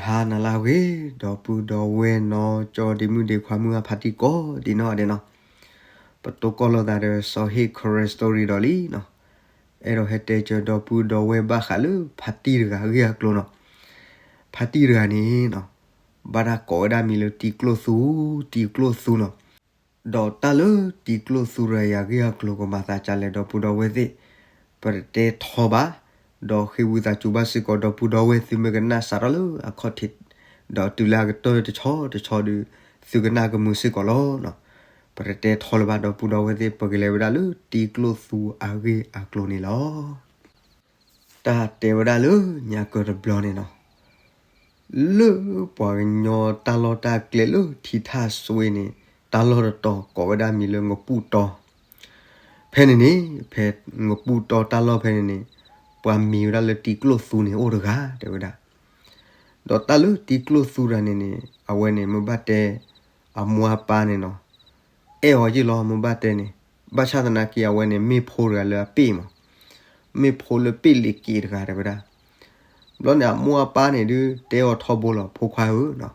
ဟါနၤလၢအဂ့ၤ, ဒီပုၢ်ဒီဝဲၢ်နီၢ်ကၠီဒ့မုၣ်ဒ့ခွါမုၣ်အဖါတံၢ်ကိးဒံးနီၢ်ဒဲးနီၢ်, ပတိၢ်ကီၢ်လိာ်သးဒီးစီၤဟ့ၣ် Karen Story ဒီးလံနီၢ်, အဲၣ်ဒိးဟဲတဲစၢၤဒီပုၢ်ဒီဝဲၢ်ဘၣ်ဃးလၢဖါတံၢ်တဂၤအဂ့ၢ်အကျိၤနီၢ်, ဖါတံၢ်တဂၤန့ၣ်နီၢ်, ဘၣ်တၢ်ကိးဝဲဒၣ်မံၤလၢတံၤကျိၣ်သူ, တံၤကျိၣ်သူနီၢ်, ဒီးတၢ်လၢတံၤကျိၣ်သူတဂၤအံၤအဂ့ၢ်အကျိၤကမၤသးဒ်လဲၣ်ဒီပုၢ်ဒီဝဲၢ်သ့ၣ်, ပတတဲထီဘၣ်, ဒီးဃ့ဝံသးစူၤဘၣ်စ့ၢ်ကီးဒီပုၢ်ဒီဝဲၢ်သုမ့ၢ်ကနၣ်စးထီၣ်လၢအခီၣ်ထံး, ဒီးတုၤလၢအကတၢၢ်တဆီတဆီဒီး, သုကနၣ်ကမုာ်စ့ၢ်ကီးလီၤနီၢ်, ပတတဲထီလၢၤဘၣ်ဒီပုၢ်ဒီဝဲၢ်သ့ၣ် ပကလဲၤဝဲဒၣ်လၢတံၤကျိၣ်သူအဂ့ၢ်အကျိၤန့ၣ်လီၤ. တၢ်တဲဝဲဒၣ်လၢညါကၢၤတဘျီန့ၣ်နီၢ်, လၢပှၤကညီတၢ်လီၢ်တၢ်ကျဲလၢထံထၣ်စွ့န့ၣ်, တၢ်လီၢ်တတီၤကိးဝဲဒၣ်မံၤလၢငပူၣ်တီ, ဖဲန့ၣ်န့ၣ်, ဖဲငပူၣ်တီတၢ်လီၢ်ဖဲန့ၣ်န့ၣ်, ပှၤမံၤဝဲဒၣ်လၢတံၤကျိၣ်သူန့ၣ်အိၣ်တဂၤတဲဝဲဒၣ်, ဒီးတၢ်လၢတံၤကျိၣ်သူတဂၤန့ၣ်န့ၣ် အဝဲန့ၣ်မ့ၢ်ဘၣ်တဲ, အမိၢ်အပၢ်န့ၣ်နီၢ်, အဲၣ်အီၤယ့ၢ်လီၤမ့ၢ်ဘၣ်တဲန့ၣ်, ဘၣ်ဆၣ်သနာ်က့အဝဲန့ၣ် မ့ၢ်ဖိတဂၤလၢအပ့ၢ်မး, မ့ၢ်ဖိလၢပ့ၢ်လ့ၤက့ၤတဂၤတဲဝဲဒၣ်, ဘျီန့ၣ်အမိၢ်အပၢ်န့ၣ်ဒုးတဲအီၤထီဘိလီၤ ဖိခွါဧၢနီၢ်,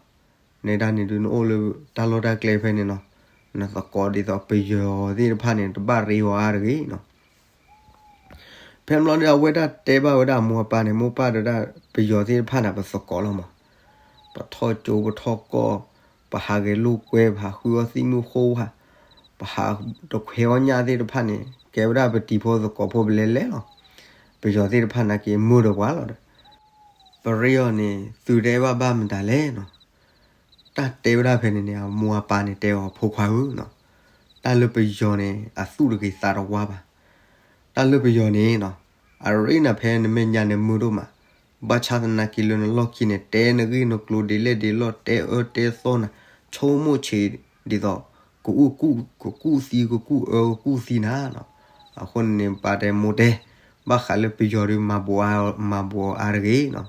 နဲဒၣ်န့ၣ်ဒုးနအိၣ်လၢတၢ်လီၢ်တၢ်ကျဲဖဲန့ၣ်နီၢ်, နသကိးဒ်သိးပယီၤသ့ၣ်တဖၣ်န့ၣ် တဘၣ်ရ့အီၤအါတဂ့ၤနီၢ် ဖဲဘျီဒီးအဝဲဒၣ်တဲဘၣ်ဝဲဒၣ်အမိၢ်အပၢ်န့ၣ်, မိၢ်ပၢ်တဲဒၣ် ပယီၤသ့ၣ်တဖၣ်န့ၣ် ပသကိးလီၤမး, ပထီၣ်ကၠိပထီၣ်ကီၢ်, ပဟးဂဲၤလိာ်ကွဲ, ပဟးဃုအီၣ်သံၣ်မုၢ်ဃိဝါ, ပဟးတခွဲအီၣ်ညၣ်သ့ၣ်တဖၣ်န့ၣ် ကဲဝဲဒၣ်ပတံၤဖိသကိးဖိပလဲၤလဲၤလီၤ. ပယီၤသ့ၣ်တဖၣ်နာ်က့မုာ်ဒီးပှၤလီၤဒီး, ပရ့အီၤန့ၣ် သုတဲဘၣ်ဘၣ်မတၤလဲၣ်နီၤ. တၢ်တဲဝဲဒၣ်ဖဲန့ၣ်န့ၣ် အမိၢ်အပၢ်န့ၣ်တဲအီၤ ဖိခွါဧၢနီၤ, တၢ်လၢပယီၤန့ၣ် အသူၣ်တဂ့ၤသးတဝါဘၣ်. တၢ်လၢပယီၤန့ၣ်နီၤ, အရ့နၤဖဲနမဲာ်ညါန့ၣ်မုာ်ဒိၣ်မး, ဘၣ်ဆၣ်သနာ်က့လၢနလီၢ်ခံန့ၣ် တဲနဂ့ၢ်နကျိၤဒ်လဲၣ်ဒ်လဲၣ် တဲအၢတဲသီနၤ, ဆိကမိၣ်ဆံးဒ်သိး ကကူၣ်, ကကူၣ်သံ ကကူၣ်အၢ ကကူၣ်သံနၤနီၤ. အဃိန့ၣ် ပၢ်တဲမိၢ်တဲ, ဘၣ်ဃးလၢပယီၤဒီး မၤဘှီးအါတဂ့ၤနီၤ.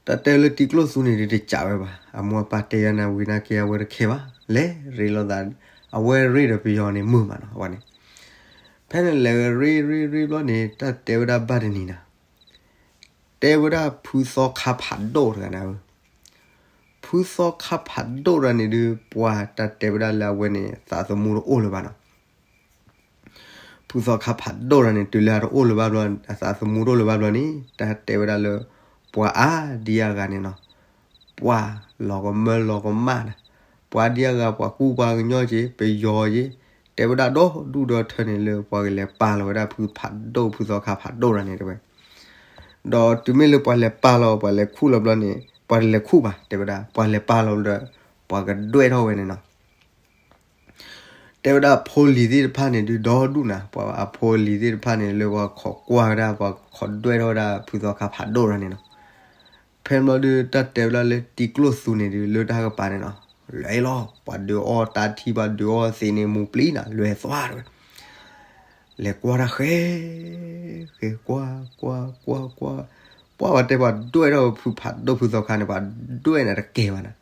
တၢ်တဲလၢတံၤကျိၣ်သူန့ၣ်ဒုးတစးဝဲဘၣ်. အမိၢ်အပၢ်တဲယါနၤဝံၤနာ်က့ အဝဲတခဲဘၣ်. လဲၤရ့လိာ်သး, အဝဲရ့ဒီးပယီၤန့ၣ်မုာ်မးနီၤ အဝဲန့ၣ်. ဖဲန့ၣ်လဲၤရ့ရ့ရ့ဘျီန့ၣ် တၢ်တဲဝဲဒၣ်ဘၣ်တနံၤနၤ, တဲဝဲဒၣ်ဖုသီခါဖးဒိၣ်တဂၤနၤဧၢ. ဖုသီခါဖးဒိၣ်တဂၤန့ၣ်ဒုး ပှၤတၢ်တဲဝဲဒၣ်လၢအဝဲန့ၣ် သးသမူတအိၣ်လၢၤဘၣ်နီၤ. ဖုသီခါဖးဒိၣ်တဂၤန့ၣ် တုၤလၢအတအိၣ်လၢၤဘၣ်ဘျီ, အသးသမူတအိၣ်လၢၤဘၣ်ဘျီန့ၣ် တၢ်တဲဝဲဒၣ်လၢ ပှၤအါဒံအါဂၤန့ၣ်နီၤ, ပှၤလီၤကမၢလီၤကမၣ်နၤ, ပှၤဒံအါဂၤ ပှၤကူပှၤကညီက့ၤ ပယီၤက့ၤ, တဲဝဲဒၣ်ဒီဒူၣ်ဒီထၢန့ၣ်လၢပှၤကလဲၤပာ်လီၤဝဲဒၣ်ဖုဖးဒိၣ် ဖုသီခါဖးဒိၣ်တဂၤန့ၣ်တဲဝဲ. ဒီးတုၤမ့ၢ်လၢပှၤလဲၤပာ်လီၤ ပှၤလဲၤခူၣ်လီၤဘျီန့ၣ် ပှၤတလဲၤခူၣ်ဘၣ် တဲဝဲဒၣ် ပှၤလဲၤပာ်လီၤဒီး ပှၤကဒွဲၣ်ထီၣ်ဝဲန့ၣ်နီၤ. တဲဝဲဒၣ်အဖိအလံၤသ့ၣ်တဖၣ်န့ၣ်ဒုးဒီဒူၣ်နၤ, ပှၤအဖိအလံၤသ့ၣ်တဖၣ်န့ၣ် လၢပှၤခိးကွၢ်ဝဲဒၣ် ပှၤခိးဒွဲၣ်ထီၣ်ဝဲဒၣ်ဖုသီခါဖးဒိၣ်တဂၤန့ၣ်နီၤ. ဖဲဘျီဒုး တၢ်တဲဝဲဒၣ်လၢတံၤကျိၣ်သူန့ၣ်ဒုး လၢတၢ်ကပၤန့ၣ်နီၤ, လဲၤလီၤ ပှၤဒုးအီၣ်တၢ်ထံ ပှၤဒုးအီၣ်သ့န့ၣ် မူၤပျံၤနၤ လဲၤသွါတဝဲ လဲၤကွၢ်တၢ်ဃဲ, ဃဲကွၢ် ကွၢ် ကွၢ် ကွၢ်, ပှၢ် ပှၤတဲပှၤဒွဲၣ်ထီၣ်ဖုဖးဒိၣ်ဖုသီခါန့ၣ် ပှၤဒွဲၣ်နၤတကဲဘၣ်နၤ.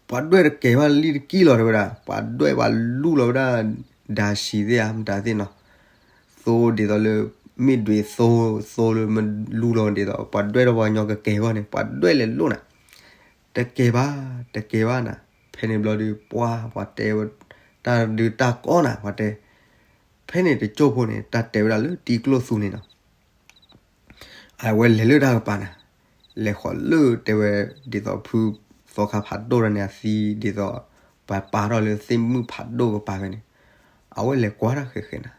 ပှၤဒွဲၣ်တကဲဘၣ်လံတကံၢ်လီၤတဲဝဲဒၣ်, ပှၤဒွဲၣ်ပှၤလူလီၤဝဲဒၣ် ဒၤဆံးသ့ၣ်ဧါမတၤသ့ၣ်နီၤ, သိဒ်သိးလၢ မ့ၢ်ဒွံးသိ သိလၢမလူလီၤဒ်သိး ပှၤဒွဲၣ်ထီၣ်ပှၤကညီကကဲဘၣ်န့ၣ် ပှၤဒွဲၣ်လဲၤလိၣ်နၤ. တကဲဘၣ် တကဲဘၣ်နၤ. ဖဲန့ၣ်ဘျီဒုး ပှၢ် ပှၤတဲ တၢ်ဒုးတၢ်ကီနၤ ပှၤတဲ. ဖဲန့ၣ်တကၠိၢ်ဖိန့ၣ် တၢ်တဲဝဲဒၣ်လၢတံၤကျိၣ်သူန့ၣ်နီၤ အဝဲလဲၤလၢတၢ်ကပၤနၤ, လဲၤဃီၤလၢတဲဝဲ ဒ်သိးဖုသီခါဖးဒိၣ်တဂၤန့ၣ်အသံ ဒ်သိး ပှၤပာ်ထီၣ်လၢသ့ၣ်မုၣ်ဖးဒိၣ်ကပၤဖဲန့ၣ်, အဝဲလဲၤကွၢ်တၢ်ဃဲးဃဲးနၤ,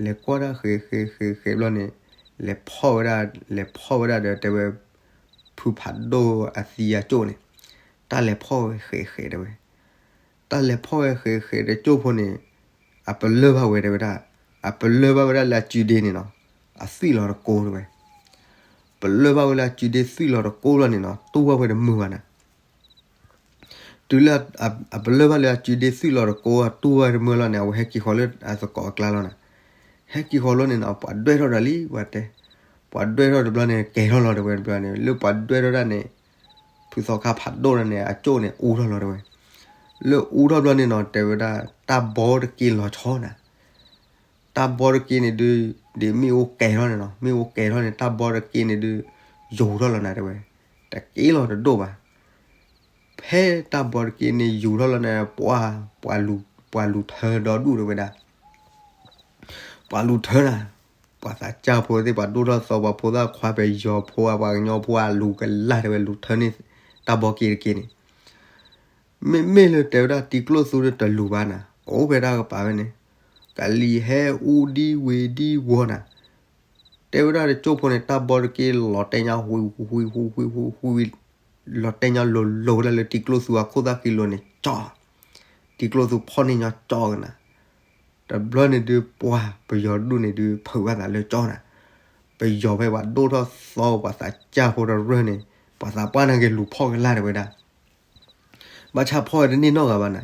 လဲၤကွၢ်တၢ်ဃဲးဃဲးဃဲးဃဲးဘျီန့ၣ် လဲၤဖီၣ်ဝဲဒၣ် လဲၤဖီၣ်ဝဲဒၣ်ဒီးတဲဝဲ ဖုဖးဒိၣ်အသံအကၠိၢ်န့ၣ်, တၢ်လဲၤဖီၣ်ဝဲဃဲးဃဲးတဲဝဲ တၢ်လဲၤဖီၣ်ဝဲဃဲးဃဲးတကၠိၢ်ဖိန့ၣ်, အပလၢၢ်ဘၣ်ဝဲတဲဝဲဒၣ်, အပလၢၢ်ဘၣ်ဝဲဒၣ်လၢအစုဒ့န့ၣ်နီၤ, အသွံၣ်လီၤတကိးတဲဝဲ. ပလၢၢ်ဘၣ်ဝဲလၢအစုဒ့သွံၣ်လီၤတကိးလီၤန့ၣ်နီၤ တူၢ်ဘၣ်ဝဲတမုာ်ဘၣ်နၤ. တုၤလၢအပလၢၢ်ဘၣ်လၢအစုဒ့သွံၣ်လီၤတကိး တူၢ်ဘၣ်ဝဲတမုာ်လီၤန့ၣ် အဝဲဟဲက့ၤဃီၤလၢအသကိးအကျါလီၤနၤ. ဟဲက့ၤဃီၤလီၤန့ၣ်နီၤ ပှၤဒွဲၣ်ထီၣ်ဒီးလံ ပှၤတဲ, ပှၤဒွဲၣ်ထီၣ်တဘျီန့ၣ် ကဲၤထီၣ်လီၤတဲဝဲတဘျီန့ၣ် လၢပှၤဒွဲၣ်ထီၣ်ဒၣ်န့ၣ် ဖုသီခါဖးဒိၣ်ဒၣ်န့ၣ် အကၠိၢ်န့ၣ် အူထီၣ်လီၤတဲဝဲ. လၢအူထီၣ်ဘျီန့ၣ်နီၤ တဲဝဲဒၣ် တၢ်ဘီတက့ၢ်လီၤဆီနၤ. တၢ်ဘီတက့ၢ်န့ၣ်ဒုး ဒ်မ့ၣ်အူကဲၤထီၣ်န့ၣ်နီၤ, မ့ၣ်အူကဲၤထီၣ်န့ၣ် တၢ်ဘီတက့ၢ်န့ၣ်ဒုး ယူၤထီၣ်လီၤနၤတဲဝဲ, တက့ၢ်လီၤတဒိၣ်ဘၣ်. ဖဲတၢ်ဘီတက့ၢ်န့ၣ် ယူၤထီၣ်လီၤနၤ ပှၤ, ပှၤလူၤထၢဒီဒူၣ်တဲဝဲဒၣ်, ပှၤလူၤထၢနၤ, ပှၤသးစၢ်ဖိသ့ၣ် ပှၤဒိၣ်ထီၣ်သီ ပှၤဖိသၣ်ခွါ ပယီၤဖိဧါ ပှၤကညီဖိဧါ လူၤကလၢ်တဲဝဲ လူၤထၢန့ၢ်တၢ်ဘီက့ၢ်တက့ၢ်န့ၣ်, မ့မ့ၢ်လၢတဲဝဲဒၣ်တံၤကျိၣ်သူဒီးတလူၤဘၣ်နၤ, ကအိၣ်ဖဲတၢ်ကပၤဝဲန့ၣ်, ကလံၤဟဲအူဒံဝ့ၤဒံဝီၤနၤ, တဲဝဲဒၣ်တကၠိၢ်ဖိန့ၣ် တၢ်ဘီတက့ၢ်လီၤတဲာ်ညါ ဝံၤဝံၤဝံၤဝံၤဝံၤဝံၤ လီၤတဲာ်ညါလိၤလိၤဝဲဒၣ်လၢတံၤကျိၣ်သူအခိၣ်သၣ်ဃံလိၤန့ၣ် ကၠီ, တံၤကျိၣ်သူဖီၣ်န့ၢ်ညီကၠီကနၤ, တဘျီန့ၣ်ဒုးပှၤပယီၤဒူၣ်န့ၣ်ဒုး ဖုးဘၣ်သးလၢကၠီနၤ, ပယီၤဖဲပှၤဒိၣ်ထီၣ်သီ ပှၤသးစၢ်ဖိတရၢၢ်န့ၣ် ပှၤသးပှၢ်န့ၣ်က့ၤလူၤဖီၣ်ကလၢ်တဲဝဲဒၣ် ဘၣ်ဆၣ်ဖီၣ်ဝဲတန့ၢ်နီတဂၤဘၣ်နၤ,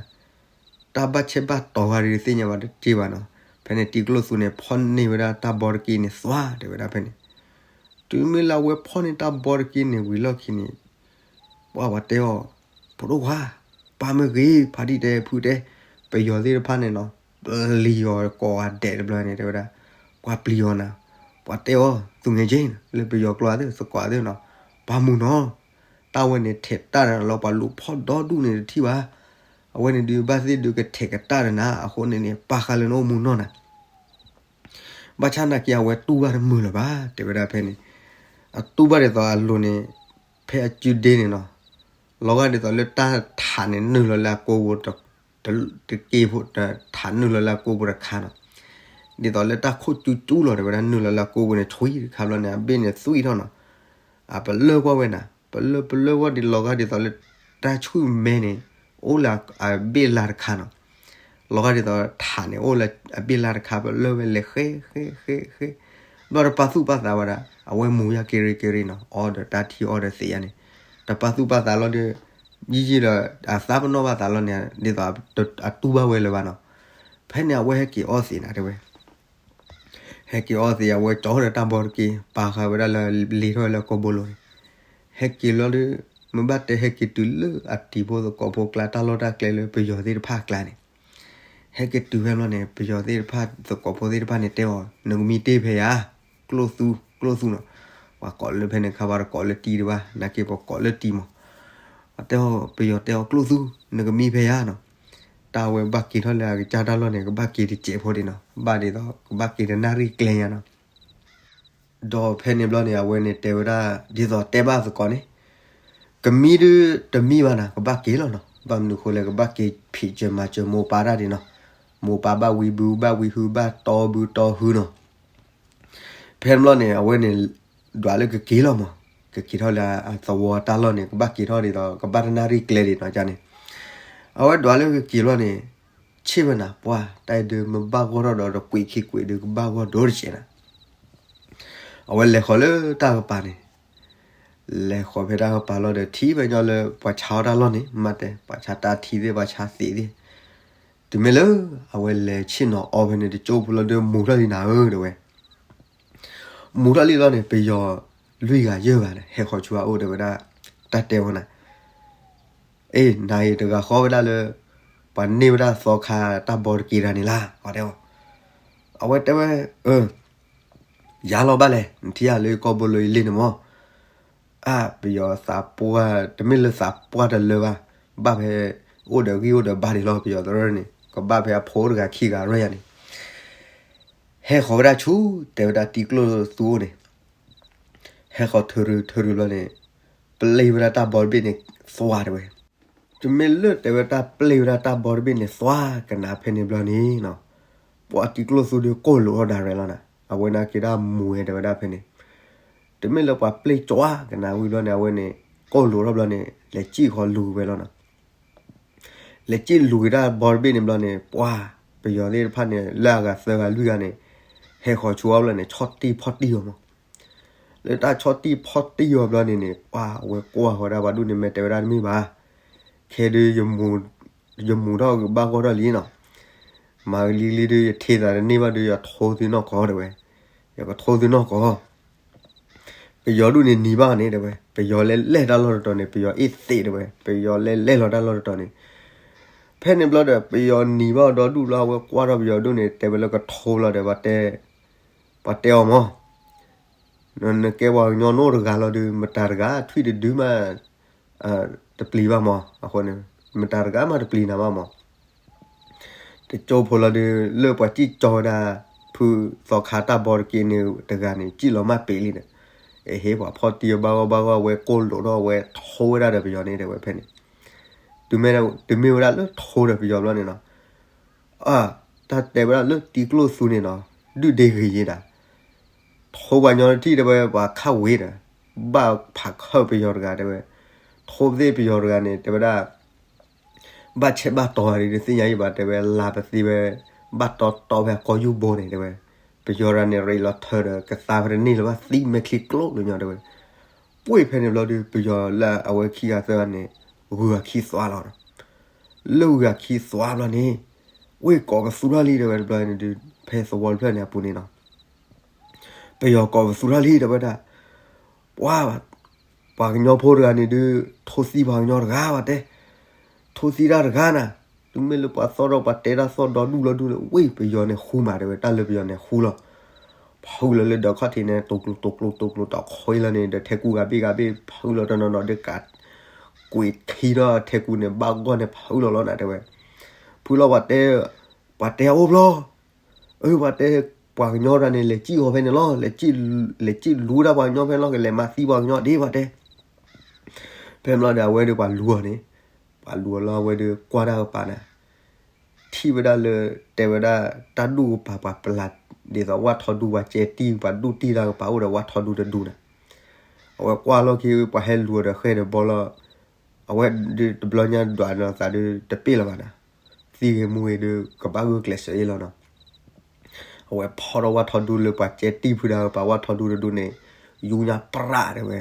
တၢ်ဘၣ်ဆဲးဘၣ်တီၤဂၤဒုးသ့ၣ်ညါဘၣ်တက့ၢ်ဘၣ်နီၤ, ဖဲန့ၣ်တံၤကျိၣ်သူန့ၣ် ဖီၣ်န့ၢ်ဝဲဒၣ်တၢ်ဘီတက့ၢ်န့ၣ် သွါတဲဝဲဒၣ်ဖဲန့ၣ်, တုၤမ့ၢ်လၢအဝဲဖီၣ်န့ၢ်တၢ်ဘီတက့ၢ်န့ၣ် ဝံၤလီၢ်ခံန့ၣ် ပှၤပှၤတဲအီၤ, ဖိဒိၣ်ခွါ, ပၢ်မ့ၢ်ဂ့ၤ ဖးဒံၣ်တဲ ဖုတဲ, ပယီၤသ့ၣ်တဖၣ်န့ၣ်နီၤ, ပျံၤအီၤကိးဂၤဒဲးတဘျီန့ၣ် တဲဝဲဒၣ်, ပှၤပျံၤအီၤနၤ, ပှၤတဲအီၤ သူငယ်ချင်း လၢပယီၤကျိာ်သ့ၣ် သကိးသ့ၣ်နီၤ, ပှၤမုၢ်နီၤ, တၢ်ဝဲန့ၣ်ထဲးတၢ်နၤလီၤ ပှၤလူၤဖီၣ်ဒီဒူၣ်န့ၣ်တထံၣ်ဘၣ်, အဝဲန့ၣ်ဒုးဘၣ်သ့ၣ်ဒုးကထဲးကတၢၢ်နၤ အဃိန့ၣ်န့ၣ် ပာ်ဃာ်လၢနအိၣ်မူနီၢ်နၤ ဘၣ်ဆၣ်နာ်က့အဝဲတူၢ်ဘၣ်တမုာ်လၢၤဘၣ် တဲဝဲဒၣ်ဖဲန့ၣ်, အတူၢ်ဘၣ်ဒ်သိးအလိၤန့ၣ်, ဖဲအကုဒ့န့ၣ်နီၤ, လီၤဂာ်ဒ်သိးလၢတၢ်ထးန့ၣ်နုာ်လီၤလၢအကိာ်ပူၤ, တက့ၢ်ဖိ ထးနုာ်လီၤလၢအကိာ်ပူၤတခါနီၤ, ဒ်သိးလၢတၢ်ခိၣ်ကၠူကၠူလီၤ တဲဝဲဒၣ်နုာ်လီၤလၢအကိာ်ပူၤန့ၣ် ဆွံတခါဘျီန့ၣ် အဘ့ၣ်န့ၣ်သွံၣ်ထီၣ်နီၤ, အပလၢၢ်ကွၢ်ဝဲနၤ, ပလၢၢ်ပလၢၢ်ကွၢ်ဒ်လီၤဂာ်ဒ်သိးလၢ, တၢ်ဆူၣ်မဲန့ၣ်, အိၣ်လၢအဘ့ၣ်လါတခါနီၤ, လီၤဂာ်ဒ်သိးထးန့ၣ် အိၣ်လၢအဘ့ၣ်လါတခါ ပလၢၢ်ဝဲလဲၤဃဲဃဲဃဲဃဲ, ဘျီတပာ်သူၣ်ပာ်သးဝဲဒၣ် အဝဲမူၤယၤက့ၤရ့က့ၤရ့နီၤ အီဒီးတၢ်ထံအီဒီးသံးယၤန့ၣ်, တပာ်သူၣ်ပာ်သးလီၤဒီး, ယံာ်ယံာ်ဒီး, အသးပနီၣ်ဘၣ်သးလီၤန့ၣ် ဒ်သိးအတူၢ်ဘၣ်ဝဲလၢၤဘၣ်နီၤ, ဖဲန့ၣ်အဝဲဟဲက့ၤအီသံးနၤတဲဝဲ ဟဲက့ၤအီသံး အဝဲကၠီဒီးတၢ်ဘီတက့ၢ် ပာ်ဃာ်ဝဲဒၣ်လၢလ့ထီၣ်ဝဲလၢကိာ်ဘိလိၤန့ၣ်, ဟဲက့ၤလီၤဒီး, မ့ၢ်ဘၣ်တဲဟဲက့ၤတုၤလၢအတံၤဖိသကိးဖိအကျါ တၢ်လီၢ်တၢ်ကျဲလၢပယီၤသ့ၣ်တဖၣ်အကျါန့ၣ်, ဟဲက့ၤတုၤဖဲဘျီန့ၣ် ပယီၤသ့ၣ်တဖၣ်သကိးဖိသ့ၣ်တဖၣ်န့ၣ်တဲအီၤ နကမံတ့ၢ်ဖဲယၤ, ကျိၣ်သူ, ကျိၣ်သူနီၤ, ပှၤကိးလၢဖဲန့ၣ်ခါ ပှၤတကိးလၢတံၤဒံးဘၣ် နာ်က့ပှၤကိးလၢတံၤမး, အတဲအီၤ ပယီၤတဲအီၤကျိၣ်သူ, နကမံဖဲယၤနီၤ, တၢ်ဝဲဘၣ်က့ၤထီၣ်လၢအကစၢ်တၢ်လီၢ်န့ၣ် ကဘၣ်က့ၤတစဲးဖိဒံးနီၤ ဘၣ်ဒ်သိး ကဘၣ်က့ၤတနၣ်ရံၣ်ကျဲညါနီၤ, ဒီးဖဲန့ၣ်ဘျီန့ၣ် အဝဲန့ၣ်တဲဝဲဒၣ် ဒ်သိးတဲဘၣ်သကိးန့ၣ်, ကမံဒုးတမံဘၣ်နၤ ကဘၣ်က့ၤလီၤနီၤ ဘၣ်မနုၤဃိလဲၣ် ကဘၣ်က့ၤဖံးစၢၤမၤစၢၤမိၢ်ပၢ်တၢ်ဒံးနီၤ, မိၢ်ပၢ်ဘၣ်ဝံဘုဘၣ်ဝံဟုဘၣ်တီဘုတီဟုနီၤ ဖဲန့ၣ်ဘျီန့ၣ် အဝဲန့ၣ်, ဒွးလၢကက့ၤလီၤမး, ကက့ၤထီၣ်လၢအသဝီတၢ်လီၢ်န့ၣ် ကဘၣ်က့ၤထီၣ်ဒ်သိး ကဘၣ်တနၣ်ရံၣ်ကျဲဒံးနီၤန့ၣ်, အဝဲဒွးလၢကက့ၤလီၤန့ၣ်, ဆ့ၣ်ဝဲနၤ ပှၢ်တၢ်အံၤဒုး မ့ၢ်ဘၣ်ဂီၢ်ထီၣ်ဒီးတကွံာ်ခံကွံာ်ဒုး ကဘၣ်ဂီၢ်ဒိၣ်တစဲးနၤ, အဝဲလဲၤဃီၤလၢတၢ်ကပၤန့ၣ် လဲၤဃီၤဖဲတၢ်ကပၤလီၤဒီး ထံၣ်ဖဲညီလၢပှၤဆါအီၣ်တၢ်လီၢ်န့ၣ် မ့ၢ်တဲ ပှၤဆါတၢ်ထံသ့ၣ် ပှၤဆါသံးသ့ၣ်, တုၤမ့ၢ်လၢအဝဲလဲၤဆ့ၣ်နီၤအီဖဲန့ၣ် တကၠိဖိလီၤဒီး မူၤထီၣ်လံနၤဧၢ တဲဝဲ, မူၤထီၣ်လံလီၤန့ၣ် ပယီၤလွံၢ်ဂၤယဲၢ်ဂၤန့ၣ် ဟဲဃီၤဆူအအိၣ် တဲဝဲဒၣ်, တၢ်တဲဝဲနၤ အ့ၣ် နၤအံၤတဂၤဃီဝဲဒၣ်လၢ ပှၤန့ၢ်ဝဲဒၣ်သီခါတၢ်ဘီတက့ၢ်တဂၤန့ၣ်လၢ တဲအီၤ, အဝဲတဲဝဲ, ယၤလီၤဘၣ်လဲၣ် နထံၣ်ဧါလၢယကိာ်ဘိလိၤအံၤလံန့ၣ်မး, အၢ ပယီၤသးပှၢ် တမ့ၢ်လၢသးပှၢ်တလၢဘၣ်, ဘၣ်ဖဲ အိၣ်ဒီးဂံၢ်အိၣ်ဒီးဘါဒံးလီၤ ပယီၤတရၢၢ်န့ၣ် ကဘၣ်ဖဲအဖိတဂၤခံဂၤရၢၢ်ယၤန့ၣ် ဟဲဃီၤဝဲဒၣ်ဆူ တဲဝဲဒၣ်တံၤကျိၣ်သူအိၣ်န့ၣ်, ဟဲဃီၤထုးရုးထုးရုးဘျီန့ၣ်, ပျ့ၢ်ဝဲဒၣ်တၢ်ဘီတဘ့ၣ်န့ၣ် သွါတဲဝဲ, တမ့ၢ်လၢတဲဝဲတၢ်ပျ့ၢ်ဝဲဒၣ်တၢ်ဘီတဘ့ၣ်န့ၣ် သွါကနၣ်ဖဲန့ၣ်ဘျီန့ၣ်နီၤ, ပှၤတံၤကျိၣ်သူဒီးကိၢ်လိာ်ထီၣ်ဒၣ်ရဲၣ်လီၤနၤ, အဝဲနာ်က့ဒၣ်မူၤဝဲတဲဝဲဒၣ်ဖဲန့ၣ်, တမ့ၢ်လၢပှၤပျ့ၢ်ကွၢ်ကနၣ်ဝံၤဘျီန့ၣ် အဝဲန့ၣ် ကိၢ်လိာ်ထီၣ်ဘျီန့ၣ် လဲၤစံၣ်ဃီၤလူၤဝဲလီၤနီၤ လဲၤစံၣ်လူၤက့ၤတၢ်ဘီတဘ့ၣ်န့ၣ်ဘျီန့ၣ် ပှၤပယီၤသ့ၣ်တဖၣ်န့ၣ် လၢအဂၤသၢဂၤလွံၢ်ဂၤန့ၣ် ဟဲဃီၤဆူအီၤဘျီန့ၣ် ဆီၣ်တံၢ်ဖီၣ်တံၢ်အီၤမး, လၢတၢ်ဆီၣ်တံၢ်ဖီၣ်တံၢ်အီၤဘျီန့ၣ်န့ၣ် ပှၤအဝဲကွၢ်ဃီၤဒၣ်ပှၤဒူၣ်န့ၣ် မ့ၢ်တဲဝဲဒၣ်တမ့ၢ်ဘၣ်, ခဲဒုး ယမူၤထီၣ်ကဘၣ်ဂီၢ်ထီၣ်လံနီၤ, မၤကလံၤကလံၤဒုး ယထ့သးတန့ၢ်ဘၣ်ဒုး ယထိသုနီၢ်ကီၢ်တဲဝဲ, ယကထိသုနီၢ်ကီၢ် ပယီၤဒူၣ်န့ၣ်နံၤဘၣ်န့ၣ်တဲဝဲ ပယီၤလဲၤလဲၢ်တၢ်လီၢ်တတီၤန့ၣ် ပယီၤအ့ၣ်သ့တဲဝဲ ပယီၤလဲၤလဲၢ်လီၤတၢ်လီၢ်တတီၤန့ၣ်, ဖဲန့ၣ်ဘျီဒီး ပယီၤနံၤဘၣ်ဒီဒူၣ်လီၤ အဝဲကွၢ်ထီၣ်ပယီၤဒူၣ်န့ၣ် တဲဝဲလၢကထိလီၤဒီး ပှၤတဲအီၤမး နကဲပှၤကညီနအိၣ်တဂၤလီၤဒုး မတၤတဂၤထွံၣ်တဒုမး တပျံၤဘၣ်မး, အဃိန့ၣ် မတၤတဂၤမးတပျံၤနၤဘၣ်မး. တကၠိဖိလီၤဒုး လၢပှၤစံၣ်ကၠီဝဲဒၣ် ဖုသီခါတၢ်ဘီတက့ၢ်န့ၣ်တဂၤန့ၣ် စံၣ်လီၤမၢ်ပ့ၤလံဒီး, အဟ့ၣ်ပှၤဖီၣ်တံၢ်အဘၣ်ဂီၢ်ဘၣ်ဂီၢ် အဝဲကိၢ်လိာ်ထီၣ်ဝဲ ထိဝဲဒၣ်ဒီးပယီၤန့ၣ် တဲဝဲဖဲန့ၣ်, တုၤမ့ၢ်ဝဲဒၣ်လၢထိဒီးပယီၤဘျီန့ၣ်နီၤ, အ တၢ်တဲဝဲဒၣ်လၢတံကျိၣ်သူန့ၣ်နီၤ, ဒုၣ်ဒ့ဂ့ၤယ့ၤဒၣ် ထိပှၤကညီတထံၣ်တဲဝဲ ပှၤခးဝ့ၤဒီး, ဘၣ်ဖးခၢၣ်ပယီၤတဂၤတဲဝဲ, ထိပသ့ၣ်ပယီၤတဂၤန့ၣ် တဲဝဲဒၣ် ဘၣ်ဆဲးဘၣ်တီၤဂၤဒ်တသ့ၣ်ညါယံၤဘၣ် တဲဝဲ လါပသ့ဝဲ ဘၣ်တီတီဖဲအကီၢ်ယူၢ်ဘိန့ၣ်တဲဝဲ, ပယီၤတဂၤန့ၣ် ရ့လီၤထၢဒီး ကသါဖဲတန့ၢ်လၢၤဘၣ် သံမဲာ်ချံကျိလိာ်ညီတဲဝဲ. ပှ့ၢ်ဖဲန့ၣ်ဘျီဒုး ပယီၤလၢအဝဲခံဂၤသၢဂၤန့ၣ် ဂုၤဂၤခံသွါလီၤ. လၢဂုၤဂၤခံသွါဘျီန့ၣ် ဝ့ၢ်ကိးကသူထီၣ်လံတဲဝဲတဘျီန့ၣ်ဒုး ဖဲသဝီတဖျၢၣ်န့ၣ်အပူၤန့ၣ်နီၤ ပယီၤကိးကသူထီၣ်လံတဲဝဲဒၣ်, ပှၤ ပှၤကညီဖိတဂၤန့ၣ်ဒုး ထိသံပှၤကညီတဂၤဘၣ်တဲ, ထိသံတၢ်တဂၤနၤ, တုၤမ့ၢ်လၢပှၤသီၣ်ထီၣ်ပှၤတဲတၢ်သီၣ်ဒီဒူၣ်လီၤဒူၣ်န့ၣ် ဝ့ၢ်ပယီၤန့ၣ်ဃူမးတဲဝဲ တၢ်လၢပယီၤန့ၣ်ဃူလီၤ. ဖုးလီၤလၢဒီးခီၣ်ထံးန့ၣ် တိၤကျိၤတိၤကျိၤတိၤကျိၤတခီလီၤန့ၣ် ဒီးထဲကူဂၤဘ့ၣ်ဂၤဘ့ၣ် ဖုးလီၤတနီၤနီၤဒုးကး ကွံာ်ထံထီၣ်ထဲကူန့ၣ် ဘၣ်ဂီၢ်န့ၣ် ဖုးလီၤလီၤနၤတဲဝဲ, ဖုးလီၤပှၤတဲ, ပှၤတဲအအိၣ်ဘျီ အၢ ပှၤတဲ ပှၤကညီတဂၤန့ၣ် လဲၤစံၣ်အီၤဖဲန့ၣ်လီၤ, လဲၤစံၣ်လူၤတၢ်ပှၤကညီဖဲန့ၣ်လီၤ, ကလဲၤမၤသံပှၤကညီဒ်ပှၤတဲ. ဖဲန့ၣ်ဘျီဒီး အဝဲဒီးပှၤလူၤအီၤန့ၣ်, ပှၤလူၤအီၤလီၤ အဝဲဒီးကွၢ်တၢ်ကပၤနၤ, ထံၣ်ဝဲဒၣ်လၢ တဲဝဲဒၣ် တၢ်ဒူၣ်ကပၤပှၤပျၢ် ဒ်သိးဝၣ်ထီဒူပှၤကဲတံၢ် ပှၤဒူၣ်တံၢ်တၢ်ကပၤအိၣ်ဒီးဝၣ်ထီဒူတဒူနၤ. အဝဲကွၢ်လီၢ်ခံ ပှၤဟဲလူၤအီၤဒီးဃဲဒီးဘီလီၤ, အဝဲဒုးတဘျီညါဒွးဒီးသးဒုးတပ့ၢ်လၢၤဘၣ်နၤ, သံဂ့ၤမူဂ့ၤဒုး ကဘၣ်ဂုာ်ကျဲးစၢးအ့ၣ်လီၤနီၤ. အဝဲဖီၣ်ထီၣ်ဝၣ်ထီဒူလၢပှၤကဲတံၢ်ဖုဒါကပၤ ဝၣ်ထီဒူတဒူန့ၣ် ယူညါပြးတဲဝဲ,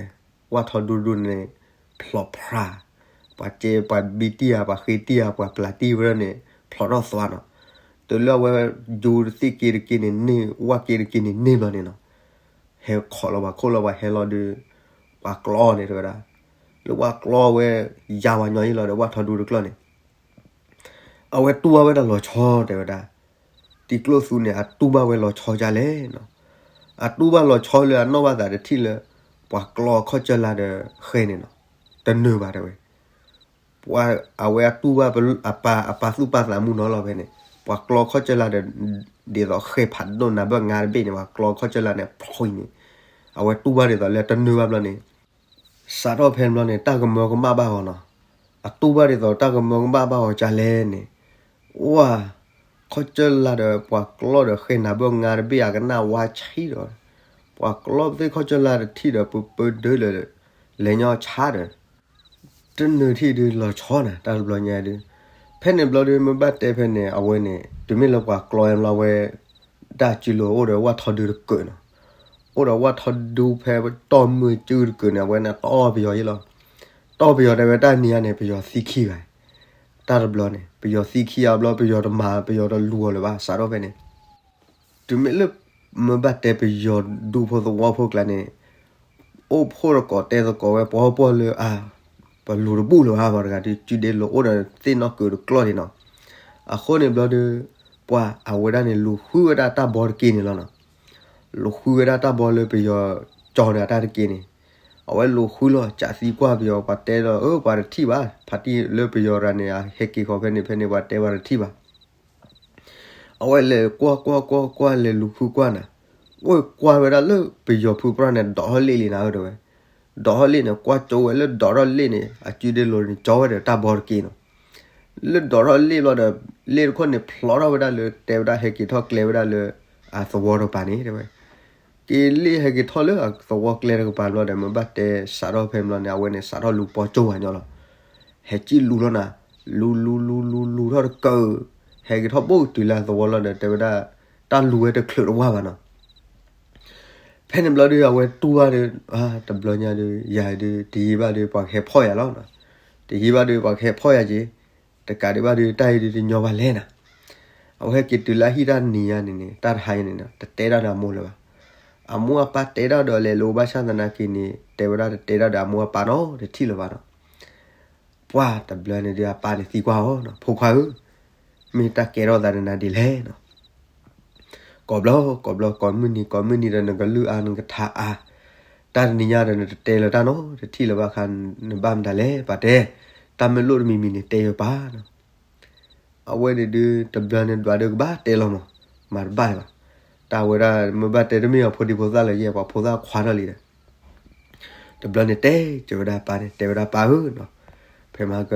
ဝၣ်ထီဒူတဒူန့ၣ် ဖျိးဖြး, ပှၤကဲပှၤဘံတံၢ်ဧါ ပှၤဃ့တံၢ်ဧါ ပှၤပျၢ်တံၢ်ဝဲဒၣ်န့ၣ် ဖျိးထီၣ်သွါနီၤ. တုၤလၢအဝဲ ယူတသ့ၣ်က့တက့န့ၣ်န့ၢ် ဝၣ်က့တက့န့ၣ်န့ၢ်ဘျီန့ၣ်နီၤ, ဟဲခိးလီၤပှၤခိၣ်လီၤပှၤဟဲလီၤဒုး ပှၤကျီအီၤန့ၣ်တဲဝဲဒၣ်, လၢပှၤကျီအီၤဝဲ ယါပှၤညီအံၤလီၤဒီး ဝၣ်ထီဒူတကျီၢ်န့ၣ် အဝဲတူၢ်ဘၣ်ဝဲဒၣ်လီၤဆီတဲဝဲဒၣ်, တံကျိၣ်သူန့ၣ် အတူၢ်ဘၣ်ဝဲလီၤဆီဒ်လဲၣ်နီၤ, အတူၢ်ဘၣ်လီၤဆီလၢအနီၣ်ဘၣ်သးတထံၣ်လၢ ပှၤကျီအခီၣ်ကၢၢ်လၢ်ဒီးဃဲန့ၣ်နီၤ, တနၢၤဘၣ်တဲဝဲ ပှၤအဝဲအတူၢ်ဘၣ်အပၢ် အပၢ်သူၣ်ပၢ်သးမုၢ်နီၤလီၤဖဲန့ၣ်, ပှၤကျီအခီၣ်ကၢၢ်လၢ်ဒီး ဒ်သိးဃဲဖးဒိၣ်နၤဘၢၣ်ငါတဘ့ၣ်န့ၣ် ပှၤကျီအခီၣ်ကၢၢ်လၢ်န့ၣ် ဖှံန့ၣ်, အဝဲတူၢ်ဘၣ်ဒ်သိးလၢတနၢၤဘၣ်ဘျီန့ၣ်, စးထီၣ်ဖဲန့ၣ်ဘျီန့ၣ် တၢ်ကမၢကမၣ်ဘၣ်အီၤနီၤ, အတူၢ်ဘၣ်ဒ်သိးတၢ်ကမၢကမၣ်ဘၣ်အီၤကလဲၣ်န့ၣ်, ဝါ ခီၣ်ကၢၢ်လၢ်ဒီးပှၤကျီဒီးဃဲနၤဘၢၣ်ငါတဘ့ၣ်အကနၣ်ဝါဆံးဒီး, ပှၤကျီပသ့ၣ်ခီၣ်ကၢၢ်လၢ်တထံၣ်ဒီး ပပၢဒၢလၢ လဲၤညီဆါဒီး တနၢၤထံၣ်ဒုးလီၤဆီနၤ တၢ်တဘျီညါဒုး, ဖဲန့ၣ်ဘျီဒုး မ့ၢ်ဘၣ်တဲဖဲန့ၣ် အဝဲန့ၣ် တုၤမ့ၢ်လၢပှၤကျီအံၤဘျီဝဲ တၢ်စုလိၤအိၣ်ဒီးဝၣ်ထီဒူတကၢးနီၤ, အိၣ်ဒီးဝၣ်ထီဒူဖဲတီၢ်မုၢ်စုတကၢးန့ၣ် အဝဲန့ၣ်တီၢ်ပယီၤယ့လီၤ, တီၢ်ပယီၤတဲဝဲတၢ်နံၤညါန့ၣ် ပယီၤသံခံဂၤ, တၢ်တဘျီန့ၣ် ပယီၤသံခံဂၤဘျီ ပယီၤတမၤ ပယီၤတလူၤအီၤလၢၤဘၣ် စးထီၣ်ဖဲန့ၣ် တုၤမ့ၢ်လၢ မ့ၢ်ဘၣ်တဲပယီၤဒူဖိသဝီဖိကျါန့ၣ် အိၣ်ဖှိၣ်တကိးတဲသကိးဝဲ ပှၤဟီၣ်ပှၢ်လၢအ ပလူၤတဘူၣ်လၢၤဘၣ် ပှၤတဂၤဒုး စုဒ့လိၤအိၣ်ဒီးသ့ၣ်နီၣ်ကုာ်တကျီၢ်န့ၣ်နီၤ, အဃိန့ၣ်ဘျီဒုး ပှၤအဝဲဒၣ်န့ၣ် လူၤဃုဝဲဒၣ်တၢ်ဘီတက့ၢ်န့ၣ်လီၤနီၤ, လူၤဃုဝဲဒၣ်တၢ်ဘီလၢပယီၤကၠီန့ၣ်အတၢ်တက့ၢ်န့ၣ်, အဝဲလူၤဃုလီၤ ကးသံကွၢ်ပယီၤ ပှၤတဲလီၤ အၢ ပှၤတထံၣ်ဘၣ် ဖါတံၢ်လၢပယီၤတဂၤန့ၣ် အဟဲက့ၤဃီၤဖဲန့ၣ်ဖဲန့ၣ် ပှၤတဲပှၤတထံၣ်ဘၣ် အဝဲလဲၤကွၢ်ကွၢ်ကွၢ်ကွၢ် လဲၤလူၤဃုကွၢ်နၤ, အိၣ်ကွၢ်ဝဲဒၣ်လၢပယီၤဖုပျီန့ၣ် ဒိးထီၣ်လ့ၣ်လံနၤဧၢ တဲဝဲ, ဒိးထီၣ်လ့ၣ်န့ၣ် ကွၢ်ကၠိဝဲလၢဒိးထီၣ်လ့ၣ်န့ၣ် အစုဒ့လိၤန့ၣ် ကၠီဝဲဒီးတၢ်ဘီတက့ၢ်နီၤ, လၢဒိးထီၣ်လ့ၣ်ဘျီဒီး လ့ၣ်တခိၣ်န့ၣ် ဖျိးထီၣ်ဝဲဒၣ်လၢ တဲဝဲဒၣ်ဟဲက့ၤထီၣ်ကျဲဝဲဒၣ်လၢ အသဝီတကပၤန့ၣ် တဲဝဲ က့ၤလ့ၣ်ဟဲက့ၤထီၣ်လၢအသဝီကျဲတကပၤဘျီဒီး မ့ၢ်ဘၣ်တဲစးထီၣ်ဖဲန့ၣ်ဘျီန့ၣ် အဝဲန့ၣ် စးထီၣ်လူၤပီကၠိဝဲညီလီၤ, ဟဲက့ၤလူၤလီၤနၤ, လူၤလူၤလူၤလူၤလူၤထီၣ်တကၢၢ်, ဟဲက့ၤထီၣ်ဘိၣ်တုၤလၢအသဝီလီၤဒီး တဲဝဲဒၣ် တၢ်လူၤဝဲတချုးတဝၢ်ဘၣ်နီၤ ဖဲန့ၣ်ဘျီဒုး အဝဲတူၢ်ဘၣ်ဒီး တဘျီညါဒုး ယၤဒုး တယံာ်ဘၣ်ဒုး ပှၤကဟဲဖီၣ်ယၤလီၤ, တယံာ်ဘၣ်ဒုး ပှၤကဟဲဖီၣ်ယၤက့ၤ, တကးဒံးဘၣ်ဒုး တၢ်အံၤဒုးတညီဘၣ်လဲၣ်နၤ, အဝဲဟဲက့ၤတုၤလၢအဟံၣ်တၢ်နံၤညါန့ၣ်န့ၣ် တၢ်တဟါအံၤန့ၣ် တတဲဒၣ်ဒီးအမိၢ်လၢၤဘၣ်, အမိၢ်အပၢ်တဲဒၣ်ဒီးလဲၤလိၤဘၣ်ဆၣ်သနာ်က့န့ၣ် တဲဝဲဒၣ်တတဲဒၣ်ဒီးအမိၢ်အပၢ်နီတထံၣ်လၢၤဘၣ်နီၤ ပှၢ်တဘျီန့ၣ်ဒုး အပၢ်န့ၣ်သံကွၢ်အီၤနီၤ ဖိခွါဧၢ, မ့ၢ်တၢ်ကဲထီၣ်သးဒီးနၤဒ်လဲၣ်နီၤ, ကိးဘျီ ကိးဘျီ ကိးမုၢ်နံၤ ကိးမုၢ်နံၤဒီးနကလုၢ်အါ နကထါအါ, တၢ်တနံၤညါဒီးနတတဲလၢၤတၢ်နီတထံၣ်လၢၤဘၣ်ခါ, နဘၣ်မတၤလဲၣ် ပှၤတဲ, တၢ်မ့ၢ်လိၣ်တမံၤမံၤန့ၣ် တဲယပၢ်နီၤ. အဝဲန့ၣ်ဒုး တဘျီန့ၣ်ဒွးဒုးကဘၣ်တဲလီၤမး, မၤတဘၣ်လၢၤဘၣ်. တၢ်ဝဲဒၣ်မ့ၢ်ဘၣ်တဲတမ့ၢ်အဖိဒံဖိသၣ်လၢၤယဲ ပှၤဖိသၣ်ခွါထီၣ်လံဒီး တဘျီန့ၣ်တဲစၢၤဝဲဒၣ်ပၢ်န့ၣ် တဲဝဲဒၣ်ပၢ်ဧၢနီၤ, ဖဲမၤက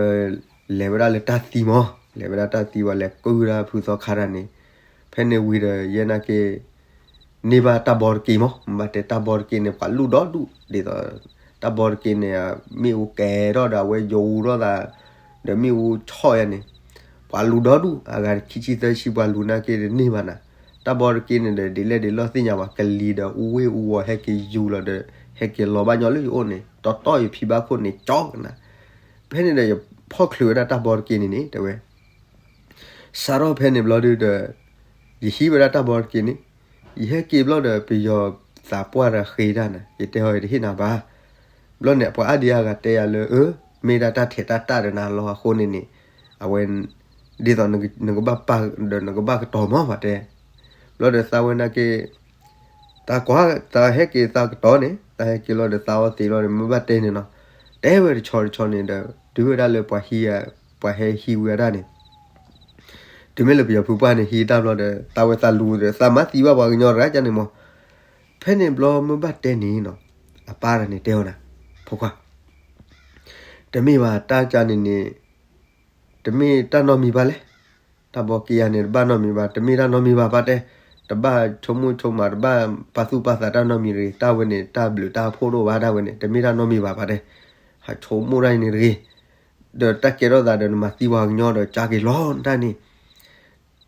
လဲၤဝဲဒၣ်လၢတၢ်သံမး, လဲၤဝဲဒၣ်တၢ်သံဝံၤ လဲၤကုၢ်ဝဲဒၣ်ဖုသီခါတၢ်န့ၣ်, ဖဲန့ၣ်ဝံၤဒီး ယဲနာ်က့ န့ၢ်ဘၣ်တၢ်ဘီတက့ၢ်မး, မ့ၢ်ဘၣ်တဲတၢ်ဘီတက့ၢ်န့ၣ် ပှၤလူၢ်ဒီဒူၣ်, ဒ်သိး တၢ်ဘီတက့ၢ်န့ၣ် မ့ၣ်အူကဲထီၣ်ဒီး အဝဲယိၤအူထီၣ်သး ဒီးမ့ၣ်အူဆီၣ်ယဲန့ၣ်, ပှၤလူၢ်ဒီဒူၣ်, အဂၤခံဆံသၢဆံ ပှၤလူၢ်နာ်က့န့ၢ်ဘၣ်နၤ. တၢ်ဘီတက့ၢ်န့ၣ်ဒီး ဒ်လဲၣ်ဒ်လဲၣ်သ့ၣ်ညါဘၣ်, ကလံၤဒီးအူဝ့ၢ်အူဝီၤ ဟဲက့ၤယူၤလီၤဒီး ဟဲက့ၤလီၤဘၣ်ညီလၢယအိၣ်န့ၣ်, တီတီယဖံဘၣ်ခိၣ်န့ၣ် ကၠီကနၤ, ဖဲန့ၣ်ဒီး ယဖီၣ်ချုးဝဲဒၣ်တၢ်ဘီတက့ၢ်န့ၣ်န့ၣ် တဲဝဲ စးထီၣ်ဖဲန့ၣ်ဘျီဒုးဒီး ယဟံးဝဲဒၣ်တၢ်ဘီတက့ၢ်န့ၣ်, ယဟဲက့ၤဘျီဒီး ပယီၤသးပှၢ်တၢ်ဃ့တၢ်န့ၣ် ယတဲဟီၣ်ယတဟ့ၣ်နၤဘၣ်. ဘျီန့ၣ် ပှၤအါဒံအါဂၤတဲယၤလၢ အၢ မ့ၢ်ဒၣ်တၢ်ထဲးတၢ်တၢ်ဒီးနၤလီၤအဃိန့ၣ်န့ၣ်, အဝဲ ဒ်သိးနကဘၣ်ပာ်ဒီးနကဘၣ်ကတီၤမး ပှၤတဲ. ဘျီဒီးသးဝဲနာ်က့ သးကွၢ် သးဟဲက့ၤသးကတီၤန့ၣ် သးဟဲက့ၤလီၤဒီးသးအီသံးလီၤဒီး မ့ၢ်ဘၣ်တဲန့ၣ်နီၤ, တဲဝဲတဆီတဆီန့ၣ်ဒီး တုၤဝဲဒၣ်လၢပှၤဟံး ပှၤဟဲဟံးဝဲဒၣ်န့ၣ်, တုၤမ့ၢ်လၢပယီၤဖုပှၢ်န့ၣ် ဟံးတၢ်ဘျီဒီး သးဝဲသးလူၤဒီး သးမၤသံဘၣ်ပှၤကညီတဂၤန့ၣ်မး. ဖဲန့ၣ်ဘျီမ့ၢ်ဘၣ်တဲန့ၣ်နီၤ, အပၢ်တၢ်န့ၣ်တဲအီၤနၤ, ဖိခွါ တမ့ၢ်ဘၣ် တၢ်ကန့ၣ်န့ၣ် တမ့ၢ်တၢ်နီတမံၤဘၣ်လဲၣ်. တၢ်ဘီက့ၤယၤန့ၣ် တဘၣ်နီတမံၤဘၣ်, တမ့ၢ်တၢ်နီတမံၤဘၣ် ပၢ်တဲ, တဘၣ်ဆိကမိၣ်ဆိကမး တဘၣ်ပာ်သူၣ်ပာ်သးတၢ်နီတမံၤတဂ့ၤ, တၢ်ဝဲန့ၣ် တၢ်ဘျုးတၢ်ဖှိၣ်ဒိၣ်ဘၣ် တၢ်ဝဲန့ၣ် တမ့ၢ်တၢ်နီတမံၤဘၣ် ပၢ်တဲ, ဟးဆိကမိၣ်တၢ်အံၤန့ၣ်တဂ့ၤ, ဒီးတၢ်ကဲထီၣ်သးဒီးနမၤသံပှၤကညီဒီး ကၢ်က့ၤလီၤနတၢ်န့ၣ်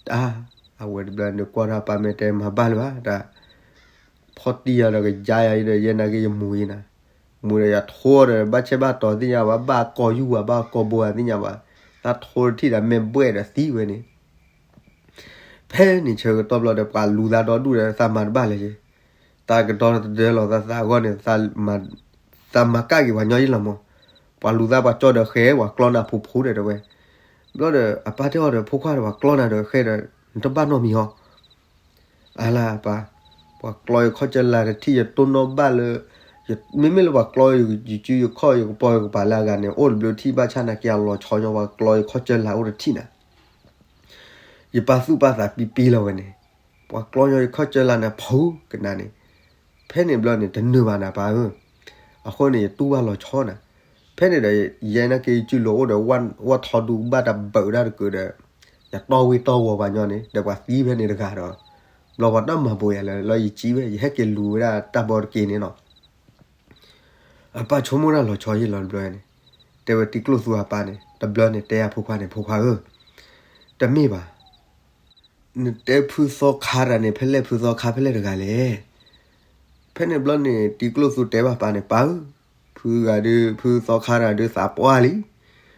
တၢ် အဝဲတဘျီန့ၣ်ကွၢ်တၢ်ပၢ်မ့ၢ်တဲမၤဘၣ်လၢၤဘၣ် တၢ် ဖီၣ်တံၢ်ယၤဒီးကယါယၤအံၤဒီး ယဲနာ်က့ယမူၤအံၤနၤ, မူၤဒီးယထိဒီး ဘၣ်ဆဲးဘၣ်တီၤသ့ၣ်ညါဘၣ်, ဘၣ်ကီယူၢ်ဘၣ် ဘၣ်ကီဘိဧါသ့ၣ်ညါဘၣ်, တၢ်ထိတထံၣ်ဒီးမဲာ်ဘှဲၣ်ဒီးသံဝဲန့ၣ်, ဖဲန့ၣ်ဆၢကတီၢ်ဘျီဒီး ပှၤလူၤသးဒီဒူၣ်ဒီး သးမၤတဘၣ်လၢၤယဲ, တၢ်ကဒီတဒၢလီၤသးသးအဂီၢ်န့ၣ် သးမၤကၢ်က့ၤပှၤညီယ့လီၤမး, ပှၤလူၤသးပှၤကၠီဒီးဃဲ ပှၤကျီနၤဖူဖူဒီးတဲဝဲ, ဘျီဒီးအပၢ်တဲအီၤဒီး ဖိခွါဒီး ပှၤကျီနၤဒီးဃဲဒီး နတဘၣ်နီတမံၤဟီ အလၢအပၢ်, ပှၤကျီယခီၣ်ကၢလၤတထံၣ် ယတိၢ်နီၣ်ဘၣ်လၢ မ့မ့ၢ်လၢပှၤကျီယစုယခီၣ် ယကပီၤယကပၤလၢအဂၤန့ၣ် အိၣ်တဘျုးထံၣ်ဘၣ်ဆၣ်နာ်က့အလီၤဆီညီ ပှၤကျီယခီၣ်ကၢလၤအိၣ်တထံၣ်နၤ, ယပာ်သူၣ်ပာ်သးပံပံလီၤဝဲန့ၣ်, ပှၤကျီညီယခီၣ်ကၢလၤန့ၣ် ဖုကနၤန့ၣ်, ဖဲန့ၣ်ဘျီန့ၣ် တနုာ်ဘၣ်နၤပၢ်ဧၢ, အဃိန့ၣ် ယတူၢ်ဘၣ်လီၤဆီနၤ, ဖဲန့ၣ်ဒီး ယဲနာ်က့ယစုလိၤအိၣ်ဒီး ဝၣ်ထီဒူဘၣ်တၢ်ဘၢးဒၣ်တကုာ်ဒီး ယတီၢ်ဝ့ၢ်တီၢ်ဝီၤပှၤညီန့ၣ် ဒီးပှၤသံဖဲန့ၣ်တဂၤဒီး ဘျီပှၤတၢ်မၤဘိးယၤလၢ လီၤယစံးဝဲ ယဟဲက့ၤလူၤဝဲဒၣ်တၢ်ဘီတက့ၢ်န့ၣ်နီၤ, အပၢ်ဆိကမိၣ်တၢ်လီၤဆီယ့ၢ်လီၤတဘျီန့ၣ်, တဲဝဲတံၤကျိၣ်သူအပၢ်န့ၣ် တဘျီန့ၣ်တဲယၤဖိခွါန့ၣ် ဖိခွါဧၢ, တမ့ၢ်ဘၣ်, နတဲဖုသီခါတၢ်န့ၣ် ဖဲလဲၣ်ဖုသီခါဖဲလဲၣ်တဂၤလဲၣ်. ဖဲန့ၣ်ဘျီန့ၣ် တံၤကျိၣ်သူတဲဘၣ်ပၢ်န့ၣ် ပၢ်ဧၢ, ဖုဂၤဒုး ဖုသီခါတၢ်ဒုးသးပှၢ်လံ ဃိၣ်သံဃဲၤသံ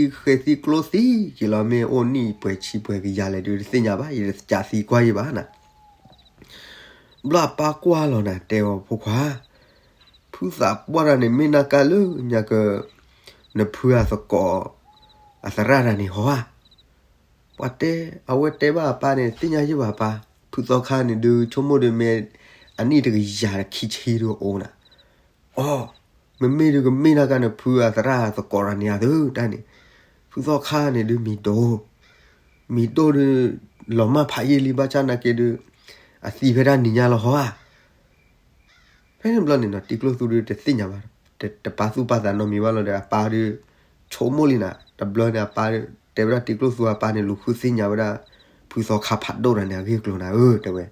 ဃဲၤသံကျိသံက့ၤလီၤ မ့ၢ်အိၣ်နံၣ်ပှဲၤဆံပှဲၤကယၤလဲၣ်ဒုး တသ့ၣ်ညါဘၣ် ယတကးသံကွၢ်ယံၤဘၣ်နၤ. ဘျီအပၢ်ကွၢ်လီၤနၤ တဲအီၤဖိခွါ, ဖုသးပှၢ်တၢ်န့ၣ် မ့ၢ်နၢ်ကါလၢညါက နဖုအသကိး အသရၣ်တၢ်န့ၣ်ဟီဧါ. ပှၤတဲ အဝဲတဲဘၣ်အပၢ်န့ၣ် သ့ၣ်ညါယံၤဘၣ်ပၢ်, ဖုသီခါန့ၣ်ဒုး ဆိကမိၣ်ဒုးမ့ၢ် အနံၣ်တကယၤခံဆံဒုးအိၣ်နၤ. အိ မ့မ့ၢ်ဒုးကမ့ၢ်နၢ်ကါန့ၣ် ဖုအသရၣ်သကိးတၢ်န့ၣ်ဧါသုတၢ်န့ၣ်, ဖုသီခါန့ၣ်ဒုးမံၤဒိၣ်, မံၤဒိၣ်ဒုး လီၤမၢ်ဖးယံာ်လံ ဘၣ်ဆၣ်နာ်က့ဒုး အသံဖဲဒၣ်နံၤညါလီၤဟီဧါ. ဖဲန့ၣ်ဘျီန့ၣ်နီၤ တံၤကျိၣ်သူဒုးတသ့ၣ်ညါဘၣ်, တပာ်သူၣ်ပာ်သးနီတမံၤဘၣ်လီၤဒီး အပၢ်ဒုး ဆိကမိၣ်လံနၤ တဘျီန့ၣ် အပၢ်တဲဝဲဒၣ်တံၤကျိၣ်သူအပၢ်န့ၣ် လူၤဃုသ့ၣ်ညါဝဲဒၣ် ဖုသီခါဖးဒိၣ်တၢ်န့ၣ် အဂ့ၢ်အကျိၤနၤဧၢ တဲဝဲ.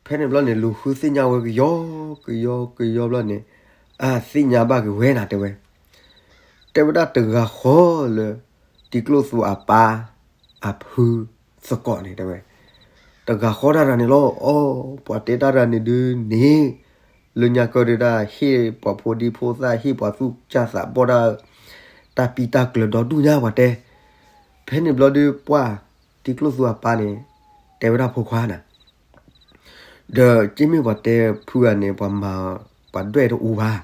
ဖဲန့ၣ်ဘျီန့ၣ် လူၤဃုသ့ၣ်ညါဝဲကယီကယီကယီဘျီန့ၣ် အသ့ၣ်ညါဘၣ်က့ၤဝဲနၤ တဲဝဲ. တဲဝဲဒၣ်တဂၤဃီလၢ တံၤကျိၣ်သူအပၢ် အဖုသကိးန့ၣ် တဲဝဲ, တဂၤဃီတၢ်တၢ်န့ၣ်လီၤ. အိ ပှၤတဲတၢ်တၢ်န့ၣ်ဒုးန့ၣ် လၢညါကၢဒုးတၢ်ဟ့ၣ်ပှၤဖိဒံဖိသၣ် ဟ့ၣ်ပှၤသူၣ်စၢ်သးဘီၣ်တၢ် တၢ်ပံတၢ်ကျၢၤဒီဒူၣ်ညါပှၤတဲ. ဖဲန့ၣ်ဘျီဒုးပှၢ် တံၤကျိၣ်သူအပၢ်န့ၣ် တဲဝဲဒၣ်ဖိခွါနၤ ဒီးက့မ့ၢ်ပှၤတဲဖုဂၤန့ၣ် ပှၤမၤ ပှၤဒွဲၣ်တအူဘၣ်,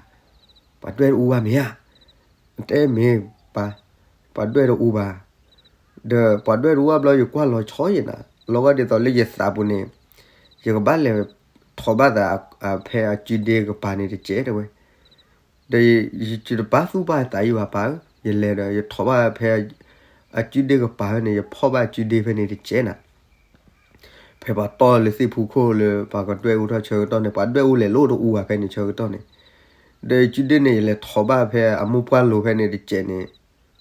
ပှၤဒွဲၣ်တအူဘၣ်မ့ၢ်ဧါ. တဲမ့ၢ်ပၢ်, ပှၤဒွဲၣ်တအူဘၣ်. ဒီးပှၤဒွဲၣ်တအူဘၣ်ဘျီ ယကွၢ်လီၤဆီယံၤနၤ, လီၤဂာ်ဒ်သိးလၢယသးပူၤန့ၣ် ယကဘၣ်လဲၤ ထိးဘၣ်သးဖဲအကုဒ့ကပၤန့ၣ်တစဲးတဲဝဲ, ဒီးယတပာ်သူၣ်ပာ်သးအံၤဘၣ်ပၢ်ဧၢ, ယလဲၤဒီး ယထိးဘၣ်ဖဲ အကုဒ့ကပၤဖဲန့ၣ် ယဖီၣ်ဘၣ်အကုဒ့ဖဲန့ၣ်တစဲးနၤ, ဖဲပှၤတီၢ်လၢသ့ၣ်ဖူခိၣ်လၢပှၤကဒွဲၣ်အူထီၣ်ဆၢကတီၢ်န့ၣ် ပှၤဒွဲၣ်အူလဲၤလိၣ်တအူဘၣ်ဖဲန့ၣ်ဆၢကတီၢ်န့ၣ်, ဒီးအကုဒ့န့ၣ် ယလဲၤထိးဘၣ်ဖဲအမိၢ်ပှၢ်လိၤဖဲန့ၣ်တစဲးန့ၣ်,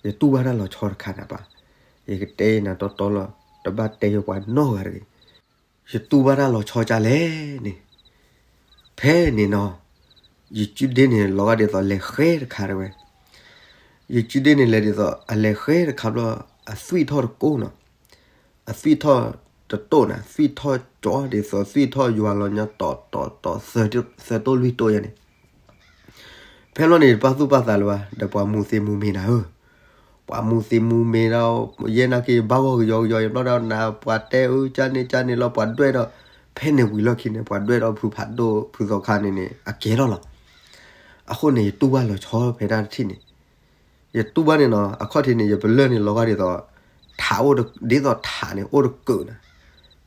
ယတူၢ်ဘၣ်တၢ်လီၤဆီတခါနၤပၢ်, ယကတဲနၤတီတီလီၤ, တဘၣ်တဲယပှၤနီတဂၤတဂ့ၤ. ယတူၢ်ဘၣ်တၢ်လီၤဆီဒ်လဲၣ်န့ၣ်, ဖဲန့ၣ်နီၤ, ယကုဒ့န့ၣ် လီၤဂာ်ဒ်သိးလဲၤဃဲတခါတဲဝဲ, ယကုဒ့န့ၣ် လဲၤဒ်သိးအလဲၤဃဲတခါဘျီ, အသွံၣ်ထီၣ်တကိၢ်နီၤ, အသွံၣ်ထီၣ်တတိၢ်နၤ, သွံၣ်ထီၣ်ကၠီဒ်သိးသွံၣ်ထီၣ်ယွၤလီၤညီတီတီတီ သၢတိၢ်လွံၢ်တိၢ်ယါန့ၣ်, ဖဲလီၤန့ၣ် ယတပာ်သူၣ်ပာ်သးလၢၤဘၣ်, ဒီးပှၤမူးသ့မူးမ့ၤနၤဧၢ, ပှၤမူးသ့မူးမ့ၤဒီး ယဲနာ်က့ၤဘၣ်ဂီၢ်ကယီကယီ ယဘျီဒီးနၤ ပှၤတဲအၢကၢန့ၣ်ကၢန့ၣ်လီၤ ပှၤဒွဲၣ်ဒီးဖဲန့ၣ်ဝံၤလီၢ်ခံန့ၣ် ပှၤဒွဲၣ်ဒီးဖုဖးဒိၣ်ဖုသီခါန့ၣ်န့ၣ် အကဲထီၣ်လီၤ. အဃိန့ၣ် ယတူၢ်ဘၣ်လီၤဆီဖဲတၢ်တထံၣ်န့ၣ်, ယတူၢ်ဘၣ်န့ၣ်နီၤ, အခီၣ်ထံးန့ၣ် ယပလၢၢ်န့ၣ် လီၤဂာ်ဒ်သိး ထးအိၣ်တ ဒ်သိးထးန့ၣ် အိၣ်တကၢးနၤ,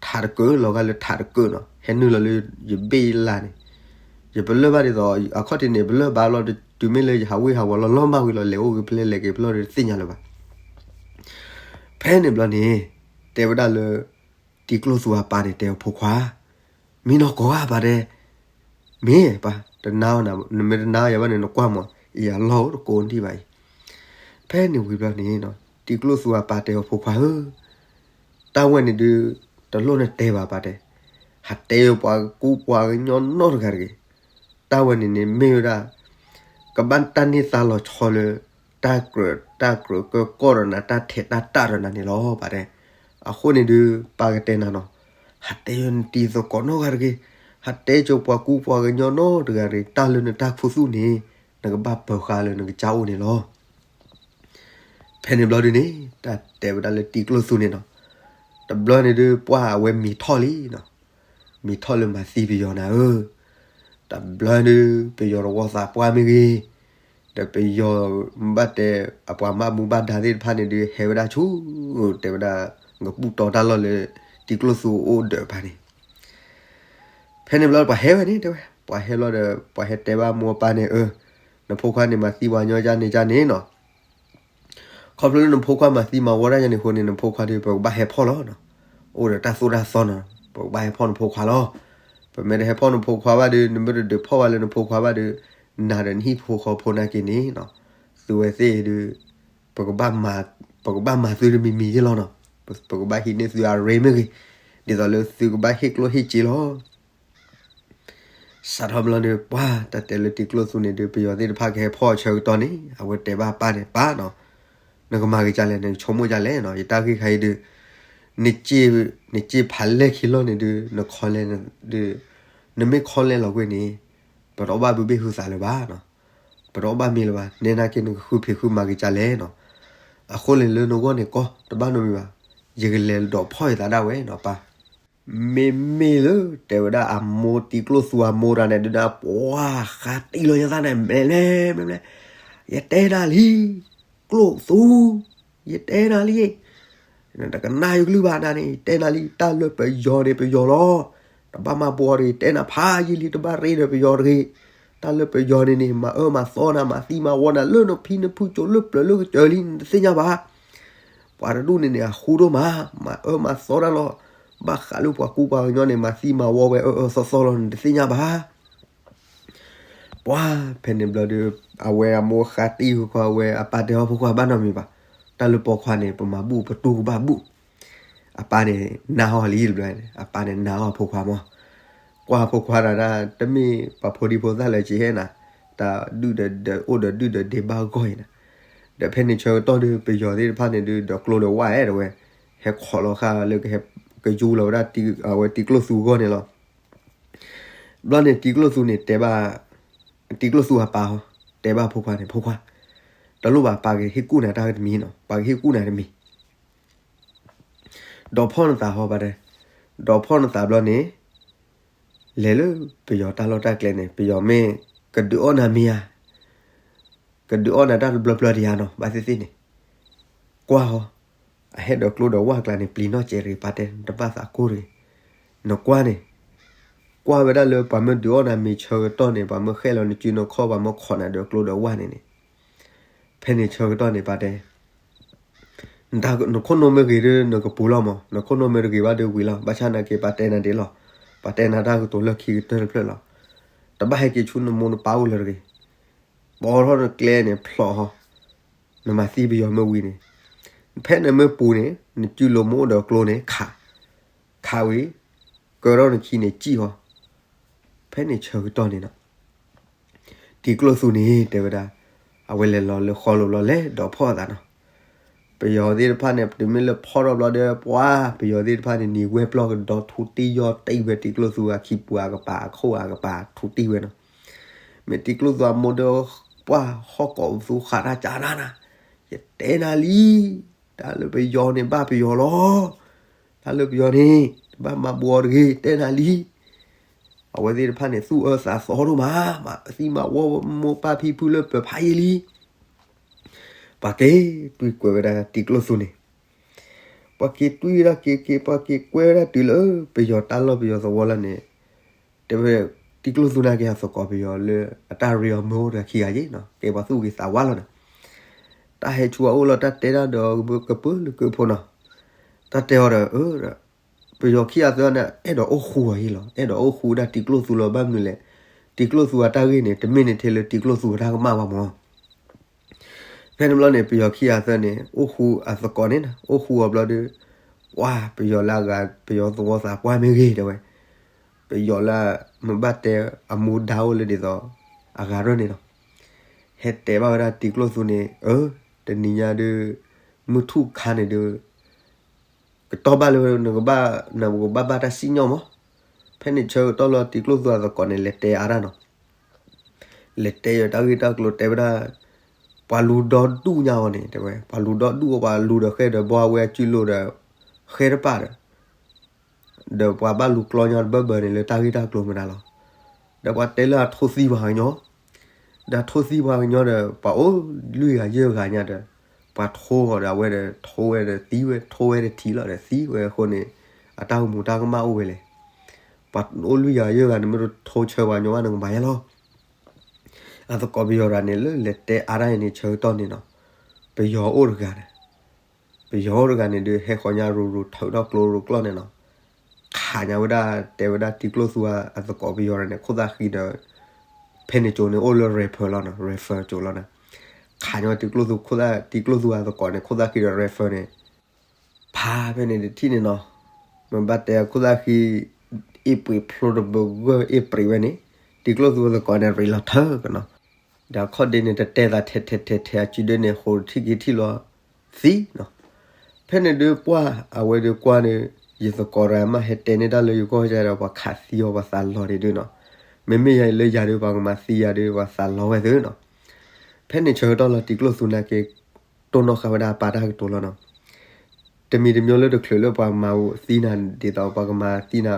ထးတကၢး လီၤဂာ်လၢထးတကၢးနီၤ, ဟဲနုာ်လီၤလၢယဘ့ၣ်ယလါန့ၣ်, ယပလၢၢ်ဘၣ်ဒ်သိး အခီၣ်ထံးန့ၣ် ပလၢၢ်ဘၣ်လီၤ တုၤမ့ၢ်လၢယဟးဝ့ၢ်ဟးဝီၤလီၤလီၤမၢ်ဝံၤလီၤ လဲၤအိၣ်ဂ့ၤဖဲလဲၣ်လဲၤက့ၤဖဲလဲၣ်ဒီးတသ့ၣ်ညါလၢၤဘၣ်. ဖဲန့ၣ်ဘျီန့ၣ် တဲဝဲဒၣ်လၢ တံၤကျိၣ်သူအပၢ်န့ၣ် တဲအီၤဖိခွါ, မံနီၢ်ကိးဂၤပၢ်တဲ, မ့ၢ်ပၢ် တနာ်အီၤနၤ, နမ့ၢ်တနာ်အီၤယၤဘၣ်န့ၣ် နကွၢ်မး, ယၤလီၢ်အိၣ်တကိးဒံးဘၣ်အံၤ. ဖဲန့ၣ်ဝံၤဘျီန့ၣ် တံၤကျိၣ်သူအပၢ်တဲအီၤဖိခွါဧၢ, တၢ်ဝဲန့ၣ်ဒုး တလိၣ်နတဲဘၣ်ပၢ်တဲ, ဟးတဲပှၤကူပှၤကညီနီတဂၤတဂ့ၤ. တၢ်ဝဲန့ၣ်န့ၣ်မ့ၢ်ဝဲဒၣ် ကဘၣ်တၢ်န့ၢ်သါလီၤဆီလၢ တၢ်ကြၢးတၢ်ကြၢးကၢကီၢ်ဒီးနၤ တၢ်ထဲးတၢ်တၢ်ဒီးနၤန့ၣ်လီၤ ပၢ်တဲ. အဃိန့ၣ်ဒုး ပၢ်ကတဲနၤနီၤ, ဟးတဲယိၤနတံၤသကိးနီတဂၤတဂ့ၤ, ဟးတဲကၠိပှၤကူပှၤကညီနီတဂၤတဂ့ၤ, တၢ်လၢနတၢ်ခူသူၣ်န့ၣ် နကဘၣ်ပၢၤဃာ်လၢနကစၢ်အိၣ်န့ၣ်လီၤ. ဖဲန့ၣ်ဘျီဒုးန့ၣ် တၢ်တဲဝဲဒၣ်လၢတံၤကျိၣ်သူန့ၣ်နီၤ, တဘျီန့ၣ်ဒုး ပှၢ်အဝဲမံၤထီၣ်လံနီၤ, မံၤထီၣ်လၢမၤသံပယီၤနၤဧၢ, တဘျီဒုး ပယီၤတဝီသးပှၢ်မ့ၢ်ဂ့ၤ, ဒီးပယီၤဘၣ်တဲ အပှၤမၤမူဘၣ်ဒါသ့ၣ်တဖၣ်န့ၣ်ဒုး ဟဲဝဲဒၣ်ဆူ တဲဝဲဒၣ် ကပူၢ်တီတၢ်လီၢ်လၢ တံၤကျိၣ်သူအိၣ်ဒၢးပၢ်န့ၣ် ဖဲန့ၣ်ဘျီပှၤဟဲဝဲန့ၣ်တဲဝဲ, ပှၤဟဲလီၤဒီး ပှၤဟဲတဲဘၣ်မိၢ်ပၢ်န့ၣ် အၢ နဖိခွါန့ၣ်မၤသံပှၤကညီကၢန့ၣ်ကၢန့ၣ်နီၤ, ခီဖျိလၢနဖိခွါမၤသံမၤဝီတၢ်ယါန့ၣ်အဃိန့ၣ် နဖိခွါဒီး ပကဘၣ်ဟဲဖီၣ်လီၤနီၤ, အိၣ်ဒီးတၢ်သိၣ်တၢ်သီနီၤ, ပကဘၣ်ဟဲဖီၣ်နဖိခွါလီၤ. ပမ့ၢ်တဟဲဖီၣ်နဖိခွါဘၣ်ဒီး နမ့ၢ်တဒုးဖီၣ်ဘၣ်လၢနဖိခွါဘၣ်ဒီး နၤဒီးနဟံၣ်ဖိဃီဖိနာ်က့န့ၣ်နီၤ, သုဝဲသ့ၣ်အံၤဒီး ပကဘၣ်မၤသုတမံၤမံၤယ့ၢ်လီၤနီၤ, ပကဘၣ်ဟံးန့ၢ်သုအရ့မ့ၢ်ဂ့ၤ, ဒ်သိးလၢသုကဘၣ်ဟ့ၣ်ကျိၣ်ဟ့ၣ်စ့လီၤ. စးထီၣ်ဘျီဒီး ပှၤတၢ်တဲလၢတံၤကျိၣ်သူန့ၣ်ဒီး ပယီၤသ့ၣ်တဖၣ်ကဟဲဖီၣ်အဆၢကတီၢ်န့ၣ် အဝဲတဲဘၣ်ပၢ်န့ၣ် ပၢ်နီၤ, နကမၤက့ၤဒ်လဲၣ် နကဆိကမိၣ်ဒ်လဲၣ်နီၤ, ယတၢ်ဂ့ၢ်ခါအံၤဒီး နစ့ဖးလဲၢ်ခံလီၢ်န့ၣ်ဒီး နခီလဲၣ်ဒီး နမ့ၢ်ခီလဲၣ်လီၤကွံာ်န့ၣ် ပတအီၣ်ဘၣ်ဘုဘ့ၣ်ဟုသးလၢၤဘၣ်နီၤ, ပတအီၣ်ဘၣ်မ့ၢ်လၢၤဘၣ်, နဲနာ်က့နကဃုဖံးဃုမၤက့ၤဒ်လဲၣ်နီၤ, အဃိန့ၣ်လၢနဂီၢ်န့ၣ်ကီ တဘၣ်နီတမံၤဘၣ်, ယကလဲၤဒိးဖီၣ်ယသးဒၣ်ဝဲနီၤပၢ် မ့မ့ၢ်လၢတဲဝဲဒၣ်အမိၢ်တံၤကျိၣ်သူအမိၢ်တဂၤန့ၣ်ဒုး ပှၤဃးတံၢ်လီၤယသးန့ၣ် မ့ၢ်လဲၣ်မ့ၢ်လဲၣ်, ယတဲနၤလံ, ကျိၣ်သူ, ယတဲနၤလံ, နတကနၣ်ယကလုၢ်ဘၣ်နၤန့ၣ် ယတဲနၤလံ, တၢ်လၢပယီၤန့ၣ်ပယီၤလီၤ, တဘၣ်မၤပှီၤတဂ့ၤ, တဲနၤဖးယံာ်လံ တဘၣ်ရ့ဒီးပယီၤတဂ့ၤ, တၢ်လၢပယီၤန့ၣ်န့ၣ် မၤအၢမၤသီနၤ မၤသံမၤဝီနၤ လၢနဖံနဖုကၠိလၢပျၢၤလၢကစၢၤလံ နတသ့ၣ်ညါဘၣ် ပှၤတဒူၣ်န့ၣ်န့ၣ် အဃူဒိၣ်မး, မၤအၢမၤသီတၢ်လီၤ, ဘၣ်ဃးလၢပှၤကူပှၤကညီန့ၣ် မၤသံမၤဝီဝဲအၢအၢသီသီလီၤ နတသ့ၣ်ညါဘၣ်. ပှၤဖဲန့ၣ်ဘျီဒီး အဝဲအမိၢ်ဃးတံၢ်ဃီ အဝဲအပၢ်တဲအီၤ ဖိခွါဘၣ်နီတမံၤဘၣ်, တၢ်လၢပိာ်ခွါန့ၣ် ပမၤဘူၣ် ပတူၢ်ကဘၣ်ဘူၣ်, အပၢ်န့ၣ်နာ်အီၤလံတဘျီ, အပၢ်န့ၣ်နာ်အီၤဖိခွါမး, ကွၢ်ဖိခွါတဂၤဒၣ် တမ့ၢ်ပှၤဖိဒံဖိသၣ်လၢကဟဲနၤ, တၢ်ဒုၣ်ဒီးအိၣ်ဒီးဒုၣ်ဒီးဒ့ဘၣ်ဂီၢ်အံၤနၤ, ဒီးဖဲန့ၣ်ဆၢကတီၢ်ဒီး ပယီၤသ့ၣ်တဖၣ်န့ၣ်ဒုး ဒီးကျိဒီးဝၣ်အဲၣ်ဒိးဝဲ, ဟဲခိးလီၤဃာ်လၢကဟဲကယူလီၤဝဲဒၣ် အဝဲတံၤကျိၣ်သူအဂီၢ်န့ၣ်လီၤ. ဘျီန့ၣ်တံၤကျိၣ်သူန့ၣ်တဲဘၣ်, တံၤကျိၣ်သူအပၢ်ဟီ တဲဘၣ်ဖိခွါန့ၣ် ဖိခွါ, တလိၣ်ဘၣ် ပၢ်ကဟ့ၣ်ကူၣ်နၤတၢ်တမံၤနီၤ, ပၢ်ကဟ့ၣ်ကူၣ်နၤတမံၤ ဒီးဖီၣ်နသးဟီဘၣ်တဲ, ဒီးဖီၣ်နသးဘျီန့ၣ်, လဲၤလၢပယီၤတၢ်လီၢ်တၢ်ကျဲန့ၣ် ပယီၤမ့ၢ်ကဒုးအီၣ်နၤမ့ၢ်ဧါ, ကဒုးအီၣ်နၤတၢ်တဘျီဘျီတယါနီၤ ဘၣ်သ့ၣ်သ့ၣ်န့ၣ်, ကွၢ်ဟီ, အဟဲဒီးကျိဒီးဝၣ်ကျါန့ၣ် ပျံၤနီၢ်ကဲးတဂ့ၤ ပၢ်တဲ တဘၣ်သးကိၢ်တဂ့ၤ, နကွၢ်န့ၣ်, ကွၢ် ကွၢ်ဝဲဒၣ်လၢပှၤမ့ၢ်ဒုးအီၣ်နၤမ့ၤဆၢကတီၢ်န့ၣ် ပှၤမ့ၢ်ဃဲၣ်လီၤနစုနခီၣ် ပှၤမ့ၢ်ခိးနၤဒီးကျိဒီးဝၢ်န့ၣ်န့ၣ်, ဖဲန့ၣ်ဆၢကတီၢ်န့ၣ် ပှၤတဲ နခိၣ်နူာ်မ့ၢ်ဂ့ၤဒီး နကပူၤလီၤမး, နခိၣ်နူာ်မ့ၢ်တဂ့ၤဘၣ်ဒီးဝံၤလီၤ. ဘၣ်ဆၣ်နာ်က့ ပှၤတဲနၤဒ်လီၤ. ပှၤတဲနၤတၢ်ကတိၤလၢခံကတၢၢ်တဖျၢၣ်လီၤ. တဘၣ်ဟဲက့ၤဆူနမိၢ်နပၢ်အိၣ်လၢၤတဂ့ၤ. ဘီထီၣ်နကျဲန့ၣ်ဖျိးဟီ, နမၤသံပယီၤမ့ၢ်ဝံၤန့ၣ်, ဖဲနမ့ၢ်ပူၤန့ၣ် နစုလိၤမ့ၢ်အိၣ်ဒီးကျိန့ၣ်ခး, ခးဝံၤ ကၢထီၣ်နခံန့ၣ် စံၣ်ဟီ. ဖဲန့ၣ်ဆၢကတီၢ်န့ၣ်နီၤ တံၤကျိၣ်သူန့ၣ် တဲဝဲဒၣ်, အဝဲလဲၤလီၤလၢဃီလိၤဘျီ လဲၤဒီးဖီၣ်အသးနီၤ. ပယီၤသ့ၣ်တဖၣ်န့ၣ် တုၤမ့ၢ်လၢဖီၣ်ထီၣ်ဘျီဒီး ပှၤပယီၤသ့ၣ်တဖၣ်န့ၣ် နံၤဝဲပျီၢ်ကဒီထူတ့ၢ်ယီၢ်တ့ၢ်ဝဲ တံၤကျိၣ်သူအခံပူၤအကပၤ အခိၣ်အကပၤ ထူတ့ၢ်ဝဲနီၤ. မ့ၢ်တံၤကျိၣ်သူအမိၢ်ဒီး ပှၤဟီၣ်ကိးပသူဃးတၢ်ကၢ်တၢ်နၤ, ယတဲနၤလံ, တၢ်လၢပယီၤန့ၣ်ဘၣ်ပယီၤလီၤ. တၢ်လၢပယီၤန့ၣ် တဘၣ်မၤဘူးအီၤတဂ့ၤ တဲနၤလံ. အဝဲသ့ၣ်တဖၣ်န့ၣ် သူၣ်အၢသးသီဒိၣ်မး, မၤသံမၤဝီမိၢ်ပၢ်ဖံဖုလၢပၢၤဖးယံာ်လံ. ပှၤက့ၤတွံၢ်ကွဲးဝဲဒၣ်တံၤကျိၣ်သူန့ၣ်, ပှၤက့ၤတွံၢ်ဝဲဒၣ်က့ၤက့ၤ ပှၤက့ၤကွဲးဝဲဒၣ်တုၤလၢပယီၤတၢ်လီၢ်ပယီၤသဝီလၢန့ၣ်, တဲဝဲ တံၤကျိၣ်သူနာ်က့ အသကိးပယီၤလၢအတၢ်ရ့အီၤမၢအိၣ်တဂၤခံဂၤယ့ၣ်နီၤ, ကဲပှၤသူၣ်ဂ့ၤသးဝါလီၤန့ၣ်, တၢ်ဟဲဆူအအိၣ်လီၤ တၢ်တဲတၢ်ဒီးကပၢလၢကၢဖိနီၤ, တၢ်တဲအီၤဒီး ပယီၤခံဂၤသၢဂၤန့ၣ် အဲၣ်ဒိးအိၣ်ဃူအီၤယ့ၣ်လီၤ. အဲၣ်ဒိးအိၣ်ဃူဒၣ်တံၤကျိၣ်သူလီၤ ဘၣ်မနုၤလဲၣ်, တံၤကျိၣ်သူအတၢ်ဂ့ၢ်န့ၣ် တမ့ၢ်န့ၣ်ထဲလၢတံၤကျိၣ်သူအတၢ်ကမၣ်ဘၣ်မး. ဖဲန့ၣ်ဘျီန့ၣ် ပယီၤခံဂၤသၢဂၤန့ၣ် အိၣ်ဃူအသကိးန့ၣ်နီၤ, အိၣ်ဃူအီၤဘျီဒီး ပှၤပယီၤလၢအဂၤ ပယီၤသဝီသးပှၢ်မ့ၢ်ဂ့ၤတဲဝဲ, ပယီၤလၢမ့ၢ်ဘၣ်တဲအမူဒါအိၣ်လၢဒ်သိး အဂၤရၢၢ်န့ၣ်နီၤ, ဟဲတဲဘၣ်ဝဲဒၣ်တံၤကျိၣ်သူန့ၣ် အၢ တနံၤညါဒီး မုၢ်ထူၣ်ခါန့ၣ်ဒီး ကတီၢ်ဘၣ်လၢနကဘၣ် နကဘၣ်ဘၣ်တၢ်စံၣ်ညီၣ်မး. ဖဲန့ၣ်ဆၢကတီၢ်လီၤ တံၤကျိၣ်သူအသကိးန့ၣ် လဲၤတဲအါတၢ်နီၤ, လဲၤတဲယတၢ်ဂ့ၢ်တၢ်ကျိၤ တဲဝဲဒၣ် ပှၤလူၤဒီဒူၣ်ညါအီၤန့ၣ် တဲဝဲ ပှၤလူၤဒီဒူၣ်အီၤ ပှၤလူၤဒီးဃဲဒီးဘီအဝဲအစုလိၤဒီး ဃဲတပာ်ဒီး ဒီးပှၤဘၣ်လူၤကျီညါတဘၢဘၢန့ၣ် လၢတၢ်ဂ့ၢ်တၢ်ကျိၤမတၤလီၤ. ဒီးပှၤတဲလၢအထိသံပှၤကညီ, ဒီးထိသံပှၤကညီဒီး ပှၤအိၣ်လွံၢ်ဂၤယဲၢ်ဂၤညါဒီး ပှၤထိအီၤဒီး အဝဲဒီးထိဝဲဒီးသံဝဲ ထိဝဲတထံၣ်လီၤဒီးသံဝဲအဃိန့ၣ် အတၢ်အိၣ်မူတၢ်ကမၣ်အိၣ်ဝဲလဲၣ်. ပှၤအိၣ်လွံၢ်ဂၤယဲၢ်ဂၤန့ၣ် မ့ၢ်တထိဆၢပှၤကညီဘၣ် နကမၤယါလီၤ. အသကိးပယီၤတဂၤန့ၣ် လၢလဲၤတဲအါတၢ်အံၤန့ၣ် ဆၢကတီၢ်န့ၣ်နီၤ, ပယီၤအိၣ်တဂၤန့ၣ် ပယီၤအိၣ်တဂၤန့ၣ်ဒီး ဟဲဃီၤညါရူၤရူၤ ထုးထီၣ်ကျိရူၤကျီၢ်န့ၣ်နီၤ, ခးညါဝဲဒၣ် တဲဝဲဒၣ်တံၤကျိၣ်သူအသကိးပယီၤတဂၤန့ၣ် ခိၣ်သၣ်ဃံဒီး ဖဲန့ၣ်ကၠိန့ၣ်အိၣ်လၢ rifle လီၤနီၤ, rifle ကၠိလီၤန့ၣ်, ခးညါဝဲတံၤကျိၣ်သူခိၣ်သၣ် တံၤကျိၣ်သူအသကိးန့ၣ် ခိၣ်သၣ်ဃံဒီး rifle န့ၣ် ဖးဖဲန့ၣ်တထံၣ်န့ၣ်နီၤ, မ့ၢ်ဘၣ်တဲအခိၣ်သၣ်ဃံ အ့ၣ်ပှ့ၤဖျိတဘၢဂၢၢ်အ့ၣ်ပြံးဝဲန့ၣ်, တံၤကျိၣ်သူအသကိးန့ၣ် ရံးလီၤထၢကနီၤ, ဒီးအခီၣ်ဒ့န့ၣ် တတဲသးထဲထဲထဲထဲ အစုဒုန့ၣ် ဟိးတထံၣ်က့ၤထံၣ်လီၤသံနီၤ. ဖဲန့ၣ်ဒုးပှၢ် အဝဲဒုးကွၢ်န့ၣ် ယသကိးတဂၤမ့ၢ်ဟဲတဲန့ၢ်တၢ်လၢယဂီၢ်ယါဒီး ပှၤခးသံအီၤ ပှၤသးလီၤဒံးဒုးနီၤ, မ့မ့ၢ်ယၤလၢယၤဒုး ပှၤကမၤသံယၤဒုး ပှၤသးလီၤဝဲသ့နီၤ. ဖဲန့ၣ်ဆၢကတီၢ်လီၤ တံၤကျိၣ်သူနာ်က့ တိၢ်နီၣ်ဃာ်ဝဲဒၣ်အပၢ်တၢ်ကတိၤလီၤနီၤ. တမံၤတမံၤလၢတချုးလၢပှၤမၤသံ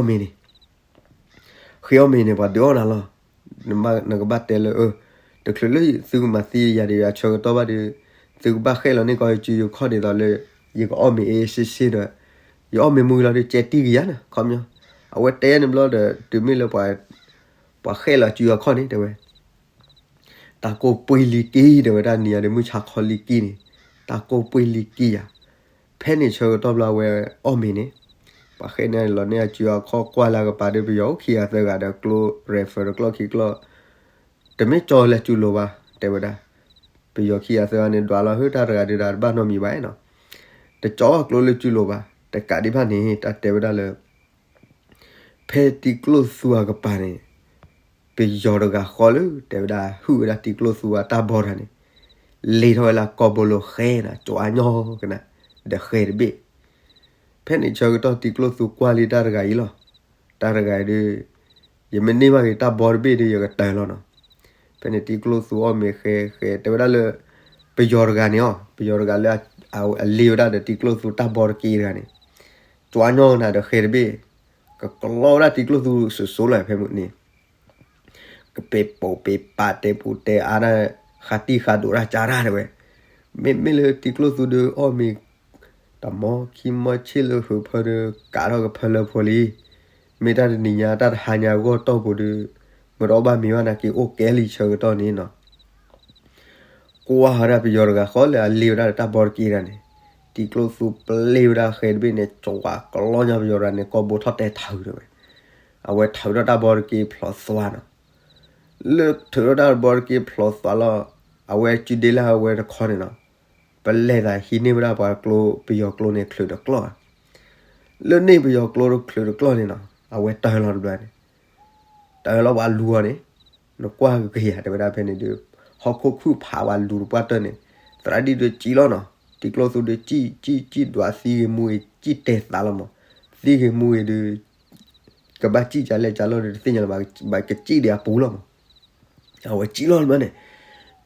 နၤဒ်သိး ပှၤကမၤသံနၤအၢအၢသီသီဒံးဘၣ်ဆၢကတီၢ်န့ၣ် နဃ့အီၣ်မ့ၤန့ၣ် ဃ့အီၣ်မ့ၤန့ၣ် ပှၤဒုးအီၣ်နၤလီၤ. နကဘၣ်တဲလၢ အၢ တချုးလၢသုကမၤသံယၤဒံးယၤဆၢကတီၢ်ဘၣ်ဒီး သုကဘၣ်ဃဲၣ်လီၤန့ၢ်ကီးယစုယခီၣ်ဒ်သိးလၢ ယကအီၣ်မ့ၤအ့ၣ်စ့ၣ်စ့ၣ်ဒီး ယအီၣ်မ့ၤမုၢ်လီၤဒီး ကဲတံၢ်ကယၤန့ၣ် ခီပညီ အဝဲတဲန့ၣ်ဘျီဒီး တုၤမ့ၢ်လၢ ပှၤဃဲၣ်လီၤစုအခီၣ်န့ၣ် တဲဝဲ တၢ်ကိၢ်ပှ့ၤလံကံ တဲဝဲဒၣ် နံၤယၤဒီး မုၢ်ဆါခီလံကံန့ၣ် တၢ်ကိၢ်ပှ့ၤလံကံယၤ. ဖဲန့ၣ်ဆၢကတီၢ်ဘျီအဝဲအီၣ်မ့ၤန့ၣ် ပှၤဃဲၣ်န့ၣ်လီၤန့ၢ်အစုအခီၣ်ကွၢ်လၢကပၤဒီး ပယီၤအိၣ်ခံဂၤသၢဂၤဒီး ကျိ rifle တကျီၢ်ခံကျီၢ် တမ့ၢ်ကၠီလၢစုလိၤဘၣ် တဲဝဲဒၣ်. ပယီၤခံဂၤသၢဂၤန့ၣ် ဒွးလီၤဟုၣ်တၢ်တဂၤဒုးဒီးတဘၣ်နီတမံၤဘၣ်နီၤ. တကၠီအကျိလၢစုလိၤဘၣ် တကးဒံးဘၣ်န့ၣ် တၢ်တဲဝဲဒၣ်လၢ ဖဲတံၤကျိၣ်သူအကပၤန့ၣ် ပယီၤတဂၤဃီလၢ တဲဝဲဒၣ် ဟုၣ်ဝဲဒၣ်တံၤကျိၣ်သူအတၢ်ဘီတဂၤန့ၣ် လ့ထီၣ်ဝဲလၢကီၢ်ဘိလိၤဃဲနၤ ကၠီအညီကနၤ ဒီးဃဲတဘ့ၣ်. ဖဲန့ၣ်ဆၢကတီၢ် တံၤကျိၣ်သူကွၢ်လံတၢ်တဂၤအံၤလီၤ. တၢ်တဂၤအံၤဒီး ယမ့ၢ်န့ၢ်ဘၣ်က့ၤတၢ်ဘီတဘ့ၣ်ဒီး ယကတၢၢ်လီၤနီၤ. ဖဲန့ၣ်တံၤကျိၣ်သူအီၣ်မ့ၤဃဲဃဲ တဲဝဲဒၣ်လၢ ပယီၤတဂၤန့ၣ်အီၤ ပယီၤတဂၤလၢ အလ့ဝဲဒၣ်ဒီးတံၤကျိၣ်သူတၢ်ဘီတက့ၢ်တဂၤန့ၣ် ကၠီအညီကနၤဒီးဃဲတဘ့ၣ် ကကျီဝဲဒၣ်တံၤကျိၣ်သူစိၤစိၤလီၤ ဖဲမုၢ်န့ၣ် ကပ့ၤပိာ်ပ့ၤပာ်တဲပူၤတဲအါတၢ် ဃးတံၢ်ဃးဒိးတၢ်ကၢ်တၢ်တဲဝဲ. မ့မ့ၢ်လၢတံၤကျိၣ်သူဒီးအီၣ်မ့ၤ တၢ်မီခံမီဆ့ၣ်လၢဟုးဖၢဒီး ကးထီၣ်ကဖၢလၢဖိလံ. မ့ၢ်တၢ်တနံၤညါ တၢ်တဟါညါအဂီၢ်တီၢ်ပူၤဒီး မ့ၢ်တအီၣ်ဘၣ်မံၤဘၣ်နာ်က့ အိၣ်ကဲလံဆၢကတီၢ်န့ၣ်နီၤ. ကွၢ်ဝဲဒၣ်ပယီၤတဂၤဃီလၢအလ့ဝဲဒၣ်လၢတၢ်ဘီတက့တၢ်န့ၣ်, တံၤကျိၣ်သူပျ့ၢ်ဝဲဒၣ်ဃဲတဘ့ၣ်န့ၣ် ကဝးကလီညါပယီၤတဂၤန့ၣ် ကိာ်ဘိထီၣ်တဲထၢတဲဝဲ. အဝဲထုးထီၣ်တၢ်ဘီတက့ဖျိးသွါနီၤ. လၢထုးထီၣ်တၢ်ဘီတက့ဖျိးသွါလီၤ, အဝဲစုဒ့လၢအဝဲတခီန့ၣ်နီၤ, ပလဲၤသးဟံးန့ၢ်ဝဲဒၣ်ပှၤကျိ ပယီၤကျိန့ၣ်ချုးတကျီၢ်. လၢန့ၣ်ပယီၤကျိတချုးတကျီၢ်န့ၣ်နီၤ, အဝဲတၢၢ်လီၤတဘျီန့ၣ်, တၢၢ်လီၤပှၤလူၤအီၤန့ၣ်, နကွၢ်ကယၤတဲဝဲဒၣ်ဖဲန့ၣ်ဒီး, ဟီၣ်ခိၣ်ခုၣ်ဖးပှၤလူၤတပှၢ်တၢၢ်န့ၣ်, သရၣ်ဒံၣ်ဒီးစံၣ်လီၤနီၤ, တံၤကျိၣ်သူဒီးစံၣ်စံၣ်စံၣ်ဒွးသံဂ့ၤမူဂ့ၤ စံၣ်တဲသးလီၤမး, သံဂ့ၤမူဂ့ၤဒီး ကဘၣ်စံၣ်ကလဲၣ်ကလီၢ်ဒီးတသ့ၣ်ညါလၢၤဘၣ်, ဘၣ်ကစံၣ်ဒံးအပူၤလီၤမး. အဝဲစံၣ်လီၤတဘျီန့ၣ်,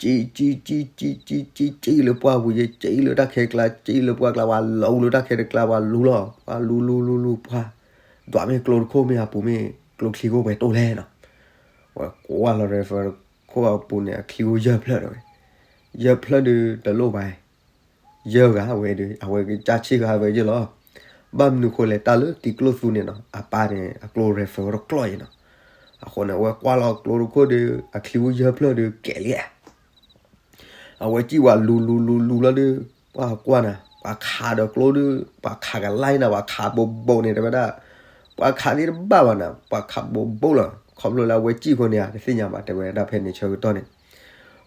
စံၣ်စံၣ်စံၣ်စံၣ်စံၣ်စံၣ်စံၣ်လၢပှၢ်ပူၤယဲ, စံၣ်လၢတၢ်ခဲကျါ, စံၣ်လၢပှၢ်ကျါ, ပှၤလူၤလၢတၢ်ခဲတကျါ, ပှၤလူၤလီၤ, ပှၤလူၤလူၤလူၤလူၤပှၢ်, ဒွးမ့ၢ်ကျိတခိၣ်မ့ၢ်အပူၤမ့ၢ်ကျိချံခိၣ်ပှဲၤတိၢ်လဲၣ်နီၤ. ဝဲကွၢ်လီၤ rifle ခိၣ်အပူၤန့ၣ် အချံအိၣ်ယဲၢ်ဖျၢၣ်တဲဝဲ, ယဲၢ်ဖျၢၣ်ဒီးတလိၣ်ဘၣ် ယဲၢ်ဂၤဝဲဒီး အဝဲကစၢ်ဆ့ၣ်ဂၤဝဲယဲၢ်လီၤ. ဘၣ်မနုၤဃိလဲၣ် တၢ်လၢတံၤကျိၣ်သူန့ၣ်နီၤ အပၢ်န့ၣ် အကျိ rifle တကျီၢ်အံၤနီၤ. အဃိန့ၣ် အဝဲကွၢ်လီၤကျိတခိၣ်ဒီး အချံအိၣ်ယဲၢ်ဖျၢၣ်ဒီးကဲလံဧါ. အဝဲစံၣ်ဝဲလူၤလူၤလူၤလူၤလီၤဒီး ပှၤကွၢ်နၤ ပှၤခးဒီးကျိဒီး ပှၤခးကလါနၤ ပှၤခးဘိးဘိးန့ၣ် တဲဝဲဒၣ်, ပှၤခးသ့ၣ်တဘၣ်ဘၣ်နၤ ပှၤခးဘိးဘိးလီၤ. ခီဖျိလၢအဝဲစံၣ်ဃိန့ၣ် တသ့ၣ်ညါဘၣ် တဲဝဲဒၣ်ဖဲန့ၣ်ဆၢကတီၢ်န့ၣ်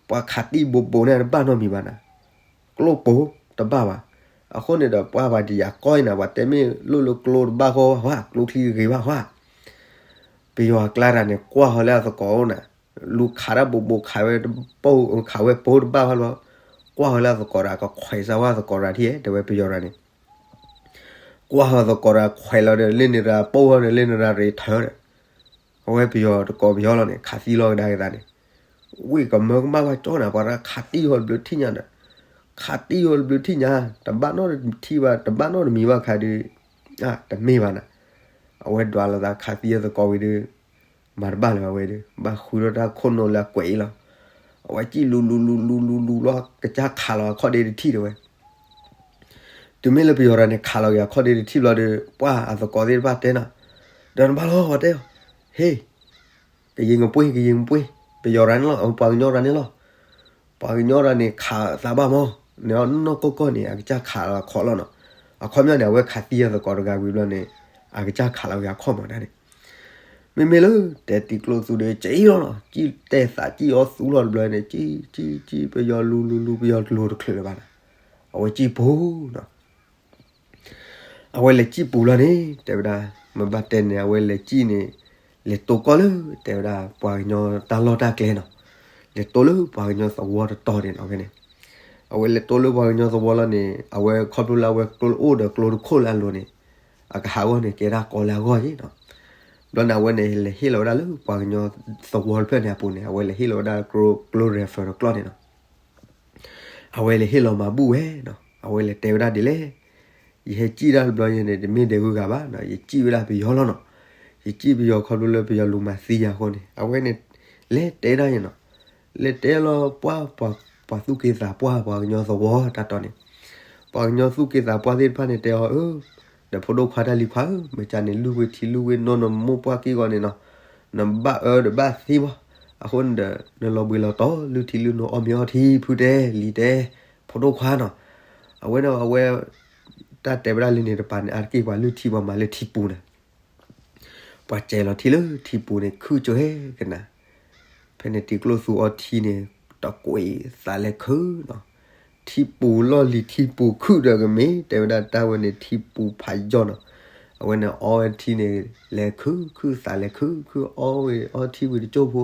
ပှၤခးတံၢ်ဘိးဘိးန့ၣ်တဘၣ်နီတမံၤဘၣ်နၤ, ကျိပိာ်တဘၣ်ဘၣ်. အဃိန့ၣ်ဒီး ပှၤဘၣ်ဒံးယၤကီနၤ ပှၤတဲမ့ၢ်လိၣ်လၢကျိတဘၣ်ဃီဝဲ ကျိချံဂ့ၤဘၣ်ဃီ ပယီၤအကျါတၢ်န့ၣ် ကွၢ်ဃီၤလၢအသကိးအိၣ်နၤ, လူၤခးတၢ်ဘိးဘိး ခးဝဲပိာ် ခးဝဲပိာ်တဘၣ်ဃီလီၤ. ကွၢ်ဃီၤလၢအသကိးတၢ် ကခွဲးစၢ်ဝဲအသကိးတၢ်ထံၣ် တဲဝဲပယီၤတၢ်န့ၣ် ကွၢ်ဃီၤသကိးတၢ်ခွဲးလီၤဒီး လၢန့ၣ်တၢ်ပိာ်ဃီဒီး လၢန့ၣ်တၢ်ရ့ထၢဒီး အဝဲပယီၤတကိးပယီၤလီၤန့ၣ် ခးသံလီၤကဒါက့ၤသးန့ၣ်, ဝံၣ်ကမၢကမၣ်ဘၣ်ကၠီနၤ ပှၤတၢ်ခးတံၢ်ဃီတဘျုးထံၣ်ညါဒီး, ခးတံၢ်ဃီတဘျုးထံၣ်ညါ တဘၣ်နီတထံၣ်ဘၣ် တဘၣ်နီတမံၤဘၣ်ခါဒီး, တမ့ၢ်ဘၣ်နၤ, အဝဲဒွးလိာ်သးခးသံအသကိးဝံၤဒီး မၤတဘၣ်လၢၤဘၣ်ဝဲဒီး ဘၣ်ဃုထီၣ်တၢ်ခိၣ်နူာ်လၢအကွဲးအံၤလီၤ. အဝဲစံၣ်လူၤလူၤလူၤလူၤလူၤလူၤလီၤ ကစၢ်ခးလီၤအခီၣ်ဒ့တထံၣ်တဲဝဲ တုၤမ့ၢ်လၢပယီၤတၢ်န့ၣ် ခးလီၤက့ၤအခီၣ်ဒ့တထံၣ်ဘျီဒီး ပှၤအသကိးသ့ၣ်တဖၣ်တဲနီၤ, ဒီးနဘၣ်လီၤ ပှၤတဲအီၤ, ဟ့ၣ်, ကယံၤကပှ့ၤ ကယံၤကပှ့ၤ, ပယီၤတၢ်န့ၣ်လီၤ ပှၤကညီတၢ်န့ၣ်လီၤ. ပှၤကညီတၢ်န့ၣ် ခးသးဘၣ်မး, န့ၣ်အီၤနီၢ်နီၢ်ကီၢ်ကီၢ်န့ၣ် အကစၢ်ခးလီၤအခီၣ်လီၤနီၤ. အခီပညီန့ၣ် အဝဲခးသံအသကိးတဂၤဝံၤဘျီန့ၣ် အကစၢ်ခးလီၤက့ၤအခီၣ်မးတၢ်န့ၣ် မ့မ့ၢ်လၢတဲတံၤကျိၣ်သူဒီး စံၣ်လီၤနီၤ, စံၣ်တဲသးစံၣ်အီၣ်သူလီၤတဘျီန့ၣ် စံၣ်စံၣ်စံၣ် ပယီၤလူၤလူၤလူၤ ပယီၤလူၤတချုးလၢၤဘၣ်နၤ, အဝဲစံၣ်ပူၤနီၤ. အဝဲလဲၤစံၣ်ပူၤလီၤန့ၣ် တဲဝဲဒၣ် မ့ၢ်ဘၣ်တဲန့ၣ် အဝဲလဲၤစံၣ်န့ၣ် လဲၤတိၢ်ကီၢ်လၢ တဲဝဲဒၣ် ပှၤကညီတၢ်လီၢ်တၢ်ကျဲနီၤ, လဲၤတိၢ်လၢပှၤကညီသဝီတတီၤန့ၣ်နီၤ ဖဲန့ၣ် အဝဲလဲၤတိၢ်လၢပှၤကညီသဝီလီၤန့ၣ် အဝဲခီဖျိလၢအဝဲကျိအိၣ်ဒီးကျိတခိၣ်လၢအလိၤန့ၣ် အကဟးဂီၢ်န့ၣ် ကဲဒၣ်ကီလၢအဂီၢ်ယ့ၣ်နီၤ. ဘျီန့ၣ် အဝဲန့ၣ် လဲၤဟ့ၣ်လီၤဝဲဒၣ်လၢပှၤကညီသဝီတဖျၢၣ်န့ၣ်အပူၤန့ၣ် အဝဲလဲၤဟ့ၣ်လီၤဝဲဒၣ်ကျိ ကျိ rifle တကျီၢ်န့ၣ်နီၤ. အဝဲလဲၤဟ့ၣ်လီၤမၤဘူၣ်ဝဲနီၤ, အဝဲလဲၤတဲဝဲဒၣ်ဒ်လဲၣ်, ယဟဲစံၣ်တၢ်တဘျီယဲန့ၣ် တမ့ၢ်ဒဲးဂုၤဂၤဘၣ်နီၤ, ယစံၣ်ဝဲဒၣ်ပယီၤလီၤနီၤ, ယစံၣ်ပယီၤခီဖျိလၢပယီၤလူၤမၤသံယၤအဃိန့ၣ် အဝဲန့ၣ် လဲၤတဲဒၣ်ယဲနီၤ, လဲၤတဲလီၤပှၤ ပှၤသူၣ်က့သးပှၢ် ပှၤကညီသဝီတၢ်တီန့ၣ်, ပှၤကညီသူၣ်က့သးပှၢ်သ့ၣ်တဖၣ်န့ၣ် တဲအီၤ အၢ ဒီးဖိဒိၣ်ခွါတၢ်လံၤခွါဧၢ, မ့ၢ်ကန့ၣ် လုၢ်ဝဲထံလုၢ်ဝဲနိ နမိၢ်ပှၢ်က့ၢ်ဂီၤန့ၣ်နီၤ, နဘၣ်အၢဒီးဘၣ်သ့ဘၣ်, အဃိန့ၣ်ဒီး နလီၤဘှံးလီၤတီၤ လုၢ်ထံလုၢ်နိ အီၣ်မ့ၤအီထံ ဖုတဲ လံၤတဲ ဖိဒိၣ်ခွါနီၤ. အဝဲန့ၣ် အဝဲ တၢ်တဲဝဲဒၣ်လၢန့ၣ်တပၤန့ၣ် အါတက့ၢ်ပှၤလုၢ်ထံပှၤမၤလၢထံပူၤန့ၣ် ပှၤစဲးလီၤထံလၢထံပူၤန့ၣ် ခုၣ်ကၠိဟဲကနၤ, ဖဲန့ၣ်တံၤကျိၣ်သူအီထံန့ၣ် တကွံာ်သးလဲၤခုၣ်နီၤ, ထံပူၤလီၢ်လံၤထံပူၤခုၣ်ဒီးကမ့ၢ် တဲဝဲဒၣ်တၢ်ဝဲန့ၣ်ထံပူၤဖးယီၢ်နီၤ, အဝဲန့ၣ်အီဝဲထံန့ၣ် လဲၤခုၣ်ခုၣ်သးလဲၤခုၣ်ခုၣ်အီဝဲအီထံဝံၤတကၠိၢ်ဖိ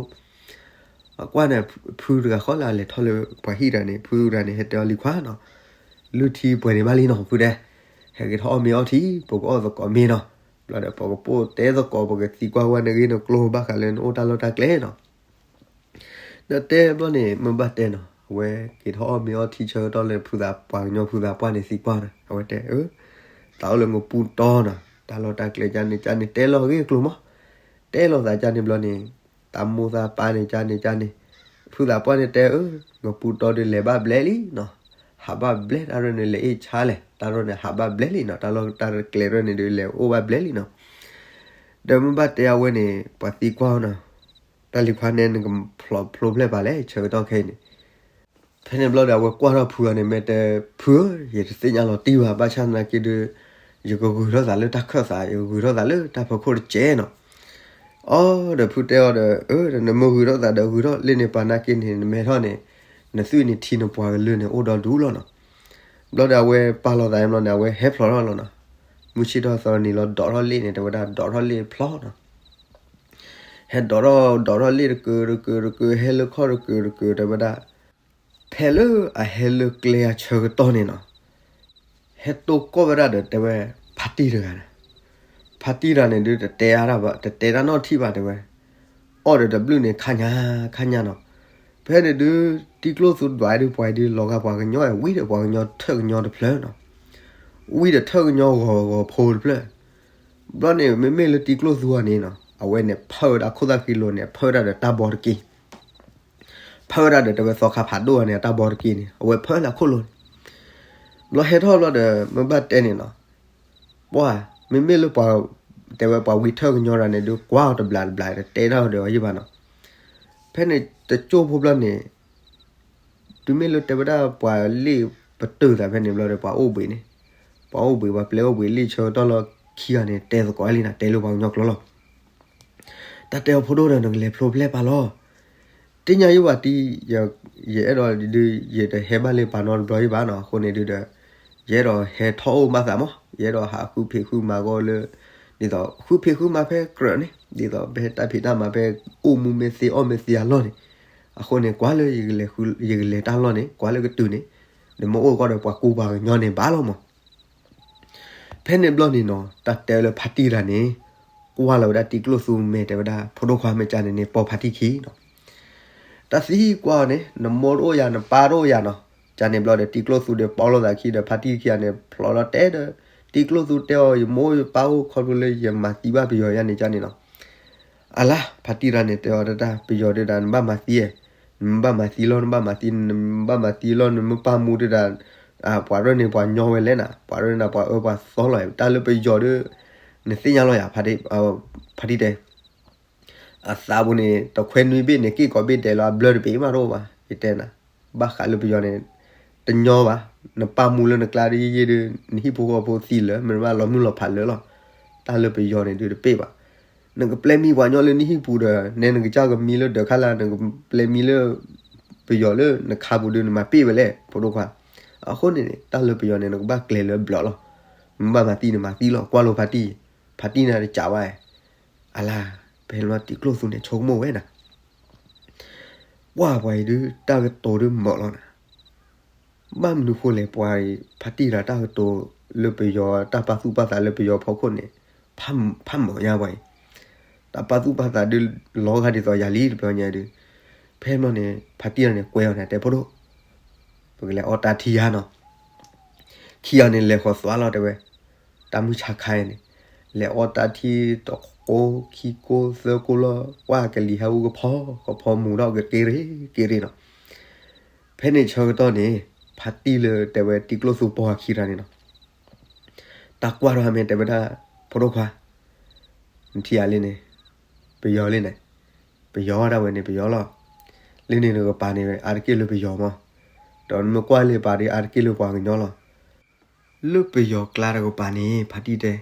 အကွၢ်န့ၣ် ဖုတဂၤဃီလၢအလဲၤထီၣ်လၢပှၤဟံၣ်တဂၤန့ၣ် ဖုတဂၤန့ၣ် ဟဲတဲအီၤလံၤခွါနီၤ, လုၢ်ထံပှဲၤန့ၣ်ဘၣ်လံနီၤ ဖုတဲ, ဟဲက့ၤထီၣ်အီၣ်မ့ၤအီထံ ပကအီၣ်သကိးမ့ၤနီၤ, ဘျီဒီးပကပိာ်တဲသကိး ပကသံကွၢ်ဝဲနဂ့ၢ်နကျိၤဘၣ်ဃးလၢနအိၣ်တၢ်လီၢ်တၢ်ကျဲနီၤ. ဒီးတဲဘျီန့ၣ် မ့ၢ်ဘၣ်တဲနီၤ အဝဲက့ၤထီၣ်အီၣ်မ့ၤအီထံဆၢကတီၢ်လၢဖုသးပှၢ်ကညီဖုသးပှၢ်န့ၣ်သံကွၢ်နီၤ အဝဲတဲ အၢ သးအိၣ်လၢငပူတီနီၤ တၢ်လီၢ်တၢ်ကျဲကန့ၣ်ကန့ၣ် တဲလီၤဂ့ၢ်ကျိၤမး, တဲလီၤသးကန့ၣ်ဘျီန့ၣ် တၢ်မိၢ်သးပၢ်န့ၣ်ကန့ၣ်ကန့ၣ် ဖုသးပှၢ်န့ၣ်တဲ အၢ ငပူတီဒီးလဲၤဘၣ်ဘျဲလံနီၤ, ဟးဘၣ်ဘျဲၣ်တၢ်ရၢၢ်န့ၣ် လဲၤအ့ၣ်ဆါလဲၣ်, တၢ်ရၢၢ်န့ၣ် ဟးဘၣ်ဘျဲၣ်လံနီၤ, တၢ်လီၢ်တၢ်ကျဲရၢၢ်န့ၣ်ဒုး လဲၤအိၣ်ဘၣ်ဘျဲၣ်လံနီၤ. ဒီးမ့ၢ်ဘၣ်တဲအဝဲန့ၣ် ပှၤသံကွၢ်နီၤ, တၢ်လံၤခွါနဲ နကဖျိးဖျိဖျဲၣ်ပာ်လဲၣ် ဆၢကတီၢ်ခဲအံၤန့ၣ်. ဖဲန့ၣ်ဘျီဒီး အဝဲကွၢ်ထီၣ်ဖုဂၤန့ၣ် မ့ၢ်တဲဖုဧၢ, ယတသ့ၣ်ညါလီၤတံၢ်ဘၣ်, ဘၣ်ဆၣ်သနာ်က့ဒုး ယကဂုာ်ထီၣ်သးလၢတၢ်ခၢၣ်သး, ယကဂုာ်ထီၣ်သးလၢတၢ်ဖီခိၣ်တစဲးနီၤ. အီ ဒီးဖုတဲအီၤဒီး အၢ ဒီးနမ့ၢ်ဂုာ်ထီၣ်သးဒီး ဂုာ်ထီၣ်လံန့ၣ် ပှၤသနာ်က့န့ၣ် နမဲထီၣ်န့ၣ် နသွံၣ်န့ၣ်ထံနပှၤကလုာ်န့ၣ် အိၣ်ဒီဒူၣ်လီၤနီၤ. ဘျီဒီးအဝဲပာ်လီၤသးဘျီန့ၣ် အဝဲဟဲဖျိးထီၣ်လီၤနီၤ. မုၢ်ဆ့ၣ်ထီၣ်သီနံၤလီၤ ဒိးထီၣ်လံန့ၣ် တဲဝဲဒၣ် ဒိးထီၣ်လံဖျိးနီၤ. ဟဲဒိးထီၣ် ဒိးထီၣ်လံတကုာ်တကုာ်တကုာ် ဟဲလၢခီၣ်တကုာ်တကုာ် တဲဝဲဒၣ်. ဖဲလၢအဟဲလၢကျဲအဆၢကတီၢ်န့ၣ်နီၤ, ဟဲတိၢ်ကီၢ်ဝဲဒၣ်ဒီးတဲဝဲ ဖါတံၢ်တဂၤန့ၣ်, ဖါတံၢ်တဂၤန့ၣ်ဒုး တတဲတၢ်ဘၣ် တတဲတၢ်နီတထံၣ်ဘၣ် တဲဝဲ, အီၣ်ဒီးတဘျုးန့ၣ် ခါညါ ခါညါနီၤ. ဖဲန့ၣ်ဒုး တံကျိၣ်သူဒွးဒုး ပှၤဒုး လီၤဂာ်ပှၤကညီ ဝံၤဒီးပှၤကညီထၢၣ်ကညီတဖျၢၣ်နီၤ, ဝံၤဒီးထၢၣ်ကညီဂီၤဂီၤဖိတဖျၢၣ်. ဘျီန့ၣ် မ့မ့ၢ်လၢတံကျိၣ်သူအီၤန့ၣ်နီၤ အဝဲန့ၣ် ဖၢဝဲဒၣ်ခိၣ်သၣ်ဃံလိၤန့ၣ် ဖၢဝဲဒၣ်ဒီးတၢ်ဘီတက့ၢ် ဖၢဝဲဒၣ်ဒီးတဲဝဲသီခါဖးဒိၣ်အီၤန့ၣ် အတၢ်ဘီတက့ၢ်န့ၣ် အဝဲဖၢလၢခိၣ်လိၤန့ၣ်. ဘျီဟဲထီၣ်ဘျီဒီး မ့ၢ်ဘၣ်တဲန့ၣ်နီၤ, ပှၤ မ့မ့ၢ်လၢပှၤ တဲဝဲပှၤဝံထၢၣ်ကညီတဂၤန့ၣ်ဒုး ကွၢ်အီၤတဘျးတဘျး တတဲတၢ်ဒီးအီၤယံၣ်ဘၣ်နီၤ. ဖဲန့ၣ်တကၠိၢ်ဖိဘျီန့ၣ် တုၤမ့ၢ်လၢတဲဝဲဒၣ်ပှၤလ့ၣ်ပတုာ်သးဖဲန့ၣ်ဘျီဒီး ပှၤအိၣ်ဘှံးန့ၣ်, ပှၤအိၣ်ဘှံး ပှၤပျဲအိၣ်ဘှံးလံဆၢကတီၢ်လီၤခံဂၤန့ၣ် တဲသကိးလံနီၤ တဲလၢပှၤကညီကျိာ်လီၤ. တၢ်တဲအီၤဖိဒိၣ်ဒီး နကလဲၤဖျိဖျဲၣ်ပာ်လီၤ. တ့ၢ်ညါယံၣ်ဘၣ်တံၢ်, ယအဲၣ်ဒိးဒုး ယတဟဲဘၣ်လၢပာ်နီတဘျီယံၣ်ဘၣ်နီၤ. အဃိန့ၣ်ဒုးဒီး ယအဲၣ်ဒိးဟဲထီၣ်အိၣ်ဘၣ်သးမး, ယအဲၣ်ဒိးဟးဃုဖံးဃုမၤကီၢ်လၢ ဒ်သိးဃုဖံးဃုမၤဖဲကြၢးန့ၣ် ဒ်သိးဖဲတၢ်ဖံးတၢ်မၤဖဲအိၣ်မူမ့ၢ်သ့အီၣ်မ့ၢ်သ့အလီၢ်န့ၣ်. အဃိန့ၣ် ကွၢ်လၢယကလဲၤတၢ်လီၢ်န့ၣ် ကွၢ်လၢကတုၤန့ၣ် နမ့ၢ်အိၣ်ကီၢ်ဒီးပှၤကူပှၤကညီန့ၣ်ဘၣ်လီၤမး. ဖဲန့ၣ်ဘျီန့ၣ်နီၤ တၢ်တဲလၢဖါတံၢ်တဂၤန့ၣ် ကွၢ်လီၤဝဲဒၣ်တံကျိၣ်သူမဲာ် တဲဝဲဒၣ် ဖိဒိၣ်ခွါ မ့ၢ်ကန့ၣ်န့ၣ် ပိာ်ဖါတံၢ်ခံနီၤ. တၢ်သံကွၢ်အီၤန့ၣ် နမိၢ်တအိၣ်ယၤ နပၢ်တအိၣ်ယၤနီၤ. ကန့ၣ်ဘျီဒီး တံကျိၣ်သူဒီး ပိာ်လိာ်သးခံဒီး ဖါတံၢ်ခံဂၤန့ၣ် ဖျိးလီၤတဲဒီး တံကျိၣ်သူတဲအီၤ ယမိၢ်ယပၢ်အိၣ်ခီဖျိလၢယမၤသံဘၣ်ပယီၤယါန့ၣ် ကန့ၣ်နီၤ. အလါ ဖါတံၢ်တဂၤန့ၣ် တဲအီၤတၢ် ပယီၤဒုးဒၣ် နဘၣ်မၤသံ, နဘၣ်မၤသံလီၤ နဘၣ်မၤသံ, နဘၣ်မၤသံလီၤ နမ့ၢ်ပၢ်မူဒုးဒၣ် ပှၤရၢၢ်န့ၣ် ပှၤညီဝဲလဲၣ်နၤ, ပှၤရၢၢ်န့ၣ် ပှၤအၢပှၤသီလီၤ. တၢ်လၢပယီၤဒုး နသ့ၣ်ညါလီၤယၤ ဖါတံၢ်တဲ အသးပူၤန့ၣ် တခွဲနွံဘ့ၣ်န့ၣ် က့ၢ်ကိးဘ့ၣ်ဒဲးလီၤ အဘျၢတဘ့ၣ်မးတအိၣ်ဘၣ် ယတဲနၤ. ဘၣ်ဃးလၢပယီၤန့ၣ် တညီဘၣ်. နပၢ်မူလၢနကျါဒ်ယဲၢ်ဒုး နဟံၣ်ဖိဃီဖိသံလၢာ် မ့ၢ်နဘၣ်လီၤမုၢ်လီၤဖးလၢာ်လီၤ. တၢ်လၢပယီၤန့ၣ်ဒုးတပ့ၢ်ဘၣ်. နကပျဲမံပှၤညီလၢနဟံၣ်ပူၤဒီး နဲနကစၢ်ကမံလၢဒၢးခါလၢ နကပျဲမံလၢ ပယီၤလၢနခါပူၤဒုး နမၤပ့ၢ်ဝဲလဲၣ် ဖိဒိၣ်ခွါ. အဃိန့ၣ်န့ၣ် တၢ်လၢပယီၤန့ၣ် နကဘၣ်ကျဲၤလၢဘျီးလီၤ. မ့ၢ်ဘၣ်မၤသံန့ၣ်မၤသံလီၤ ကွၢ်လိာ်ဖါတံၢ်, ဖါတံၢ်န့ၣ်တကးဘၣ်. အလါ ပဟဲလီၤတံကျိၣ်သူန့ၣ် ဆိကမိၣ်ဝဲနၤ ပှၤပှၤအံၤဒုး တၢ်ကတိၤဒုးမၢလီၤနၤ. ဘၣ်မနုၤဃိလဲၣ် ပှၤအံၤ ဖါတံၢ်တဂၤတၢ်ကတိၤလၢပယီၤ တၢ်ပာ်သူၣ်ပာ်သးလၢပယီၤဖီခိၣ်န့ၣ် ဖးမၢညါပှၤအံၤ. တၢ်ပာ်သူၣ်ပာ်သးဒုးလီၤဂာ်ဒ်သိးယၤလံ တဘျီညါဒုး. ဖဲမီၢ်န့ၣ် ဖါတံၢ်တဂၤန့ၣ် ကွဲးအီၤန့ၣ် တဲဖိဒိၣ် ပကလဲၤအီၣ်တၢ်ထံယါနီၤ. ခံဂၤန့ၣ် လဲၤဃီၤသွါလီၤတဲဝဲ, တၢ်မုၢ်ဆါခါအံၤန့ၣ် လဲၤအီၣ်တၢ်ထံတကိးခံကိးသၢကိးလီၤ. ပှၤကလံၤဟဲအူကဖီကဖီမူၤထီၣ်ကက့ၤရ့က့ၤရ့နီၤ. ဖဲန့ၣ်ဆၢကတီၢ်န့ၣ် ဖါတံၢ်လၢတဲဝဲတံကျိၣ်သူပိာ်အခံတဂၤန့ၣ်နီၤ တၢ်ကွၢ်ထီၣ်မ့ၢ်တဲဝဲဒၣ် ဖိဒိၣ်ခွါ နထံၣ်ဧါလံန့ၣ် ပယီၤလံန့ၣ်, ပယီၤဒၣ်ဝဲန့ၣ် ပယီၤလီၤ. လံန့ၣ်နကပၤန့ၣ် အါတက့ၢ်လၢပယီၤမး, ဒီးနမ့ၢ်ကွၢ်လၢပၤဒီး အါတက့ၢ်လၢပှၤကညီလီၤ. လၢပယီၤကျါတကပၤန့ၣ် ဖါတံၢ်တဲ,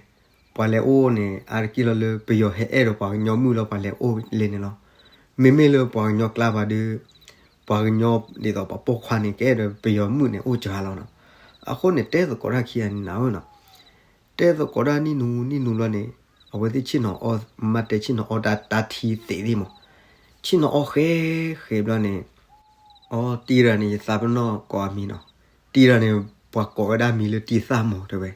ပှၤလဲၤအိၣ်န့ၣ် အါတက့ၢ်လီၤလၢပယီၤဟဲအဲၣ်ဒီးပှၤကညီမုၣ်လီၤ ပှၤလဲၤအိၣ်လဲၣ်န့ၣ်လီၤ. မ့မ့ၢ်လၢပှၤကညီကျါပၤဒီး ပှၤကညီဒ်သိးပှၤပိာ်ခွါန့ၣ် ကအဲၣ်ဒီးပယီၤမုၣ်န့ၣ် အိၣ်စှၤလီၤနီၤ. အဃိန့ၣ် တဲသကိးတၢ်ခံဂၤန့ၣ်နၤဧၢနီၤ. တဲသကိးတၢ်နံၣ်နူနံၣ်နူဘျီန့ၣ် အဝဲသ့ၣ်ဆ့ၣ်နီၤအီၣ် မ့ၢ်တဲဆ့ၣ်နီၤအီၣ်တၢ်ထံသ့သ့ၣ်မး, ဆ့ၣ်နီၤအီၣ်ဃဲဃဲဘျီန့ၣ် အီ တံၤတဂၤန့ၣ် ယသးပ့ၤနီၣ်ကိးအမံၤနီၤ. တံၤတဂၤန့ၣ် ပှၤကိးဝဲဒၣ်မံၤလၢတံၤသၣ်မီၤတဲဝဲ.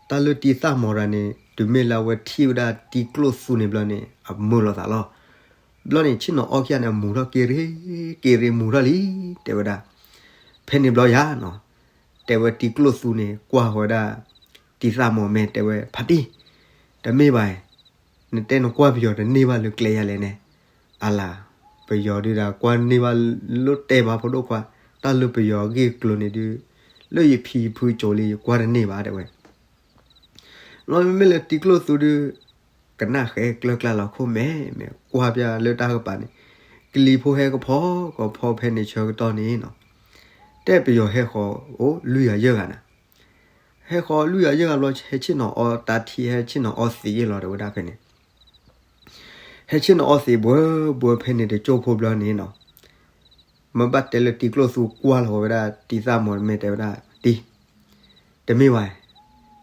တၢ်လၢတံၤသၣ်မီၤတဂၤန့ၣ် တုၤမ့ၢ်လၢအဝဲထံၣ်ဝဲဒၣ်တံၤကျိၣ်သူန့ၣ်ဘျီန့ၣ် အမုာ်လိာ်သးလီၤ. ဘျီန့ၣ် ဆ့ၣ်နီၤအီၣ်ခံဂၤန့ၣ် မူၤထီၣ်က့ၤရ့က့ၤရ့မူၤထီၣ်လံ တဲဝဲဒၣ်. ဖဲန့ၣ်ဘျီယၤနီၤ တဲဝဲတံၤကျိၣ်သူန့ၣ် ကွၢ်ဃီၤဝဲဒၣ် တံၤသၣ်မီၤမဲာ်တဲဝဲ ဖါတံၢ် တမ့ၢ်ဘၣ်, နတဲနကွၢ်ပယီၤတန့ၢ်ဘၣ်လၢကျဲယၤလဲၣ်န့ၣ်. အလါ ပယီၤဒုးဒၣ်ကွၢ်န့ၢ်ဘၣ်လၢတဲဘၣ်ဖိဒိၣ်ခွါ, တၢ်လၢပယီၤအဂ့ၢ်အကျိၤန့ၣ်ဒုး လၢယဖံးဖုကၠိလံ ယကွၢ်တန့ၢ်ဘၣ်တဲဝဲ. လီၤမ့မ့ၢ်လၢတံကျိၣ်သူဒုး ကနၣ်ဃဲကျၢကျါလီၤခိၣ်မဲာ်မဲာ် ကွၢ်ပျၢ်လၢတၢ်ကပၤန့ၣ် ကလံၤဖိဟဲကဖီကဖီဖဲန့ၣ်ဆၢကတီၢ်န့ၣ်နီၤ, တဲပယီၤဟဲဃီၤအိၣ်လွံၢ်ဂၤယဲၢ်ဂၤနၤ, ဟဲဃီၤလွံၢ်ဂၤယဲၢ်ဂၤဘျီ ဟဲဆ့ၣ်နီၤအီတၢ်ထံ ဟဲဆ့ၣ်နီၤအီသံးလီၤတဲဝဲဒၣ်ဖဲန့ၣ် ဟဲဆ့ၣ်နီၤအီသံးဘှၢဘှၢဖဲန့ၣ်တကၠိၢ်ဖိဘျီန့ၣ်နီၤ, မ့ၢ်ဘၣ်တဲလၢတံကျိၣ်သူကွၢ်လီၤဝဲဒၣ် တံသၣ်မီၤမဲာ်တဲဝဲဒၣ် တံ, တမ့ၢ်ဝဲ,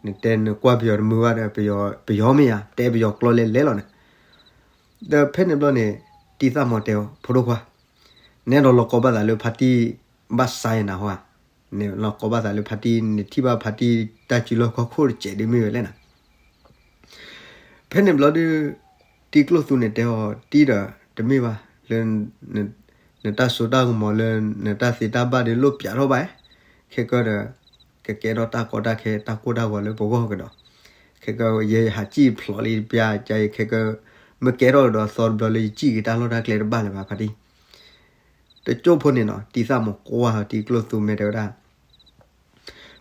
နတဲနကွၢ်ပယီၤတမုာ်ဘၣ်ဒီး ပယီၤမ့ၢ်ယၤ တဲပယီၤကျိာ်လဲၤလဲၤလီၤန့ၣ်, ဒီးဖဲန့ၣ်ဘျီန့ၣ် တံသၣ်မီၤတဲအီၤ ဖိဒိၣ်ခွါ, နဲဒိးလီၤကီဘၣ်သးလၢဖါတံၢ်ဘၣ်ဆါယနၤဟီဧါ, နလီၤကီဘၣ်သးလၢဖါတံၢ် နထံၣ်ဘၣ်ဖါတံၢ်တၢ်စုလီၢ်ခီၣ်ခိၣ်တစဲးဒ်မ့ၢ်ဝဲလဲၣ်နၤ ဖဲန့ၣ်ဘျီဒုး တံကျိၣ်သူန့ၣ်တဲအီၤ တံဒီး တမ့ၢ်ဘၣ်လၢ နတၢ်စိတၢ်ကမီၤလၢ နတၢ်သ့တၢ်ဘၣ်ဒီးလိၣ်ပၠးထီၣ်ဘၣ်, ခဲကၢဒီး ကကဲထီၣ်တၢ်ကီတၢ်ခဲ တၢ်ကိၢ်တၢ်ဂီၤလၢပဂီၢ်ကဒီး, ခဲကၢ ယဟးစံၣ်ဖျိးလံတပျၢ် ကဲခဲကၢ မ့ၢ်ကဲထီၣ်ဒီးသီတဘျီလၢ ယစံၣ်က့ၤတၢ်လီၢ်တၢ်ကျဲတဘၣ်လၢၤဘၣ်ဖါတံၢ် တကၠိၢ်ဖိန့ၣ်နီၤ တံသၣ်မီၤကွၢ်တံကျိၣ်သူမဲာ်တဲဝဲဒၣ်,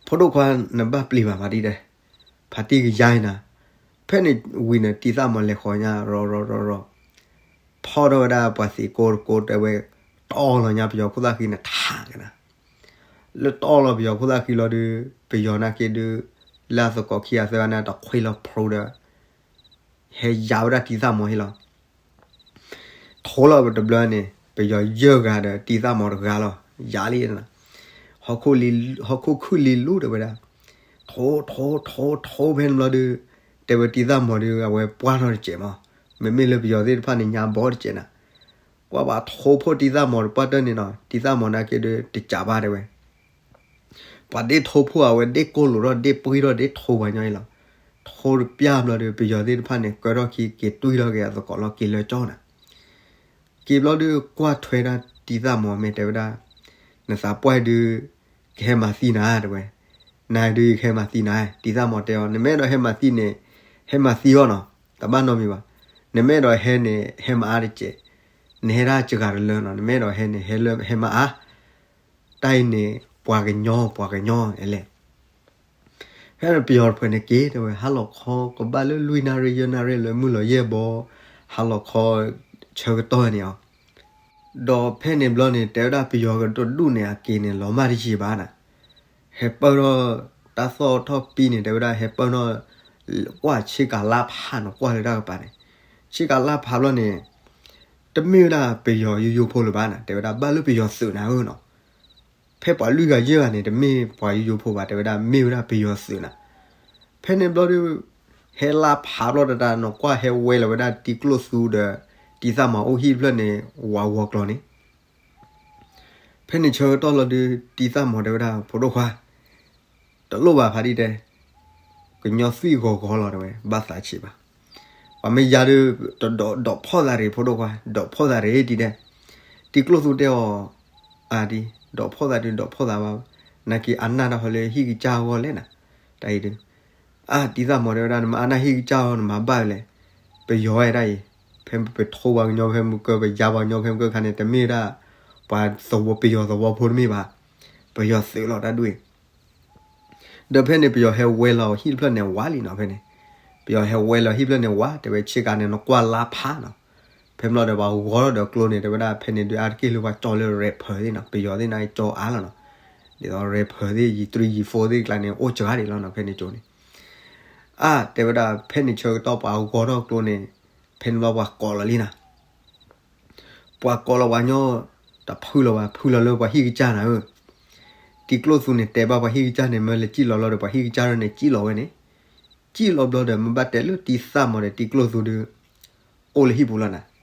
ဖိဒိၣ်ခွါ နဘၣ်ပျံၤဘၣ်ဖါတံၢ်တဲ, ဖါတံၢ်ကယါနၤ, ဖဲန့ၣ်ဝံၤန့ၣ် တံသၣ်မီၤလဲၤဃီၤညါ ရီရီရီရီ, ဖီၣ်ထီၣ်ဝဲဒၣ်ပှၤသံးကိတကိတဲဝဲ, တီၢ်လီၤညါပယီၤခိၣ်သၣ်ဃံန့ၣ်ထးကနၤ, လၢတီၢ်လီၤပယီၤခိၣ်သၣ်ဃံလီၤဒုး ပယီၤနာ်က့ဒုး လၢအသကိးခံဂၤသၢဂၤန့ၣ် တခွ့လီၤဖျိဒီး ဟဲယါဝဲဒၣ်တံသၣ်မီၤဟ့ၣ်လီၤ ထိလီၤတဘျီန့ၣ် ပယီၤယဲၢ်ဂၤဒီးတံသၣ်မီၤတဂၤလီၤ ယါလံ, ဟီၣ်ခိၣ်ခုၣ်လံလူတဲဝဲဒၣ်, ထိထိထိထိဖဲန့ၣ်ဘျီဒုး တဲဝဲတံသၣ်မီၤဒုး အဝဲပှၢ်ထီၣ်တစဲးမး, မ့မ့ၢ်လၢပယီၤသ့ၣ်တဖၣ်န့ၣ်ညါဘီတစဲးနၤ, ကွၢ်ဘၣ်ထိဖိတံသၣ်မီၤတပှၢ်တၢၢ်န့ၣ်နီၤ တံသၣ်မီၤနာ်က့ဒုး တကးဘၣ်တဲဝဲ ပှၤဒ့ထိဖိအဝဲဒ့ကိၢ်လိာ်ထီၣ်ဒ့ပှံထီၣ်ဒ့ထိပှၤညီအံၤလီၤ, ထိတပျၢ်ဘျီဒီး ပယီၤသ့ၣ်တဖၣ်န့ၣ် ကၢထီၣ်ခံက့ၤတွံၢ်ထီၣ်က့ၤအသကိးလီၤက့ၤလၢကၠီနၤ, က့ၤဘျီဒုးကွၢ်ထွဲဒၣ်တံသၣ်မီၤမဲာ်တဲဝဲဒၣ်, နသးပှၢ်ဒုး ကဟဲမၤသံနၤတဲဝဲ, နၤဒုးယကဟဲမၤသံနၤ, တံသၣ်မီၤတဲအီၤ နမ့ၢ်အဲၣ်ဒိးဟဲမၤသံန့ၣ် ဟဲမၤသံအီၤနီၤ, တဘၣ်နီတမံၤဘၣ်, နမ့ၢ်အဲၣ်ဒိးဟဲန့ၣ် ဟဲမၤအါတစဲး, နဟဲဒၣ်စှၤတလၢနီၤ, နမ့ၢ်အဲၣ်ဒိးဟဲန့ၣ် ဟဲလၢဟဲမၤအါ တၢ်အံၤန့ၣ် ပှၤကညီ ပှၤကညီလဲၣ်, ဖဲန့ၣ်ပယီၤတဖုန့ၣ်က့ၤတဲဝဲ ဟါလီၤခီ ကဘၣ်လၢလွံၢ်နၣ်ရံၣ်ယဲၢ်နၣ်ရံၣ်လၢမုၢ်လီၤယဲၢ်ဘီ, ဟါလီၤခီ ဆၢကတီၢ်န့ၣ်အီၤ, ဒီးဖဲန့ၣ်ဘျီန့ၣ် တဲဝဲဒၣ်ပယီၤကဒိၣ်ဒူၣ်န့ၣ် အက့ၤန့ၣ် လီၤမၢ်တယံာ်ဘၣ်နၤ, ဟဲပၢၢ်ထီၣ် တၢ်သီၣ်ထီၣ်ပံန့ၣ် တဲဝဲဒၣ် ဟဲပၢၢ်ထီၣ် ကွၢ်ဆ့ကၤလါဖးနီၤ ကွၢ်လၢတၢ်ကပၤန့ၣ်, ဆ့ကၤလါဖးဘျီန့ၣ် တမ့ၢ်ဝဲဒၣ်ပယီၤယိယိဖိလၢၤဘၣ်နၤ, တဲဝဲဒၣ်ဘၣ်လၢပယီၤသုးနၤဧၢနီၤ, ဖဲပှၤလွံၢ်ဂၤယဲၢ်ဂၤန့ၣ် တမ့ၢ်ပှၤယိယိဖိဘၣ် တဲဝဲဒၣ်မ့ၢ်ဝဲဒၣ်ပယီၤသုးနၤ, ဖဲန့ၣ်ဘျီဒုး ဟဲလါဖးဘျီတတၢ်နီၤ ကွၢ်ဟဲဝဲလီၤဝဲဒၣ်တံကျိၣ်သူဒီး တံသၣ်မီၤအိၣ်ဟံၣ်တဖျၢၣ်န့ၣ် ဝးဂီၤကျီၤန့ၣ် ဖဲန့ၣ်ဆၢကတီၢ်လီၤဒုး တံသၣ်မီၤတဲဝဲဒၣ် ဖိဒိၣ်ခွါ, တလိၣ်ဘၣ်ဖါတံၢ်တဲ, ကညီသွံၣ်ဂီၤဂီၤလီၤတဲဝဲ ဘၣ်သးဆံးဘၣ်, ပှၤမ့ၢ်ယါဒုး တဒိးဒိးဖီၣ်သးရ့ၣ် ဖိဒိၣ်ခွါ ဒိးဖီၣ်သးရ့ၣ်တံၢ်တဲ, တံကျိၣ်သူတဲအီၤ, အါဒံ ဒိးဖီၣ်သးဒုးဒိးဖီၣ်သးဘၣ်, နာ်က့အနၢ်တၢ်ဟီလၢဟံၣ်ကစၢ်အဂီၢ်လဲၣ်နၤ, တၢ်အံၤဒုး အါ တံသၣ်မီၤတဲဝဲဒၣ် နမ့ၢ်အါနၢ်ဟံၣ်ကစၢ်အီၤ နမၤဘၣ်လဲၣ်, ပယီၤဝဲဒၣ်အံၤ, ဖဲပထိပှၤကညီဖဲမုၢ်ကၢ ပယါပှၤကညီဖဲမုၢ်ကၢခါန့ၣ် တမ့ၢ်ဝဲဒၣ် ပှၤသဝီပယီၤသဝီဖိတမ့ၢ်ဘၣ်, ပယီၤသုးလီၤတၢ်ဒူၣ်အံၤ, ဒီးဖဲန့ၣ် ပယီၤဟဲဝဲလီၤဟံၣ်တဖျၢၣ်န့ၣ်ဝးလံနီၤဖဲန့ၣ်, ပယီၤဟဲဝဲလီၤဟံၣ်တဖျၢၣ်န့ၣ်ဝး တဲဝဲဆ့ကၤန့ၣ် နကွၢ်လါဖးနီၤ, ဖဲမ့ၢ်လီၤဒီးပှၤဂီၤထီၣ်ဒီးကျိန့ၣ် တဲဝဲဒၣ်ဖဲန့ၣ်ဒုးအါတက့ၢ်လၢပှၤကၠီလၢ rapper သ့ၣ်နီၤ ပယီၤသ့ၣ်န့ၣ်ကၠီအါလီၤနီၤ, ဒ်သိး rapper သ့ၣ် ယံၤသရံယံၤဖိသ့ၣ်ကျါန့ၣ် အိၣ်စှၤဒံးလီၤနီၤ ဖဲန့ၣ်ကၠိန့ၣ်, အါ တဲဝဲဒၣ်ဖဲန့ၣ်ဆၢကတီၢ်ပှၤဂီၤထီၣ်ကျိန့ၣ်, ဖဲန့ၣ်ဘျီပှၤကိးလီၤလံနၤ ပှၤကိးလီၤပှၤကညီ, တၢ်ဖုလီၤဘၣ် ဖုလီၤလၢပှၤဟံၣ်ကစၢ်နၤဧၢ, တံကျိၣ်သူန့ၣ် တဲဘၣ်ပှၤဟံၣ်ကစၢ်န့ၣ် မၢလဲၤစံၣ်လီၤလီၤဒီး ပှၤဟံၣ်ကစၢ်န့ၣ် စံၣ်လီၤဝဲန့ၣ်, စံၣ်လီၤဘျီဒီး မ့ၢ်ဘၣ်တဲလၢတံသၣ်မီၤဒီးတံကျိၣ်သူဒီး အိၣ်လၢဟံၣ်ပူၤလီၤနၤ,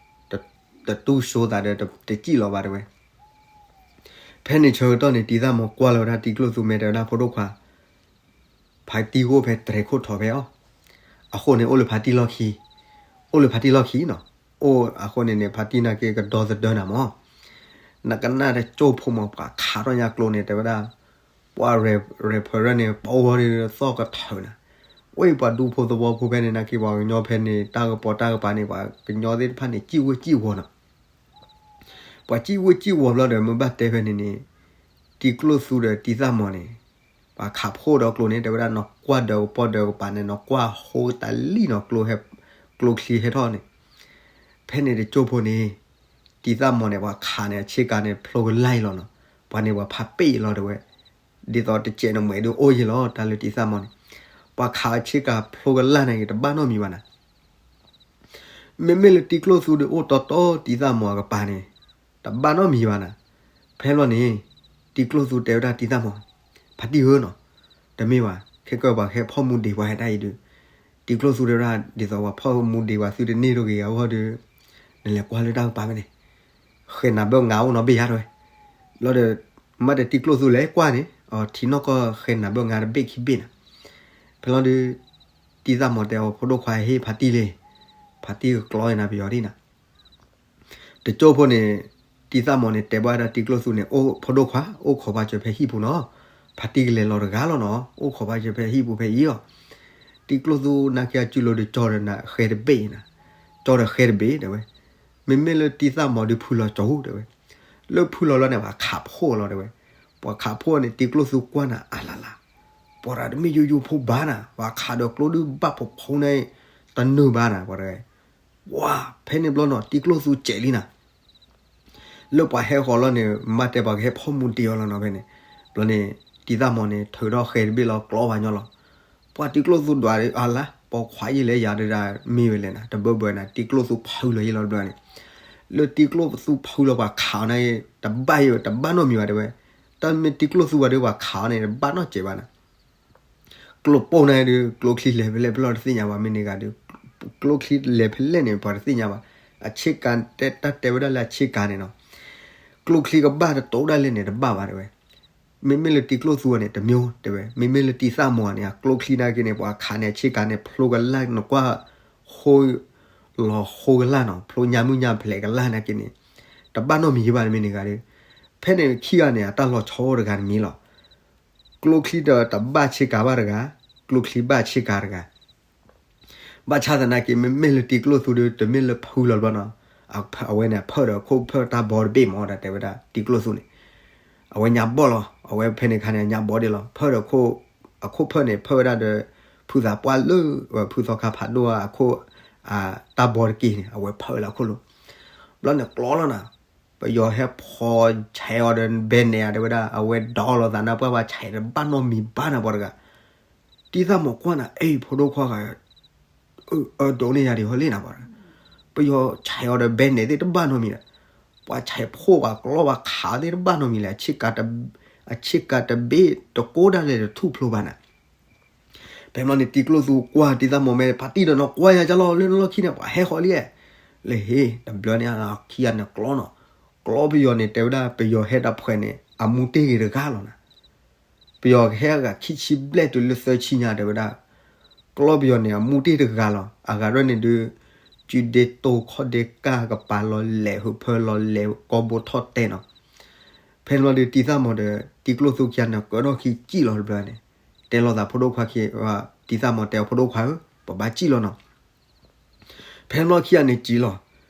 တတူၢ်စိသးဒီး တစံၣ်လီၤဘၣ်တဲဝဲ ဖဲန့ၣ်ဆၢကတီၢ်န့ၣ် တံသၣ်မီၤကွၢ်လီၤဝဲဒၣ်တံကျိၣ်သူမဲာ်တဲဝဲဒၣ် ဖိဒိၣ်ခွါ, ဖါတံၢ်ကအိၣ်ဖဲတြဲၤခိၣ်ထီၣ်ဖဲအီၤ, အဃိန့ၣ် အိၣ်လၢဖါတံၢ်လီၢ်ခံ, အိၣ်လၢဖါတံၢ်လီၢ်ခံနီၤ, အိၣ်အဃိန့ၣ်န့ၣ် ဖါတံၢ်နာ်က့ကဒီသဒၢနၤမး, နကနၣ်တကၠိၢ်ဖိမး ပှၤခးထီၣ်ညါကျိန့ၣ် တဲဝဲဒၣ်, ပှၤရဲၣ်ဖၢးရၢန့ၣ် ပဝဲဒၣ်သီၣ်ကထၢနၤ, ဝဲပှၤဒူဖိသဝီဖိဖဲန့ၣ် နာ်က့ပှၤကညီဖဲန့ၣ် တၢ်ကပီၤတၢ်ကပၤန့ၣ် ပှၤကညီသ့ၣ်တဖၣ်န့ၣ် စံၣ်ဝ့စံၣ်ဝီၤနီၤ ပှၤစံၣ်ဝ့စံၣ်ဝီၤဘျီဒီး မ့ၢ်ဘၣ်တဲဖဲန့ၣ်န့ၣ်, တံကျိၣ်သူဒီးတံသၣ်မီၤန့ၣ်, ပှၤခးဖှိၣ်ဒီးကျိန့ၣ် တဲဝဲဒၣ်နီၢ်ကွၢ်ဒီးကပီၢ်ဒီးကပၤန့ၣ် နီၢ်ကွၢ်ဟိတၢ်လံၣ်နီၤ ကျိဟဲ ကျိချံဟဲထီၣ်န့ၣ်, ဖဲန့ၣ်တကၠိၢ်ဖိန့ၣ် တံၤသၣ်မီၤန့ၣ် ပှၤခးန့ၣ် အဆ့ကၤန့ၣ် ဖျိကလၢ်အံၤလီၤနီၤ, ပှၤန့ၣ်ပှၤဖးပ့ၢ်အံၤလီၤတဲဝဲ, ဒ်သိးတစဲးနမဲာ်ဒုးအိၣ်ယံၤလီၤ တၢ်လၢတံၤသၣ်မီၤန့ၣ်, ပှၤခးအဆ့ကၤဖျိကလၢ်န့ၣ် တဘၣ်နီတမံၤဘၣ်နၤ မ့မ့ၢ်လၢတံၤကျိၣ်သူဒီးအိၣ်တီတီတံၤသၣ်မီၤအကပၤန့ၣ်, တဘၣ်နီတမံၤဘၣ်နၤ, ဖဲလီၤန့ၣ်, တံၤကျိၣ်သူတဲဝဲဒၣ်တံၤသၣ်မီၤ, ဖါတံၢ်ဧၢနီၤ, တမ့ၢ်ဘၣ် ခဲကၢပှၤဟဲဖီၣ်မူဒံးပှၤဟဲတၢ်အံၤဒုး, တံၤကျိၣ်သူတဲဝဲဒၣ် ဒ်သိးပှၤဖီၣ်မူဒံးပှၤသုတန့ၢ်တဂ့ၤအဂီၢ်ဒီး, နလဲၤကွၢ်လၢတၢ်ကပၤဖဲန့ၣ်, ဃဲၤနၤဘၢၣ်ငါအိၣ်နီတဘ့ၣ်ယါတဲဝဲ, လီၤဒီး, မ့ၢ်တဲတံၤကျိၣ်သူလဲၤကွၢ်န့ၣ် အထံနီၢ်ကီၢ်ဃဲၤနၤဘၢၣ်ငါတဘ့ၣ်ခံဘ့ၣ်နၤ, ဖဲလီၤဒုး တံၤသၣ်မီၤတဲအီၤဖိဒိၣ်ခွါဟ့ၣ်ဖါတံၢ်လံ, ဖါတံၢ်ကကျီနၤပယီၤဒ်နၤ, တကၠိၢ်ဖိန့ၣ်, တံၤသၣ်မီၤန့ၣ် တဲဘၣ်ဝဲဒၣ်တံၤကျိၣ်သူန့ၣ် အိၣ်ဖိဒိၣ်ခွါ အိၣ်ခိးဘၣ်စၢၤဖဲဟံၣ်ပူၤနီၤ, ဖါတံၢ်ကလဲၤလီၤတဂၤလီၤနီၤ အိၣ်ခိးဘၣ်စၢၤဖဲဟံၣ်ပူၤဖဲအံၤလီၤ, တံၤကျိၣ်သူနာ်က့အစုလိၤဒီးကၠီဒီးနၤဃဲတဘ့ၣ်နၤ, ကၠီဒီးဃဲတဘ့ၣ်တဲဝဲ, မ့မ့ၢ်လၢတံၤသၣ်မီၤဒုးဖုလီၤကၠီတဲဝဲ, လၢဖုလီၤလီၤန့ၣ် ပှၤခးဖှိၣ်လီၤတဲဝဲ, ပှၤခးဖှိၣ်န့ၣ် တံၤကျိၣ်သူကွၢ်နၤအလၢ်လၢ်, ပှၤတမ့ၢ်ယိယိဖိဘၣ်နၤ ပှၤခးဒီးကျိဒုးဘၣ်ဖီဖီန့ၣ်, တနုာ်ဘၣ်နၤပှၤတဂၤ, ဝါ, ဖဲန့ၣ်ဘျီနီၤ တံၤကျိၣ်သူစဲးလံနၤ လၢပှၤဟဲဃီၤလီၤန့ၣ် မ့ၢ်တဲပှၤကဟဲဖီၣ်မူဒံးအီၤလီၤနီၤဖဲန့ၣ်, ဘျီန့ၣ်, တံၤသၣ်မီၤန့ၣ် ထုးထီၣ်ဃဲတဘ့ၣ်လီၤကျီပှၤညီလီၤ, ပှၤတံၤကျိၣ်သူဒွးအလါ ပိာ်ခွါယံာ်လဲၣ်ယၤဒုးဒၣ်မ့ၢ်ဝဲလဲၣ်နၤ တဘၢဘၢနၤ တံၤကျိၣ်သူဖုလီၤယံၤလီၤတဘျီန့ၣ်, လၢတံၤကျိၣ်သူဖုလီၤပှၤခးအီၤန့ၣ် တဘၣ်ယံၤတဘၣ်နီတမံၤဘၣ်တဲဝဲ, တၢ်မ့ၢ်တံၤကျိၣ်သူဘၣ်ဒုးပှၤခးအီၤန့ၣ် တဘၣ်နီတစဲးဘၣ်နၤ ကျိပိၢ်န့ၣ်ဒုး ကျိချံလဲၤဖဲလဲၣ်ဖဲလဲၣ်တသ့ၣ်ညါဘၣ်မ့ၢ်န့ၣ်ဂၤဒုး, ကျိချံလဲၤဖဲလဲၣ်န့ၣ် ပှၤတသ့ၣ်ညါဘၣ်, အဆ့ကၤတဲတၢ်တဲဝဲဒၣ်လၢအဆ့ကၤန့ၣ်နီၤ, ကျိချံကဘၣ်တတိၤဒၣ်လဲၣ်န့ၣ် တဘၣ်ဘၣ်တဲဝဲ, မ့မ့ၢ်လၢတံၤကျိၣ်သူန့ၣ် တမျိုးတဲဝဲ မ့မ့ၢ်လၢတံၤသၣ်မီၤန့ၣ် အကျိချံနာ်က့န့ၣ် ပှၤခးန့ၣ် အဆ့ကၤန့ၣ် ဖျိကလၢ်နကွၢ် ဃိ လီၤဃိကလၢ်နီၤ ဖျိညါမုၢ်ညါဖျဲးကလၢ်နာ်က့န့ၣ်, တဘၣ်နီတမံၤဘၣ်မ့ၢ်န့ၣ်ဂၤဒုး, ဖဲန့ၣ်ခံဂၤန့ၣ် အတၢ်လီၤဆီအိၣ်တဂၤတမံၤလီၤ ကျိချံဒီးတဘၣ်ဆ့ကၤဘၣ်တဂၤ, ကျိချံဘၣ်ဆ့ကၤတဂၤ, ဘၣ်ဆၣ်သနာ်က့ မ့မ့ၢ်လၢတံၤကျိၣ်သူဒီး တမ့ၢ်လၢဖုလီၤတဘျီနီၤ, အဝဲန့ၣ် ဖၢၣ်ဒီးခိၣ်ဖၢၣ်တၢ်ဘီတဘ့ၣ်မး တၢ်တဲဝဲဒၣ် တံၤကျိၣ်သူန့ၣ်, အဝဲညါဘီၣ်လီၤ အဝဲဖဲန့ၣ်ခါန့ၣ် ညါဘီၣ်ဒ့လီၤ ဖၢၣ်ဒီးခိၣ်, အခိၣ်ဖၢၣ်န့ၣ် ဖၢၣ်ဝဲဒၣ်ဒီး, ဖုသးပှၢ်လၢ, ဖုသီခါဖးဒိၣ်အခိၣ်, တၢ်ဘီတက့ၢ်န့ၣ် အဝဲဖၢၣ်ဝဲလၢအခိၣ်လိၤ, ဘျီန့ၣ်ကျီလီၤနၤ, ပယီၤဟဲဖီၣ်ဆဲးအီၤဒီးဘဲနဲၣ်ဧါ တဲဝဲဒၣ် အဝဲဒီးလိာ်သးနၢ်ပှၢ်ဘၣ်ဆဲးတဘၣ်နီတမံၤဘၣ်နၤပှၤတဂၤ, တံၤသၣ်မီၤကွၢ်နၤ အ့ၣ် ဖိဒိၣ်ခွါဂၤ, အဒိးန့ၢ်ယၤဒံးဟီလံနၤပှၤ, ပယီၤဆဲးအီၤဒီးဘဲနဲၣ်သ့ၣ်တဘၣ်နီတမံၤဒီး, ပှၤဆဲးဖှိၣ်ပှၤကျီပှၤခးသ့ၣ်တဘၣ်နီတမံၤလဲၣ်, အဆ့ကၤတဘ့ၣ်တကိးဒၣ်လဲာ်တထူၣ်ဖျိဘၣ်နၤ ဖဲမီန့ၣ် တံၤကျိၣ်သူကွၢ်တံၤသၣ်မီၤမဲ ဖါတံၢ်ဒီးနီၢ်ကွၢ်ယၤကလီၤ လၢနလီၢ်ခံန့ၣ် ပှၤဟဲဃီၤလံ, လၢဟ့ၣ် တဘျီန့ၣ်ခံဂၤန့ၣ်ကျီနီၤ, ကျီပယီၤန့ၣ် တဲဝဲဒၣ်ပယီၤဟဲတၢ်ဖှဲးန့ၣ် အမူတ့ၢ်ဂ့ၤတဂၤလီၤနၤ, ပယီၤကဟဲအဂၤခံဆံဘျဲၣ်တုၤလၢသၢဆံညါတဲဝဲဒၣ်, ကျီပယီၤန့ၣ် အမူတ့ၢ်တဂၤလီၤ အဂၤရဲၣ်န့ၣ်ဒုး, စုဒ့တိၢ်ခီၣ်ဒ့ကၢ်ကပၤလီၤလဲၤ ဟုးဖၢလီၤလဲၤကီဘိထီၣ်တဲနီၤ ဖဲန့ၣ်ဘျီဒီး တံၤသၣ်မီၤဒီး တံၤကျိၣ်သူခံဂၤန့ၣ် ကၢထီၣ်ခံစံၣ်လီၤတဘျီန့ၣ်, တဲလိာ်သးဖိဒိၣ်ခွါခံ, တံၤသၣ်မီၤတဲအီၤဖိဒိၣ်ခွါဧၢ, ပဘၣ်စံၣ်လီၤနီၤ. ဖဲန့ၣ်ဘျီခံဂၤန့ၣ်စံၣ်လီၤ,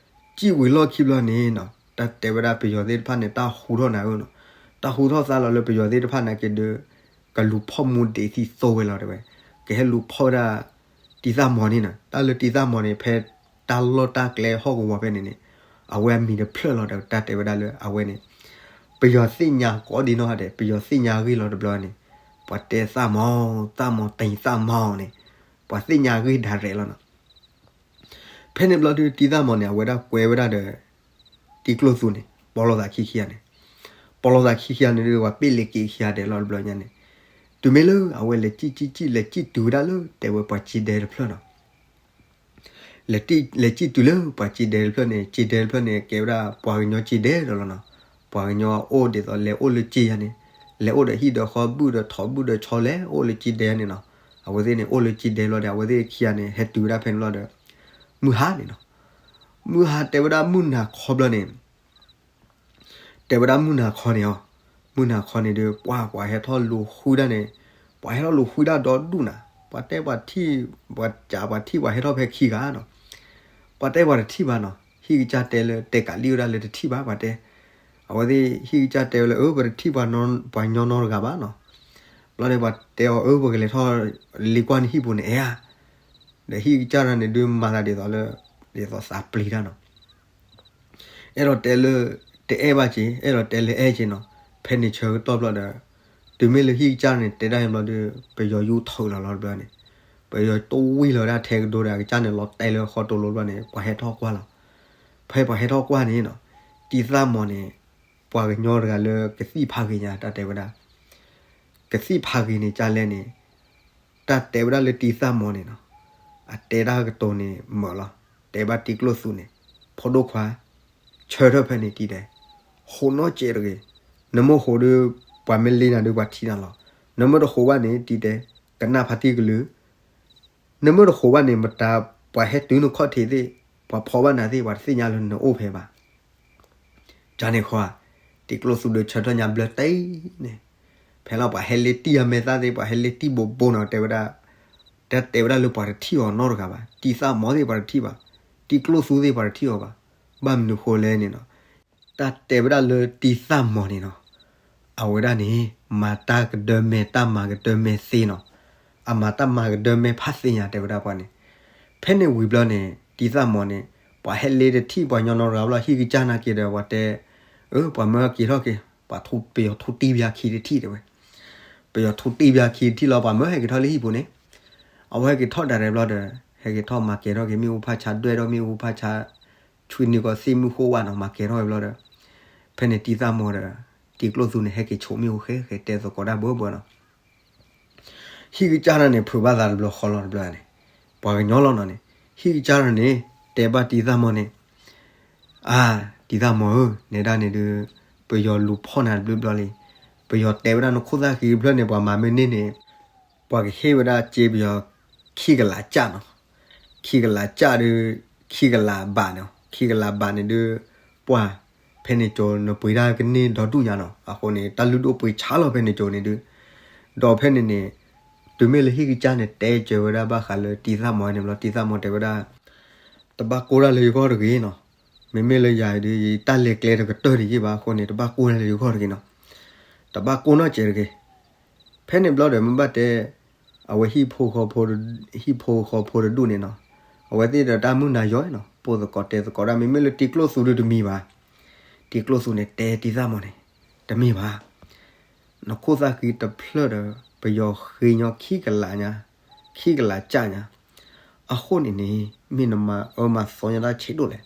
စံၣ်ဝံၤလီၢ်ခံဘျီန့ၣ်နီၤ တၢ်တဲဝဲဒၣ်ပယီၤသ့ၣ်တဖၣ်န့ၣ် တၢ်ဟူထီၣ်နၤဧၢနီၤ, တၢ်ဟူထီၣ်သါလီၤလၢပယီၤသ့ၣ်တဖၣ်နာ်က့ဒုး, ကလူၤဖီၣ်မူဒံးသံသိဝဲလီၤတဲဝဲ, ကဟဲလူၤဖီၣ်ဝဲဒၣ် တံၤသၣ်မီၤန့ၣ်နီၤ, တၢ်လၢတံၤသၣ်မီၤန့ၣ် ဖဲတၢ်လီၢ်တၢ်ကျဲဟီၣ်ကဝီၤဖဲန့ၣ်န့ၣ်, အဝဲအမံၤတဖျၢၣ်လီၤဒီး တၢ်တဲဝဲဒၣ်လၢအဝဲန့ၣ်, ပယီၤသ့ၣ်ညါကိးဒံနီၢ်ဂၤဒဲး ပယီၤသ့ၣ်ညါအဂ့ၢ်လီၤတဘျီန့ၣ်, ပှၤတဲသၣ်မီၤ, သၣ်မီၤတံၤသၣ်မီၤန့ၣ်, ပှၤသ့ၣ်ညါအဂ့ၢ်ဒၣ်ရဲၣ်လီၤနီၤ. ဖဲန့ၣ်ဘျီဒုး တံၤသၣ်မီၤန့ၣ် အဝဲဒၣ်ကွဲဝဲဒၣ်ဒီး တံၤကျိၣ်သူန့ၣ် ပိာ်လိာ်သးခံခံဂၤန့ၣ်, ပိာ်လိာ်သးခံခံဂၤန့ၣ်ဒုး ပှၤပ့ၢ်လ့ၤက့ၤခံဂၤဒဲးလီၤတဘျီညါန့ၣ်, တုၤမ့ၢ်လၢအဝဲလဲၤစံၣ်စံၣ်စံၣ် လဲၤစံၣ်တုၤဝဲဒၣ်လၢတဲဝဲပှၤစ့ဒဲတဖျၢၣ်နီၤ လဲၤစံၣ်တုၤလၢပှၤစ့ဒဲတဖျၢၣ်န့ၣ်, စ့ဒဲတဖျၢၣ်န့ၣ် ကဲဝဲဒၣ်ပှၤကညီစ့ဒဲဒီးလီၤနီၤ. ပှၤကညီအိၣ်ဒ်သိးလဲၤအိၣ်လၢစ့ယၤန့ၣ်, လဲၤအိၣ်ဒီးဟံၣ်ဒီးဃီ ဘုၣ်ဒီးထိးဘုၣ်ဒီးဆီ လဲၤအိၣ်လၢစ့ဒဲန့ၣ်နီၤ. အဝဲသ့ၣ်န့ၣ် အိၣ်လၢစ့ဒဲလီၤဒီး အဝဲသ့ၣ်ခံဂၤန့ၣ် ဟဲတုၤဝဲဒၣ်ဖဲန့ၣ်လီၤဒီး မုၢ်ဟါန့ၣ်နီၤ. မုၢ်ဟါတဲဝဲဒၣ်မုၢ်နၤခီဘျီန့ၣ် တဲဝဲဒၣ်မုၢ်နၤခီန့ၣ်အီၤ, မုၢ်နၤခီန့ၣ်ဒီး ပှၤပှၤဟဲထီၣ်လူၤဃုဒၣ်န့ၣ်, ပှၤဟဲထီၣ်လူၤဃုဒၣ်ဒီဒူၣ်နၤ, ပှၤတဲပှၤထံၣ်, ပှၤစးပှၤထံၣ်ပှၤဟဲထီၣ်ဖဲခံဂၤနီၤ. ပှၤတဲပှၤတထံၣ်ဘၣ်နီၤ, ဟံၣ်ကစၢ်တဲလၢတဲကးလံၣ်ဝဲဒၣ်လၢတထံၣ်ဘၣ် ပှၤတဲ, အဝဲသ့ၣ်ဟံၣ်ကစၢ်တဲဝဲလၢ အၢ ပတထံၣ်ပှၤညီနီတဂၤဘၣ်နီၤ. လီၤဒီးပှၤတဲအီၤ အၢ ပကလဲၤထီၣ်လ့ကွၢ်နဟံၣ်ပူၤန့ၣ် အဲၣ်ဧါ. ဒီးဟံၣ်ကစၢ်တဂၤန့ၣ်ဒုးမၤသးဒ်သိးလၢ ဒ်သိးသးပျံၤတၢ်နီၤ. အဲၣ်ဒိးတဲလၢ တအဲၣ်ဘၣ်က့ၤ အဲၣ်ဒိးတဲလၢအဲၣ်က့ၤနီၤ. ဖဲန့ၣ်ဆၢကတီၢ်ဘျီဒီး တုၤမ့ၢ်လၢဟံၣ်ကစၢ်န့ၣ် တဲဒၣ်န့ၣ်ဘျီဒီး ပယီၤယူၢ်ထုးလီၤလီၤတဘျီန့ၣ် ပယီၤတဝံၢ်လီၤဝဲဒၣ်ထဲကဒိဒီး အကစၢ်န့ၣ်လီၤတဲာ်လၢဃီတိၤလိၤတဘျီန့ၣ် ပှၤဟဲထီၣ်ကွၢ်လီၤ. ဖဲပှၤဟဲထီၣ်ကွၢ်န့ၣ်နီၤ တံၤသၣ်မီၤန့ၣ် ပှၤကညီတဂၤလၢကသံၣ်ဖးဂ့ၤညါ တၢ်တဲဝဲဒၣ် ကသံၣ်ဖးဂ့ၤန့ၣ်ကလဲၣ်န့ၣ် တၢ်တဲဝဲဒၣ်လၢတံၤသၣ်မီၤန့ၣ်နီၤ အတဲတၢ်ကတိၤန့ၣ်မုာ်လီၤ. တဲဘၣ်တံၤကျိၣ်သူန့ၣ် ဖိဒိၣ်ခွါ ဆၢထၢၣ်ဖဲန့ၣ်တံၤတဲ ဟိးနီၢ်စဲးတဂ့ၤ. နမ့ၢ်ဟိးဒီး ပှၤမ့ၢ်လ့နၤဒီးပှၤထံၣ်နၤလီၤ. နမ့ၢ်တဟိးဘၣ်န့ၣ် တံၤတဲ ကနၣ်ဖါတံၢ်ကလုၢ် နမ့ၢ်တဟိးဘၣ်န့ၣ် မတၤပှၤဟဲတုၤနခီၣ်ထံးသ့ၣ် ပှၤဖီၣ်ဘၣ်နၤသ့ၣ် ပှၤတသ့ၣ်ညါလၢနအိၣ်ဖဲဘၣ်. ကန့ၣ်ဃီ တံၤကျိၣ်သူဒီးဆၢထၢၣ်ညါဘျၢတံၢ်န့ၣ် ဖဲလီၤပှၤဟဲလ့တံၢ်အမဲာ်သၣ်သ့ၣ် ပှၤဟဲလ့တံၢ်ဘိးဘိနီၤ တဲဝဲဒၣ် တၢ်တဲဝဲဒၣ်လၢပှၤတထံၣ်အီၤနီတဂၤဘၣ်. တံၤသၣ်မီၤသ့ၣ်ပှၤတထံၣ်ဘၣ်. တံၤကျိၣ်သူသ့ၣ်ပှၤတထံၣ်အီၤဘၣ်. ဘၣ်မနုၤဃိလဲၣ်န့ၣ်နီၤ တၢ်တဲဝဲဒၣ်လၢတံၤသၣ်မီၤန့ၣ်နီၤ အဝဲဒၣ်န့ၣ် မၤတၢ်ကဒၢမဲာ် တၢ်မၤကဒၢမဲာ်သ့နီၤ. အမၤတၢ်မၤကဒၢမဲာ်ဖးသ့ညါ တဲဝဲဒၣ်ပှၤန့ၣ်. ဖဲန့ၣ်ဝံၤဘျီန့ၣ် တံၤသၣ်မီၤန့ၣ် ပှၤဟဲလ့တထံၣ်ပှၤညီနီတဂၤဘျီ ဟံၣ်ကစၢ်နာ်က့ၤဒီး ပှၤတဲ အၢ ပှၤမၢက့ၤထီၣ်က့ၤ ပှၤပယီၤထူတံၢ်ဘၣ်ခံတထံၣ်တဲဝဲ ပယီၤထူတံၢ်ဘၣ်ခံတထံၣ်လီၤ ပှၤမၢဟဲက့ၤထီၣ်လၢဟံၣ်ပူၤန့ၣ် အဝဲဟဲက့ၤထီၣ်ဒၣ်ရဲၣ်ဘျီဒီး ဟဲက့ၤထီၣ်မၤကဲၤထီၣ်က့ၤ မ့ၣ်အူဖးဆါဒွဲၣ်ထီၣ် မ့ၣ်အူဖးဆါ ဆွံနုာ်ကီးသ့ၣ်မုၢ်ဃိဝဲနီၤ မၤကဲၤထီၣ်ဝဲဘျီဒီး ဖဲန့ၣ်တံၤသၣ်မီၤဒီး တံၤကျိၣ်သူန့ၣ် ဟဲက့ၤဆိးမ့ၣ်အူဃဲဃဲ တဲသကိးတၢ်ဘၢဘၢနီၤ. ဟံၣ်ကစၢ်န့ၣ် ဖုးဘၣ်သးတဘျီဃီလီၤတဘျီန့ၣ် ပှၤကညီလီၤနီၤန့ၣ် ဟံၣ်ကစၢ်န့ၣ် တဲဘၣ်တံၤသၣ်မီၤန့ၣ် အါ တံၤသၣ်မီၤဧၢ နဲဒၣ်န့ၣ်ဒုး ပယီၤလူၤဖီၣ်နၤတဘျုးဘျီလံ. ပယီၤတဲဝဲဒၣ်နခိၣ်သၣ်ဃံတဖျၢၣ်န့ၣ် ပှၤမၤမ့ၢ်န့ၢ်န့ၣ် ပှၤကဟ့ၣ်ဝဲဒၣ်စ့ပယီၤ ခံကလးကၠၣ်နီၤ. ခံကလးကၠၣ်ဒီး ခံကလးဘးနီၤ. ခံကလးဘးန့ၣ်ဒုး ပှၤ ဖဲန့ၣ်ကၠိနပှ့ၤတၢ်ကန့ၢ်ဒီဒူၣ်ညါနီၤ. အဃိန့ၣ် တၢ်လုၢ်ဒိၣ်ပှ့ၤဆါလီၤဖဲန့ၣ်ကၠိန့ၣ်ဒုး ဒီးဖဲန့ၣ်န့ၣ် တုၤမ့ၢ်လၢဟံၣ်ကစၢ်န့ၣ် တဲစၢၤဝဲဒၣ်ဘၣ်ဃးလၢတံၤသၣ်မီၤန့ၣ်ဘျီ တံၤသၣ်မီၤတဲဝဲဒၣ် တဘၣ်ကိၢ်တၢ်လၢယဂီၢ်တဂ့ၤနီၤ. မ့မ့ၢ်လၢယၤဒီး ယတၢ်လဲၤကျဲတကတၢၢ်ဒံးယ့ၢ်ဘၣ်အဃိန့ၣ် တဘၣ်ကိၢ်တၢ်လၢယဂီၢ်တဂ့ၤနီၤ. တဘၣ်ကိၢ်နီတစဲးတဂ့ၤ. ဖဲန့ၣ်ဘျီဒီး မ့ၢ်ဘၣ်တဲ အဝဲဟံၣ်ဖိဃီဖိ ဟံၣ်ဖိဃီဖိတဒူၣ်န့ၣ်နီၤ, အဝဲသ့ၣ်ဒီးတၢ်မုၢ်နၤယီၤနီၤ, ပိာ်သကိးတဲသကိးဒၣ် မ့မ့ၢ်လၢတံၤကျိၣ်သူဒုးတမံၤဘၣ်. တံၤကျိၣ်သူန့ၣ် တဲတံၤသၣ်မီၤန့ၣ် တမ့ၢ်ဘၣ်. နခိၣ်သၣ်ဃံတဖျၢၣ်ဒီး ပယီၤဃ့ညီခံကလးညါ, ခံကလးကၠၣ်ညါ. အဃိန့ၣ်န့ၣ် မ့ၢ်နမၤအၢမၤသီညါတၢ်ဆံးဒိၣ်လဲၣ်.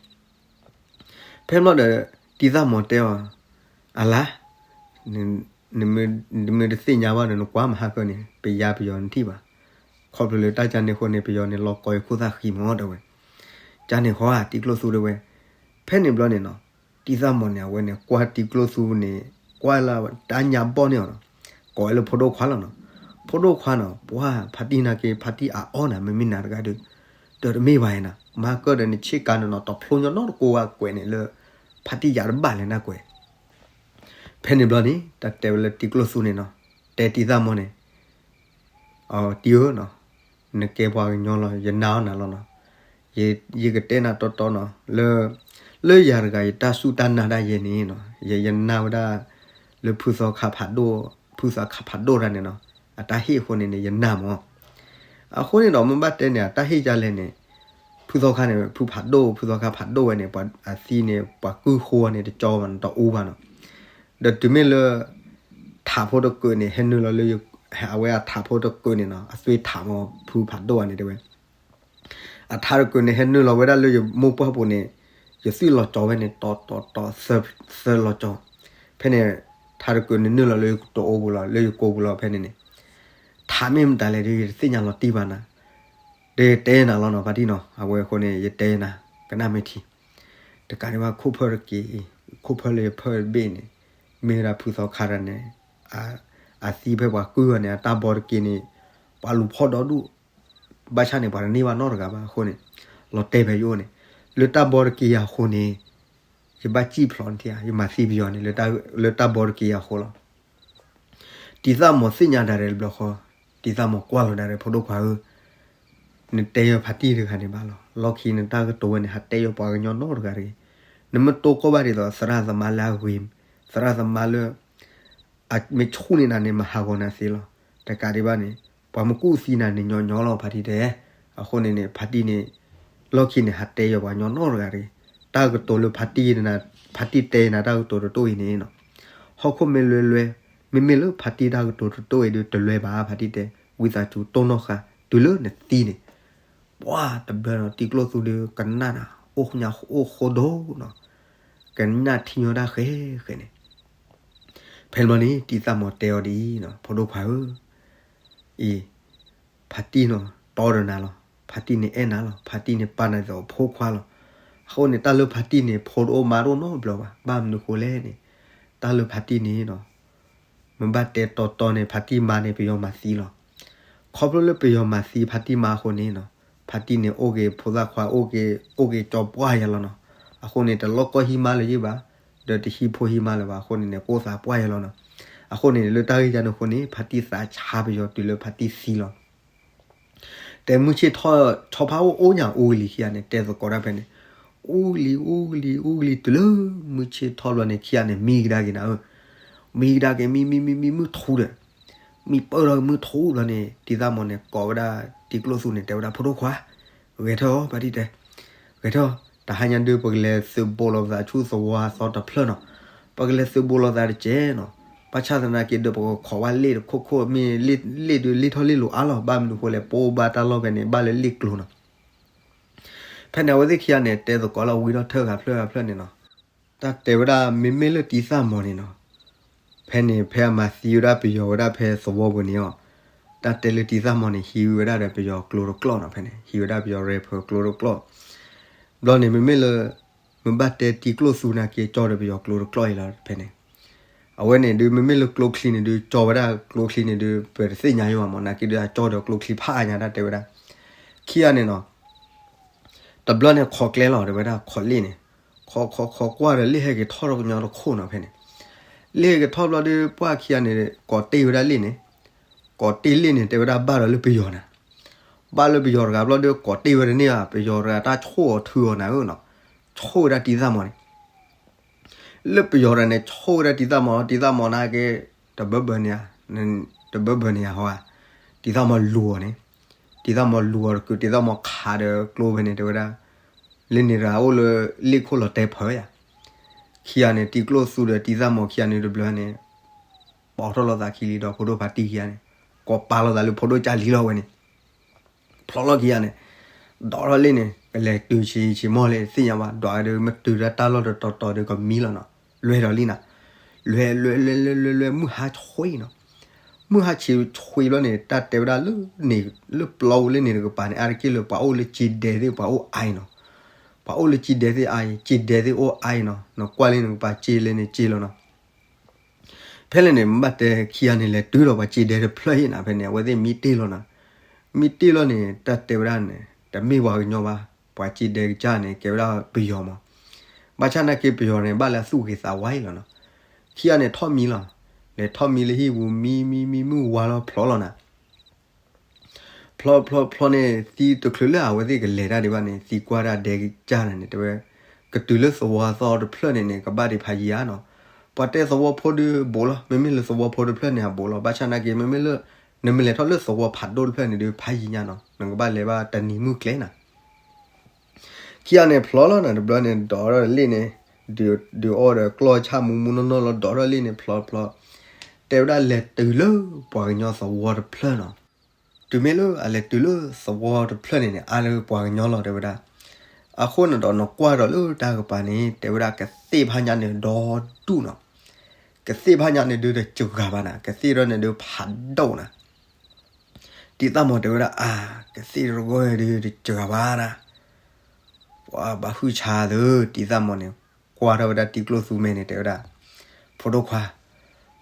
ဖဲဘျီဒီး တံၤသၣ်မီၤတဲအီၤ, အလါ နမ့ၢ်တသ့ၣ်ညါဘၣ်ဒီး နကွၢ်မဟါကၢန့ၣ် ပယါပယီၤနထံၣ်ဘၣ်. ခီဖျိလၢတၢ်ကၠၢန့ၣ်အဃိန့ၣ် ပယီၤန့ၣ် လီၤကီယခိၣ်သၣ်ဃံမီၤတဲဝဲ. ကၠၢန့ၣ်ဃီဧါ တံၤကျိၣ်သူတဲဝဲ. ဖဲန့ၣ်ဘျီန့ၣ်နီၤ, တံၤသၣ်မီၤန့ၣ် အဝဲန့ၣ် ကွၢ်တံၤကျိၣ်သူန့ၣ် ကွၢ်လၢတၢ်ညါဘီၣ်န့ၢ်အီၤနီၤ, ကိးဝဲလၢဖိဒိၣ်ခွါလီၤနီၤ. ဖိဒိၣ်ခွါနီၤ, ပှၤဖါတံၢ်နာ်က့ ဖါတံၢ်အအီၣ်နၤ မ့မ့ၢ်နၤတဂၤဒီး ဒီးတမ့ၢ်ဘၣ်နၤ, မဟါကၢဒီးနဆ့ကၤန့ၣ်နီၤ တဖျိညီနီတကိးဝဲကွဲးန့ၣ်လၢ ဖါတံၢ်ယၤတဘၣ်လဲၣ်နကွဲး. ဖဲန့ၣ်ဘျီန့ၣ် တၢ်တဲဝဲလၢတံၤကျိၣ်သူန့ၣ်နီၤ, တဲတံၤသၣ်မီၤန့ၣ်, တံၤဧၢနီၤ, နကဲပှၤကညီလီၤ ယနာ်အီၣ်နၤလီၤနီၤ. ယကတဲနၤတီတီနီၤ, လၢ လၢယၤတဂၤ ယတၢ်စူၢ်တၢ်နာ်ဒၣ်ယဲန့ၣ်နီၤ, ယနာ်ဝဲဒၣ် လၢဖုသီခါဖးဒိၣ်, ဖုသီခါဖးဒိၣ်တၢ်န့ၣ်နီၤ, အတၢ်ဟ့ၣ်အဃိန့ၣ်န့ၣ် ယနာ်မီၤ. အဃိန့ၣ်ဒီး မ့ၢ်ဘၣ်တဲန့ၣ် အတၢ်ဟ့ၣ်ဒ်လဲၣ်န့ၣ်, ဖုသီခါန့ၣ် ဖုဖးဒိၣ် ဖုသီခါဖးဒိၣ်ဝဲန့ၣ် ပှၤအသံန့ၣ် ပှၤကုၢ်ဃိန့ၣ် တကၠီဘၣ်န့ၣ် တအူဘၣ်နီၤ. ဒီးတုၤမ့ၢ်လၢ ထးဖိတကုးန့ၣ် ဟဲနုာ်လီၤလၢ အဝဲအထးဖိတကုးန့ၣ်နီၤ, အသွံၣ်ထးမီၤ ဖုဖးဒိၣ်ဝဲန့ၣ်တဲဝဲ အထးတကုးန့ၣ် ဟဲနုာ်လီၤဝဲဒၣ်လၢယမိၢ်ပှၢ်ပူၤန့ၣ်, ယသွံၣ်လီၤကၠီဝဲန့ၣ် တီတီတီ သၢလီၤကၠီ. ဖဲန့ၣ် ထးတကုးန့ၣ်နုာ်လီၤလၢယတအိပူၤလီၤ လၢယကိာ်ပူၤလီၤ ဖဲန့ၣ်န့ၣ်, ထးမ့ၢ်မတၤလဲၣ်ဒီး ယတသ့ၣ်ညါလီၤတံၢ်ဘၣ်နၤ. ဒီးယတဲနၤလီၤနီၤ ဖါတံၢ်နီၤ, အဝဲအဃိန့ၣ် ယတဲနၤ ကနၣ်မ့ၢ်ထံ တကးဒံးဘၣ်ခိၣ်ဖၢတက့ၢ်, ခိၣ်ဖၢလၢယဖၢတဘ့ၣ်န့ၣ်, မ့ၢ်ဝဲဒၣ်ဖုသီခါတၢ်န့ၣ်, အသံဖဲပှၤကုၢ်အီၤန့ၣ် အတၢ်ဘီတက့ၢ်န့ၣ်, ပှၤလူၤဖီၣ်ဒီဒူၣ်, ဘၣ်ဆၣ်န့ၣ် ပှၤတန့ၢ်ဘၣ်နီတဂၤဘၣ်အဃိန့ၣ်, လီၤတဲာ်ဖဲယအိၣ်န့ၣ်, လၢတၢ်ဘီတက့ၢ်ယၤအဃိန့ၣ်, ယဘၣ်စံၣ်ဖျိးနထံၣ်ဧါ, ယမၤသံပယီၤန့ၣ် လၢတၢ်ဘီတက့ၢ်ယၤအဃိလီၤ. တံၤသၣ်မီၤသ့ၣ်ညါဒၣ်ရဲၣ်တဘျီဃီ, တံၤသၣ်မီၤကွၢ်လီၤဒၣ်ရဲၣ် ဖိဒိၣ်ခွါဧၢ, နတဲယၤဖါတံၢ်တဂၤန့ၣ်ဘၣ်လီၤ. လီၢ်ခံနတၢ်ကတိၤဝဲန့ၣ် ဟးတဲယၤပှၤကညီနီတဂၤတဂ့ၤ. နမ့ၢ်တိၢ်ကီၢ်ဘၣ်ဒ်သိး သရၣ်သမါလၢအဂ့ၤ, သရၣ်သမါလၢ အမ့ၢ်ဆူၣ်န့ၢ်နၤန့ၣ် မၤဟးဂီၤနၤသ့လီၤ. တကးဒံးဘၣ်န့ၣ် ပှၤမ့ၢ်ကူၣ်သံနၤန့ၣ်ညီညီလီၤ ဖါတံၢ်တဲ. အဃိန့ၣ်န့ၣ် ဖါတံၢ်န့ၣ် လီၢ်ခံန့ၣ် ဟးတဲယီၤပှၤညီနီတဂၤတဂ့ၤ. တၢ်ကတိၤလၢဖါတံၢ်နၤ, ဖါတံၢ်တဲနၤတၢ်ကတိၤတတိၢ်အံၤန့ၣ်နီၤ, ဟီၣ်ခိၣ်မ့ၢ်လွဲလွဲ, မ့မ့ၢ်လၢဖါတံၢ်တၢ်ကတိၤတတိၢ်အံၤဒုးတလွဲဘၣ် ဖါတံၢ်တဲ, ဝံသးစူၤတိၢ်နီၣ်ဃာ် တုၤလၢနသံန့ၣ် ပှၤတဘျီနီၤ တံၤကျိၣ်သူဒုးကနၣ်နၤ အိၣ်ညါအိၣ်ဃိဒိၣ်နီၤ, ကနၣ်ထံညီတၢ်ဃဲဃဲန့ၣ်. ဖဲန့ၣ်ဘျီန့ၣ် တံၤသၣ်မီၤတဲအီၤဒ်အံၤနီၤ, ဖိဒိၣ်ခွါဧၢ, အံၤ ဖါတံၢ်နီၤ တီဒီးနၤလီၤ, ဖါတံၢ်န့ၣ်အဲၣ်နၤလီၤ, ဖါတံၢ်န့ၣ်ပာ်နၤဒ်သိးအဖိခွါလီၤ. အဃိန့ၣ် တၢ်လၢဖါတံၢ်န့ၣ် ဖိတအိၣ်မါတအိၣ်နီတဘျီဘၣ်, ဘၣ်မနုၤဃိလဲၣ်န့ၣ်, တၢ်လၢဖါတံၢ်န့ၣ်နီၤ မ့ၢ်ဘၣ်တဲတီတီန့ၣ် ဖါတံၢ်မါန့ၣ် ပယီၤမၤသံလီၤ. ခီဖျိလၢပယီၤမၤသံဖါတံၢ်မါအဃိန့ၣ်နီၤ, ဖါတံၢ်န့ၣ်အိၣ်က့ၤဖိသၣ်ခွါ အိၣ်က့ၤကၠီပှၢ်ယၤလီၤနီၤ. အဃိန့ၣ် တလီၢ်ကီၢ်ဟံးမါလၢၤယ့ၢ်ဘၣ်, ဒီးတဟံးဖိဟံးမါလၢၤဘၣ်အဃိန့ၣ်န့ၣ် ကအိၣ်သးပှၢ်ယၤလီၤနီၤ. အဃိန့ၣ် လၢတၢ်ဂ့ၢ်ကန့ၣ်အဃိန့ၣ် ဖါတံၢ်သးဆါပယီၤတုၤလၢဖါတံၢ်သံလီၤ. တဲမုၢ်ဆ့ၣ်ထီၣ် ဆီဖါအိၣ်အိၣ်ညါအူကလံၤခံဂၤန့ၣ် တဲသကိးတၢ်ဖဲန့ၣ်, အူကလံၤ အူကလံၤ အူကလံၤ တုၤလၢမုၢ်ဆ့ၣ်ထီၣ်ဘျီန့ၣ် ခံဂၤန့ၣ် မံကဒါက့ၤနၤဧၢ, မံကဒါက့ၤ မံ မံ မံ မံ မုၢ်ထူဒီး, မံပၢၢ်ထီၣ်မုၢ်ထူဘျီန့ၣ် တံၤသၣ်မီၤန့ၣ် ကိးဝဲဒၣ်တံၤကျိၣ်သူန့ၣ် တဲဝဲဒၣ် ဖိဒိၣ်ခွါ ဂဲၤထၢၣ်အီၤ ဖါတံၢ်တဲ, ဂဲၤထၢၣ်, တဟါညါဒုး ပကလဲၤသုးဘိးလိာ်သးဆူသဝီအသီတဖျၢၣ်နီၤ, ပကလဲၤသုးဘိးလိာ်သးတစဲးနီၤ, ဘၣ်ဆၣ်သနာ်က့ဒီး ပကခိးဘၣ်လ့ၣ်တခိၣ်ခိၣ် မ့ၢ်လ့ၣ်ဒုးလ့ၣ်ထီၣ်လ့ၣ်လိၤအါလီၤ, ဘၣ်မနုၤဃိလဲၣ် ပအိၣ်ဘၣ်တၢ်လီၢ်ဖဲန့ၣ် ဘၣ်လၢလ့ၣ်ကျိၤနီၤ. ဖဲန့ၣ် အဝဲသ့ၣ်ခံဂၤန့ၣ် တဲသကိးလီၤဝံၤထီၣ်ထၢဂၤဖျၢၣ်ဂၤဖျၢၣ်န့ၣ်နီၤ, တၢ်တဲဝဲဒၣ် မ့မ့ၢ်လၢတံၤသၣ်မီၤန့ၣ်နီၤ, ဖဲန့ၣ် ဖဲအမၤသံဝဲဒၣ်ပယီၤဝဲဒၣ်ဖဲသဝီပူၤန့ၣ်အီၤ, တၢ်တဲလၢတံၤသၣ်မီၤန့ၣ် ဟံးဝဲဒၣ်ဒီးပယီၤကျိတကျီၢ်နီၤ, ဖဲန့ၣ် ဟံးဝဲဒၣ်ပယီၤ ရဲဖၢ ကျိတကျီၢ်, ဘျီန့ၣ် မ့မ့ၢ်လၢ မ့ၢ်ဘၣ်တဲတံၤကျိၣ်သူနာ်က့ ကၠီဒီးပယီၤကျိတကျီၢ်အံၤလီၤ ဖဲန့ၣ်. အဝဲန့ၣ်ဒုး မ့မ့ၢ်လၢကျိချံန့ၣ်ဒုး ကၠီဝဲဒၣ်ကျိချံန့ၣ်ဒုး ပတသ့ၣ်ညါယိဘၣ်မး နာ်က့ဒုး အကၠီဒီးကျိချံဖးအါညါ တၢ်တဲဝဲဒၣ်, ခံဂၤန့ၣ်နီၤ တဘျီန့ၣ် ခိးကျဲလီၤ တဲဝဲဒၣ် ခိးလ့ၣ်န့ၣ်, ခိးခိးခိးကွၢ်ဒီး လ့ၣ်ဟဲက့ၤထီၣ်ထီၣ်ကညီတခိၣ်နီၤ ဖဲန့ၣ်. လ့ၣ်ဟဲက့ၤထီၣ်ဘျီဒုး ပှၢ်ခံဂၤန့ၣ် ကိးတ့ၢ်ဝဲဒၣ်လ့ၣ်န့ၣ်, ကိးတ့ၢ်လ့ၣ်န့ၣ် တဲဝဲဒၣ် ဘၣ်ဒီးလၢပယီၤနၤ, ဘၣ်လၢပယီၤတဂၤဘျီဒုး ကိးတ့ၢ်ဝဲတန့ၢ်ဘၣ်, ပယီၤတဂၤတၢ်ဆိၣ်အီၤထုအီၤနၤဧၢနီၤ, ဆိၣ်ဝဲဒၣ်တံၤသၣ်မီၤန့ၣ် လၢပယီၤတဂၤန့ၣ် ဆိၣ်ဝဲဒၣ်တံၤသၣ်မီၤ, တံၤသၣ်မီၤနာ်က့ တဘၢဘၢန့ၢ်ဧါ, တဘၢဘၢန့ၢ်ဧါဟီဧါ, တံၤသၣ်မီၤလူၤအီၤန့ၣ်, တံၤသၣ်မီၤလူၤအီၤတကုာ် တံၤသၣ်မီၤခးဒီးကျိဖဲန့ၣ် တဲဝဲဒၣ်, လၢန့ၣ်တဂၤအိၣ်လၢလ့ၣ်ခိၣ်လီၤတဲဖၢဧါ, ခံဂၤန့ၣ် တံၤကျိၣ်သူဒီးတံၤသၣ်မီၤခံဂၤန့ၣ်တဘျီန့ၣ် ပိာ်ထီၣ်လိာ်သးခံလံဒီးဖိဒိၣ်ဖါတံၢ်ခံဂၤန့ၣ်, ကိးပာ်လိာ်သးလၢဖိဒိၣ်ကၢ်လံလီၤဝဲန့ၣ် ဖျီလီၤခံဂၤန့ၣ်, ဒိးထီၣ်လ့ၣ်န့ၣ် ကလဲၤတုၤဆံးဆံးမီၢ်လၢသ့ၣ်ညါဘၣ်, ဒွးဒီးမ့ၢ်တုၤဒၣ်တၢ်လီၢ်တတီၤတီၤဒီးကမံလီၤနီၤ, လွဲဒီးလံနၤ, လွဲလွဲလွဲလွဲလွဲလွဲ မုၢ်ဟါဆှံနီၤ, မုၢ်ဟါဆှံဆှံဘျီန့ၣ် တၢ်တဲဝဲဒၣ်လၢန့ၣ် လၢပျီပူၤလၢန့ၣ်တကပၤန့ၣ် အါတက့ၢ်လၢပှၤအိၣ်လၢစ့ဒဲသ့ၣ် ပှၤအိၣ်အါအံၤနီၤ, ပှၤအိၣ်လၢစ့ဒဲသ့ၣ်အါအံၤ စ့ဒဲသ့ၣ်အိၣ်အါအံၤနီၤ, နကွၢ်လၢနကပၤစ့လဲန့ၣ်စ့လီၤနီၤ ဖဲလဲၣ်န့ၣ် မ့ၢ်ဘၣ်တဲခံဂၤန့ၣ် လဲၤတုၤဒီးပှၤစ့ဒဲတဖျၢၣ်ဟ့ၣ်နၤ ဖဲန့ၣ် အဝဲသ့ၣ်မံတ့ၢ်လီၤနၤ, မံတ့ၢ်လီၤန့ၣ် တၢ်တဲဝဲဒၣ်န့ၣ် တမ့ၢ်ပှၤကညီဘၣ်, ပှၤစ့ဒဲကစၢ်န့ၣ် ကဲဝဲဒၣ်ပယီၤမး, ဘၣ်ဆၣ်နာ်က့ပယီၤန့ၣ် ဘၣ်လၢအသူၣ်ဂ့ၤသးဝါအံၤလီၤနီၤ, ခံဂၤန့ၣ်ထီၣ်မံလီၤ, လဲၤထီၣ်မံလၢဟံၣ်ပူၤ မံမံမံမုၢ်ဝါလီၤဖျီလီၤနၤ ဖျီဖျီဖျီန့ၣ် သံတချုးလၢအဝဲသ့ၣ်ကလဲၤတၢ်ဒံးဘၣ်န့ၣ် သံကွၢ်ဒၣ်ဒဲကစၢ်န့ၣ်န့ၣ် တဲဝဲ ကတုၤလၢသဝီသီတဖျၢၣ်န့ၣ်န့ၣ် ကဘၣ်ဒံးဖးယံၤဧါနီၤ, ပှၤတဲသဝီဖိဒုးဘူးလီၤ, မ့မ့ၢ်လၢသဝီဖိတဖျၢၣ်န့ၣ်အဘူးလီၤ, ဘၣ်ဆၣ်နာ်က့ မ့မ့ၢ်လၢ နမ့ၢ်လဲၤထီၣ်လၢသဝီဖးဒိၣ်တဖျၢၣ်န့ၣ်ဒုး ဖးယံၤညါနီၤ, နကဘၣ်လဲၤဘၣ်တနံၤမုၢ်ကျဲနၤ ခံဂၤန့ၣ်ဖျီလီၤနၤ တဘျီန့ၣ် ဒိးထီၣ်လ့ၣ်န့ၣ်, ဒုးအီၣ်ဒီးကျီၢ်ဆၣ်မူမူနီၢ်နီၢ်လီၤ ဒိးထီၣ်လ့ၣ်န့ၣ်ဖျီဖျီ, တဲဝဲဒၣ်လဲၤတုၤလၢပှၤကညီသဝီတဖျၢၣ်နီၤ, တုၤမ့ၢ်လၢအလဲၤတုၤလၢသဝီတဖျၢၣ်န့ၣ်န့ၣ် အါလၢပှၤကညီလီၤ တဲဝဲဒၣ်, အဃိန့ၣ်ဒီးနကွၢ်ဒီးလၢတၢ်ကပၤန့ၣ် တဲဝဲဒၣ်ကသ့ၣ်ဖးညါန့ၣ်ဒီဒူၣ်နီၤ, ကသ့ၣ်ဖးညါန့ၣ်ဒုးတစှၤဘၣ်နၤ, ကသ့ၣ်ထီၣ်န့ၣ်ဒုးဖးဒိၣ်နၤ တံၤသၣ်မီၤတဲဝဲဒၣ် အါ, ကသ့ၣ်တဂီၢ်ဒုးတစှၤဘၣ်နၤ, ပှၤဘၣ်ဟုၣ်ဆါသု, တံၤသၣ်မီၤန့ၣ် ကွၢ်ထီၣ်ဝဲဒၣ်တံၤကျိၣ်သူမဲာ်န့ၣ် တဲဝဲဒၣ်, ဖိဒိၣ်ခွါ,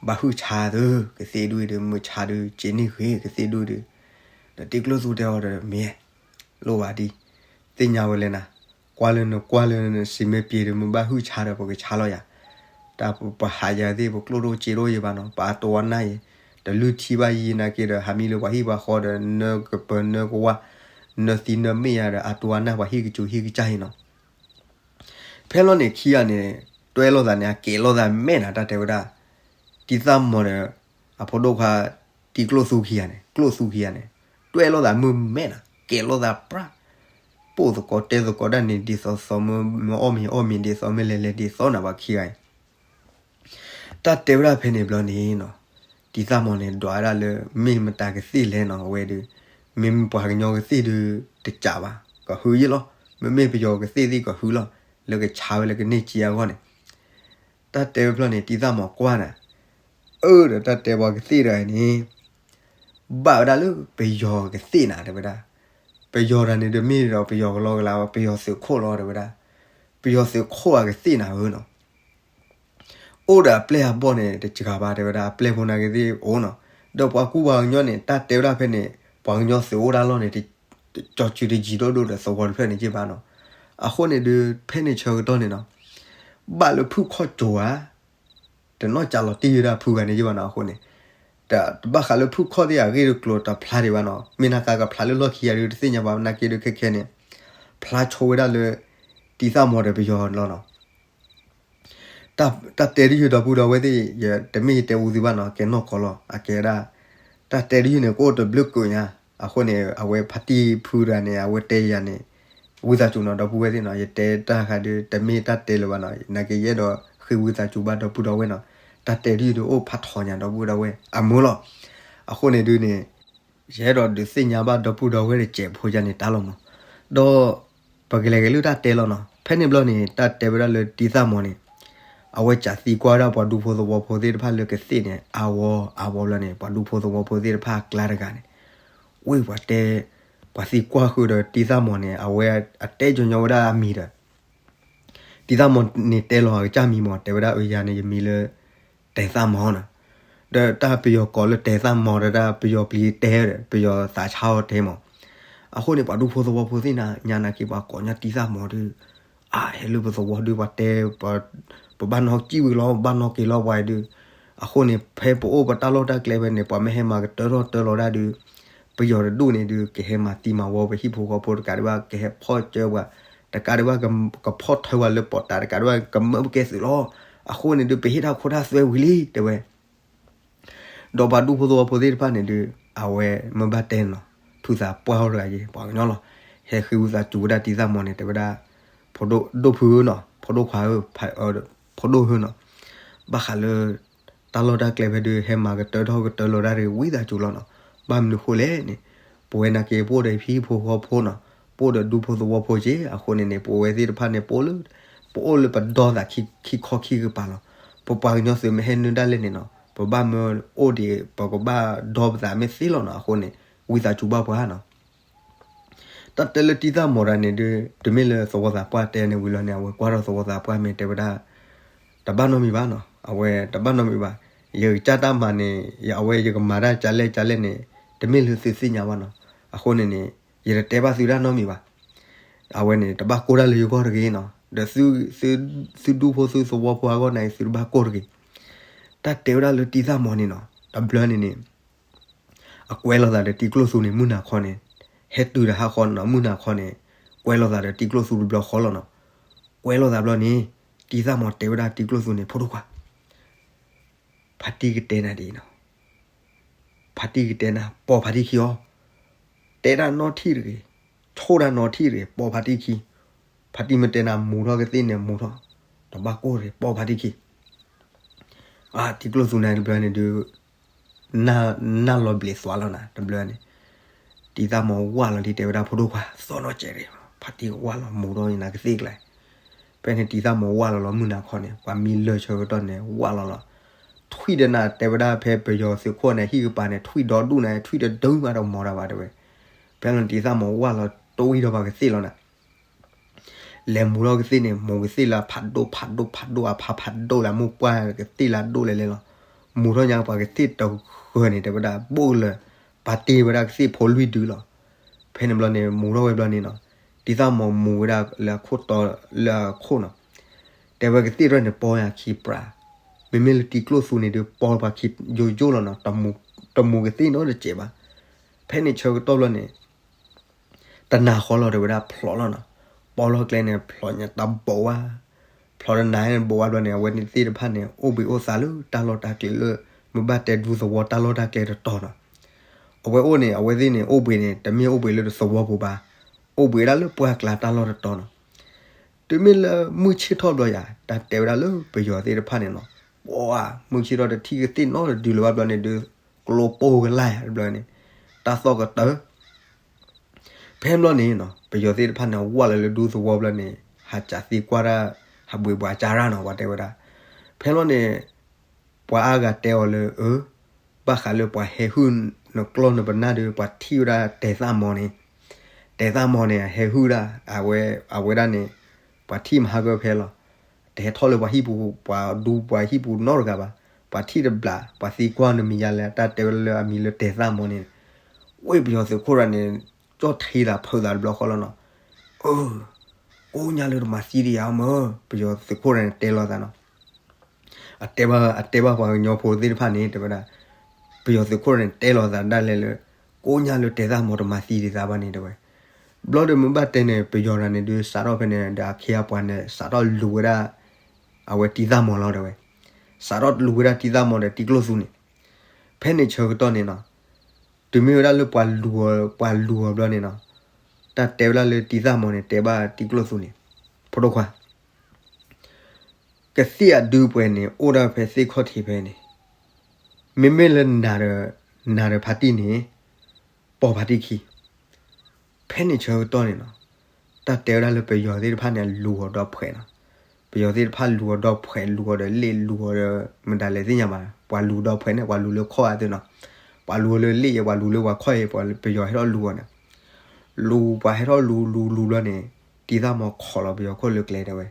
ဘၣ်ဟုၣ်ဆါသု, ကသ့ၣ်ဒုးဒုး မုၢ်ဆါဒုးစ့န့ၢ်ဂ့ၤ ကသ့ၣ်ဒုးဒုး, ဒီးတံၤကျိၣ်သူတဲအီၤဒီး မ့ၢ်, လိၣ်ဘၣ်ဒံး, သ့ၣ်ညါဝဲလဲၣ်နၤ, ကွၢ်လၢနကွၢ်လၢနစံးမ့ၢ်ပှဲၤဒီး မုၢ်ဘၣ်ဟုၣ်ဆါဒီး ပကဆါလီၤယၤ တၢ်ပဟးယၤသ့ၣ် ပကျိၣ်ဒိၣ်စ့ဒိၣ်ယံၤဘၣ်နီၤ, ပအတိၢ်အနၢ်ယံၤ, တလုၢ်ထံဘၣ်ယံၤနာ်က့ဒီး ဟးမံလၢပှၤဟံၣ်ပှၤဃီဒီး နၢကပၢၤနၢကဝါ, နၢသံနၢမ့ၢ်ယၤဒီး အတိၢ်အနၢ်ပှၤဟံၣ်ကစူၤဟံၣ်ကစၢ်အံၤနီၤ. ဖဲလီၤန့ၣ်ခံဂၤန့ၣ် တွဲလိာ်သးန့ၣ် အကဲလိာ်သးမဲာ်နၤ တၢ်တဲဝဲဒၣ်, တံၤသၣ်မီၤဒီး အဖိဒိၣ်ခွါ တံၤကျိၣ်သူခံဂၤန့ၣ် ကျိၣ်သူခံဂၤန့ၣ် တွဲလိာ်သးမုၢ်မဲနၤ ကဲလိာ်သးပြၢ် ပိာ်သကိးတဲသကိးဒၣ်န့ၣ် ဒ်သိးသိးမ့ၢ်အီၣ်မ့ၤအီၣ်မ့ၤ ဒ်သိးမ့ၢ်လဲၤလဲၤ ဒ်သိးနၤပှၤခံဂၤအံၤ တၢ်တဲဝဲဒၣ်ဖဲန့ၣ်ဘျီန့ၣ်နီၤ တံၤသၣ်မီၤန့ၣ် ဒွးဝဲဒၣ်လၢ မ့ၢ်မတၤကသ့ၣ်လဲၣ်နီၤ အဝဲဒုး မ့မ့ၢ်ပှၤကညီကသ့ၣ်ဒုး တကးဘၣ် ကဟုယ့ၣ်လီၤ မ့မ့ၢ်ပယီၤကသ့ၣ်သ့ၣ်ကဟုလီၤ လၢကဆါဝဲလၢကန့ၢ်က့အဂီၢ်န့ၣ် တၢ်တဲဝဲဖျီၣ်န့ၣ် တံၤသၣ်မီၤကွၢ်နၤ အၢဒီးတၢ်တဲပှၤကသ့ၣ်တဂၤန့ၣ် ဘၣ်ဝဲဒၣ်လၢပယီၤကသ့ၣ်နၤတဲဝဲဒၣ် ပယီၤတဂၤန့ၣ် တမ့ၢ်ဒီးပယီၤကလီကလီ ပယီၤသုးခိၣ်လီၤတဲဝဲဒၣ် ပယီၤသုးခိၣ်အကသ့ၣ်နၤဧၢနီၤ အိၣ်ဒီးအပျဲၢ်အဘီၣ်န့ၣ် တစှၤဘၣ်တဲဝဲဒၣ် အပျဲၢ်ဖိနာ်က့သ့ၣ်အိၣ်နီၤ ဒီးပှၤကူပှၤကညီန့ၣ် တၢ်တဲဝဲဒၣ်ဖဲန့ၣ် ပှၤကညီသုးအိၣ်တၢ်လီၢ်န့ၣ် ကၠီၤစုၤတယံၤဒိၣ်ဒိၣ်ဒီးသဝီတဖျၢၣ်န့ၣ်က့ဘၣ်နီၤ အဃိန့ၣ်ဒုး ဖဲန့ၣ်ဆၢကတီၢ်န့ၣ်နီၤ ဘၣ်လၢဖုၣ်ခီၣ်ကၠိဧါ တနီၢ်ကၠးလီၤတံၢ်ဝဲဒၣ်ဖုဂၤန့ၣ်ယဘၣ်နီၤ အဃိန့ၣ် တဘၣ်ဃးလၢဖုၣ်ခီၣ်သ့ၣ်အဂ့ၢ်တကျိၤတဖျါဒံးဘၣ်နီၤ မ့ၢ်နၤဃးကဖျါလၢလီၢ်ခံဂၤဒုးတသ့ၣ်ညါဘၣ် နာ်က့ဒုးခဲခဲန့ၣ် ဖျါဆိဝဲဒၣ်လၢ တံၤသၣ်မီၤဒီးပယီၤလီၤနီၤ တၢ်တဲတယုၢ်ဒီပုၢ်ဒီဝဲၢ်သ့ၣ် တမ့ၢ်ယတဲအူသုဘၣ်နီၤ ကဲနီၢ်ကီၢ်လီၤ အကဲဒၣ် တၢ်တဲတယုၢ်န့ၣ် ကအိၣ်တဘျုးကိာ်ညါ အဃိန့ၣ် အဝဲဖါတံၢ်ဖုတဂၤန့ၣ် အဝဲတဲယၤန့ၣ် ဝံသးစူၤနီၤ ဒီပုၢ်ဝဲၢ်သ့ၣ်နီၤ ယတဲတၢ်ဃးဒုး တမ့ၢ်တၢ်တဲလၢၤဘၣ်နီၤ နာ်က့ယအဲၣ်ဒိးဃ့ဝံသးစူၤဘၣ်ဒီပုၢ်ဒီဝဲၢ်နီၤ တၢ်တဲတယုၢ်ဒုးအိၣ်ဖးထီညါဒီပုၢ်ဒီဝဲၢ် အမုာ်လီၤ အဃိန့ၣ်ဒုးန့ၣ် ယအဲၣ်ဒိးဒုးသ့ၣ်ညါဘၣ်ဒီပုၢ်ဒီဝဲၢ်တစဲးဖိယါန့ၣ်တၢ်လီၤမး ဒီး ပကလဲၤက့ၤလၢတၢ်တဲလီၤနီၤ ဖဲန့ၣ်ဘျီန့ၣ် တၢ်တဲဝဲဒၣ်လၢတံၤသၣ်မီၤန့ၣ် အဝဲကးသံကွၢ်ဝဲဒၣ်ပှၤဒူဖိသဝီဖိသ့ၣ်တဖၣ်လၢကသ့ၣ်န့ၣ် အဝီအဝီဘျီန့ၣ် ပှၤဒူဖိသဝီဖိသ့ၣ်တဖၣ်အကျါတဂၤန့ၣ် ဝ့ၢ်ပှၤတဲ ပှၤသံကွၢ်ဃုာ်ဒီးတံၤသၣ်မီၤန့ၣ် အဝဲအတဲကညီဝဲဒၣ်အမံၤဒီး တံၤသၣ်မီၤန့ၣ်တဲလီၤအကစၢ်မံၤမး တဲဝဲဒၣ်အယၤန့ၣ် ယမံၤလၢ တဲသၣ်မီၤနီၤ ဒီးတၢ်ပယီၤကိးလၢတဲသၣ်မီၤဒီးတၢ်ပယီၤပျံၤတဲဒီး ပယီၤသးဆါအီၤတဲမး အဃိန့ၣ် ပှၤဒူဖိသဝီဖိသ့ၣ်ညါနာ်က့ ပှၤကိးညီတံၤသၣ်မီၤဒုး အါ ဟဲလၢပသဝီဒုး ပှၤတဲ ပဘၣ်နီၣ်ကံၣ်ဝံၤလီၤ ပဘၣ်နီၣ်က့ၤလီၤပှၤဒုး အဃိန့ၣ် ဖဲပအိၣ်ပတၢ်လီၢ်တၢ်ကျဲဖဲန့ၣ် ပှၤမ့ၢ်ဟဲမၤကတၢၢ်ထီၣ်တၢၢ်လီၤဒၣ်ဒုး ပယီၤတဒူၣ်န့ၣ်ဒုး ကဟဲမၤသံမၤဝီပဟံၣ်ဖိဃီဖိ တကးဒံးဘၣ် ကဟဲဖီၣ်စၢၤပှၤ တကးဒံးဘၣ် ကဖီၣ်ထၢပှၤလၢပီးတး တကးဒံးဘၣ် ကမၢပကဲသုးလီၤ အဃိန့ၣ်ဒုး ပဟ့ၣ်တၢ်ခိတၢ်သွဲဝံၤလံ တဲဝဲ ဒီးပှၤဒူဖိသဝီဖိသ့ၣ်တဖၣ်န့ၣ်ဒုး အဝဲမ့ၢ်ဘၣ်တဲနီၤ ဖုသးပှၢ်အီၤတဂၤက့ၤ ပှၤကညီလီၤ ဟဲဃ့ဝံသးစူၤဝဲဒၣ်တံၤသၣ်မီၤန့ၣ် တဲဝဲဒၣ် ဖိဒိၣ်ဖုဧၢနီၤ ဖိဒိၣ်ခွါဧၢ ဖိဒိၣ်ဧၢနီၤ ဘၣ်ဃးလၢ တၢ်လီၢ်တၢ်ကျဲဖဲဒုး ဟဲမၤကတၢၢ်ထီၣ်ကတၢၢ်လီၤဒၣ်ဒုး ဝံသးစူၤလီၤနီၤ ဘၣ်မနုၤဃိလဲၣ်န့ၣ် ပဝဲနာ်က့ ပအိၣ်ဒီးဟံၣ်ဖိဃီဖိနီၤ ပအိၣ်ဒီးဒူဖိသဝီဖိက့ၤ အဃိန့ၣ်န့ၣ် ပဝဲသ့ၣ်တဖၣ်န့ၣ် ပအိၣ်လၢ ပအိၣ်လၢပဒီသးခံခီခံကပၤလီၤ ပပှၤကညီသုးမ့ၢ်ဟဲနုာ်ဒၣ်လဲာ်န့ၣ်နီၤ ပဘၣ်မၢအိၣ်ဒံး ပကဘၣ်ဒီပသးမ့ၢ်သ့လီၤနီၤ အဃိန့ၣ် ဝံသးစူၤဘၣ်ပှၤနီၤ တၢ်တဲလၢတံၤသၣ်မီၤတဂၤန့ၣ်ဒုး တမ့ၢ်လၢသဝီသးပှၢ်တဲန့ၣ်ဝံၤလီၤန့ၣ် အဝဲကွၢ်ထီၣ်သဝီသးပှၢ်မ့ၢ်တဲဝဲဒၣ် တဘၣ်နီတမံၤဘၣ်နီၤ အဝဲတဘၣ်နီတမံၤဘၣ် ယကစၢ်တၢ်မၤန့ၣ် အဝဲယကမၤတၢ်ကလဲၣ်ကလဲၣ်န့ၣ် တမ့ၢ်လၢသုသ့ၣ်ညါဘၣ်နီၤ အဃိန့ၣ်န့ၣ် ယတတဲဘၣ်သုတၢ်နီတမံၤဘၣ် အဝဲန့ၣ် တဘၣ်ကိၢ်တၢ်လၢယဂီၢ်တဂ့ၤနီၤ ဒီးသု သုဒူဖိသုသဝီဖိအဂီၢ်န့ၣ် သုတဘၣ်ကိၢ်တဂ့ၤ တၢ်တဲဝဲဒၣ်လၢတံၤသၣ်မီၤန့ၣ်နီၤ တဘျီန့ၣ်န့ၣ် အကွဲလိာ်သးဒီးတံၤကျိၣ်သူန့ၣ် မုၢ်နၤခီန့ၣ် ဟဲတုၤဒီးဟါခီနီၤ မုၢ်နၤခီန့ၣ် ကွဲလိာ်သးဒီးတံၤကျိၣ်သူတဘျီဃီလီၤနီၤ ကွဲလိာ်သးဘျီန့ၣ် တံၤသၣ်မီၤတဲဝဲဒၣ်တံၤကျိၣ်သူန့ၣ် ဖိဒိၣ်ခွါ ဖါတံၢ်ကတဲနၤဒ်အံၤနီၤ ဖါတံၢ်ကတဲနၤ ပိာ်ဖါတံၢ်ခံအီၤ တဲတၢ်နီထံၣ်တဂ့ၤ ဆိၣ်တၢ်နီထံၣ်တဂ့ၤ ပိာ်ဖါတံၢ်ခံ ဖါတံၢ်မ့ၢ်တဲနၤမူၤထီၣ်ကသ့ၣ်န့ၣ် မူၤထီၣ် တဘၣ်ကိၢ်တဂ့ၤ ပိာ်ဖါတံၢ်ခံ အါ တံၤကျိၣ်သူန့ၣ်တဘျီန့ၣ်ဒုး နၢ်လီၤဘျံးသွါလီၤနၤ တဘျီန့ၣ် တံၤသၣ်မီၤဝၢ်လီၤလံ တဲဝဲဒၣ်ဖိဒိၣ်ခွါ သီနီၢ်ကဲးတဂ့ၤ ဖါတံၢ်ဝၢ်လီၤမူၤထီၣ်နၤကသ့ၣ်ကျါ ဖဲန့ၣ်တံၤသၣ်မီၤဝၢ်လီၤလီၤမုၢ်နၤခီန့ၣ် ပှၤမံလၢာ်ဆၢကတီၢ်န့ၣ် ဝၢ်လီၤလီၤ ထွံၣ်ဒီးနၤ တဲဝဲဒၣ်ဖဲပယီၤသုးခိၣ်န့ၣ် ဟံၣ်ကပၤန့ၣ် ထွံၣ်ဒီဒူၣ်န့ၣ် ထွံၣ်တဒုမးတမီၤတၢ်ဘၣ်တဲဝဲ ဖဲန့ၣ်တံၤသၣ်မီၤဝၢ်လီၤ တဝံၤဒီးပှၤကသ့ၣ်လီၤနၤ လဲၤမူၤထီၣ်ကသ့ၣ်န့ၣ် မူၤကသ့ၣ်လၢဖးဒိၣ်ဖးဒိၣ်ဖးဒိၣ်အဖါဖးဒိၣ်လၢမိၢ်ပှၢ်ကသ့ၣ်လၢဒိၣ်လဲၤလဲၤလီၤ မူၤထီၣ်ညါပှၤကသ့ၣ်တဂၢၢ်န့ၣ် တဲဝဲဒၣ်ဘိၣ်လၢ ပာ်တ့ၢ်ဝဲဒၣ်ကသ့ၣ်ဖိလွံၢ်ဒုလီၤ ဖဲန့ၣ်ဘျီန့ၣ် မူၤထီၣ်ဝဲဘျီန့ၣ်နီၤ တံၤသၣ်မီၤမူၤဝဲဒၣ်လၢအခိၣ်တီလၢအခိၣ်နီၤ တဲဝဲကသ့ၣ်တဖၣ်န့ၣ် ပီယၤခံပြး မ့မ့ၢ်လၢတံၤကျိၣ်သူန့ၣ်ဒုး ပီပှၤခံယိယိလီၤနီၤ တမူၤကသ့ၣ်နီတစဲးဘၣ် ဖဲန့ၣ်ဆၢကတီၢ်ဘျီန့ၣ် တနၤဃီလီၤတဲဝဲဒၣ်ဖျိးလီၤနီၤ ပီလီၤကျဲန့ၣ် ဖျိးညါတဘိးဝါ ဖျိးတနၤန့ၣ်ဘိးဝါဘျီန့ၣ် အဝဲသ့ၣ်တဖၣ်န့ၣ် အိၣ်ဘှံးအိၣ်သါလၢတၢ်လီၢ်တၢ်ကျဲလၢ မ့ၢ်ဘၣ်တဲဒူသဝီတၢ်လီၢ်တၢ်ကျဲတတီၤနီၤ အဝဲအိၣ်န့ၣ် အဝဲသ့ၣ်န့ၣ် အိၣ်ဘှံးန့ၣ် တမ့ၢ်အိၣ်ဘှံးလၢသဝီပူၤဘၣ်, အိၣ်ဘှံးဒၣ်လၢပှၢ်ကျါတၢ်လီၢ်တတီၤနီၤ. တုၤမ့ၢ်လၢမုၢ်ဆ့ၣ်ထီၣ်ဘျီယၤ တၢ်တဲဝဲဒၣ်လၢပယီၤသ့ၣ်တဖၣ်န့ၣ်နီၤ, ပှၤမုၢ်ဆ့ၣ်ထီၣ်တထံၣ်ကသ့ၣ်နီတဒုလၢၤဘၣ်ဘျီန့ၣ်ဒီး ကျိပိၢ်ကလာ်ယၤတဘျီန့ၣ် တၢ်သီၣ်ကတၢၢ် ဖဲဘျီန့ၣ်နီၤ ပယီၤသ့ၣ်တဖၣ်န့ၣ် ဝၢ်လီၤလၢဒူသဝီဘျီန့ၣ် ဟးစးသံကွၢ်တၢ် ဟးဘှံးပှၤစၢ်ရၣ်နီၤ ပှၤတဲဝဲဒၣ်. ဖဲဘျီန့ၣ် ပှၤအါဂၤတဲအီၤလၢ အၢ ဘၣ်ဃးလၢပှၤဟဲဟုၣ်နကျီၢ်နပနၢ်ဒီး ပှၤထံၣ်ဝဲဒၣ်တဲာ်သၣ်မီၤန့ၣ်, တဲာ်သၣ်မီၤန့ၣ် အဟဲဟုၣ်ဒၣ် အဝဲဒၣ်န့ၣ် ပှၤထံၣ်မဟါကဖဲလီၤ. တဟဲထီၣ်လၢပှၤဟံၣ်ပူၤ ပှၤဒူပှၤဟံၣ်ပူၤနီတဂၤဘၣ်. ပှၤထံၣ်တဘျး ပှၤသံကွၢ်နမံၤယါလဲၣ် တၢ်တဲဝဲဒၣ်လၢအမံၤလၢတဲာ်သၣ်မီၤန့ၣ်, ဝ့ၢ်ပယီၤသုးခိၣ်တဂၤန့ၣ် ကၠီၣ်ထံသးဖုးသးတဘျီဃီလီၤနီၤ. အၢ ကိးညါလၢတမၤသံဒံးယၤမၢ်, ပယီၤသုးခိၣ်တဂၤန့ၣ်တဲလီၤသးနီၤ. အတဲဘၣ် အတဲဘၣ်ပှၤကညီဖိသ့ၣ်တဖၣ်န့ၣ် တဲဝဲဒၣ် ပယီၤသုးခိၣ်န့ၣ် တဲလီၤသးဒၣ်လဲာ်လၢ ကိးညါလၢတဲာ်သၣ်မီၤတမၤသံဒံးသးဘၣ်န့ၣ် တဲဝဲ. ဘျီဒီးမ့ၢ်ဘၣ်တဲန့ၣ် ပယီၤတဂၤန့ၣ်ဒီး စးထီၣ်ဖဲန့ၣ်ဒီး အခ့အပှၤန့ၣ် စးထီၣ်လူၤဝဲဒၣ် အဝဲတံၤသၣ်မီၤလီၤတဲဝဲ. စးထီၣ်လူၤဝဲဒၣ်တံၤသၣ်မီၤဒီးတံၤကျိၣ်သူန့ၣ်. ဖဲန့ၣ်ဆၢကတီၢ်န့ၣ်နီၤ တုၤမ့ၢ်ဝဲဒၣ်လၢပှၤလူၤအီၤ ပှၤလူၤအီၤဘျီန့ၣ်နီၤ, တၢ်တဲဝဲဒၣ်လၢတံၤသၣ်မီၤန့ၣ် တဲဘၣ်တံၤကျိၣ်သူန့ၣ်, ဖိဒိၣ်ခွါ ကသ့ၣ်အဒုပှဲၤန့ၣ် အိၣ်ဒၣ်ဖဲသ့ၣ်ခီၣ်ထံးဖဲန့ၣ်, မ့မ့ၢ်လၢနၤဒီး နၤဒီးဖါတံၢ်န့ၣ် ပိာ်ဖါတံၢ်ခံ. ဖဲန့ၣ်ဆၢကတီၢ်န့ၣ်နီၤ, တၢ်တဲဝဲဒၣ်လၢပယီၤသ့ၣ်တဖၣ်န့ၣ် လူၤအီၤဒီးဖှဲးနီၤ. ပယီၤသ့ၣ်တဖၣ်လူၤအီၤဒီးဖှဲး လူၤအီၤဒီးလ့ၣ် လူၤအီၤဒီး မတၤလဲၣ်သ့ၣ်ညါဘၣ်, ပှၤလူၤဒီးဖှဲးန့ၣ် ပှၤလူၤလၢခီၣ်အါသုနီၤ, ပှၤလူၤလၢလ့ၣ်ယဲ ပှၤလူၤလၢပှၤခီၣ်ယဲ ပှၤပယီၤဟဲထီၣ်လူၤအီၤန့ၣ်, လူၤ ပှၤဟဲထီၣ်လူၤလူၤလူၤဘျီန့ၣ် တံၤသၣ်မီၤခိးလီၤပယီၤခိၣ်လၢကျဲတဲဝဲ,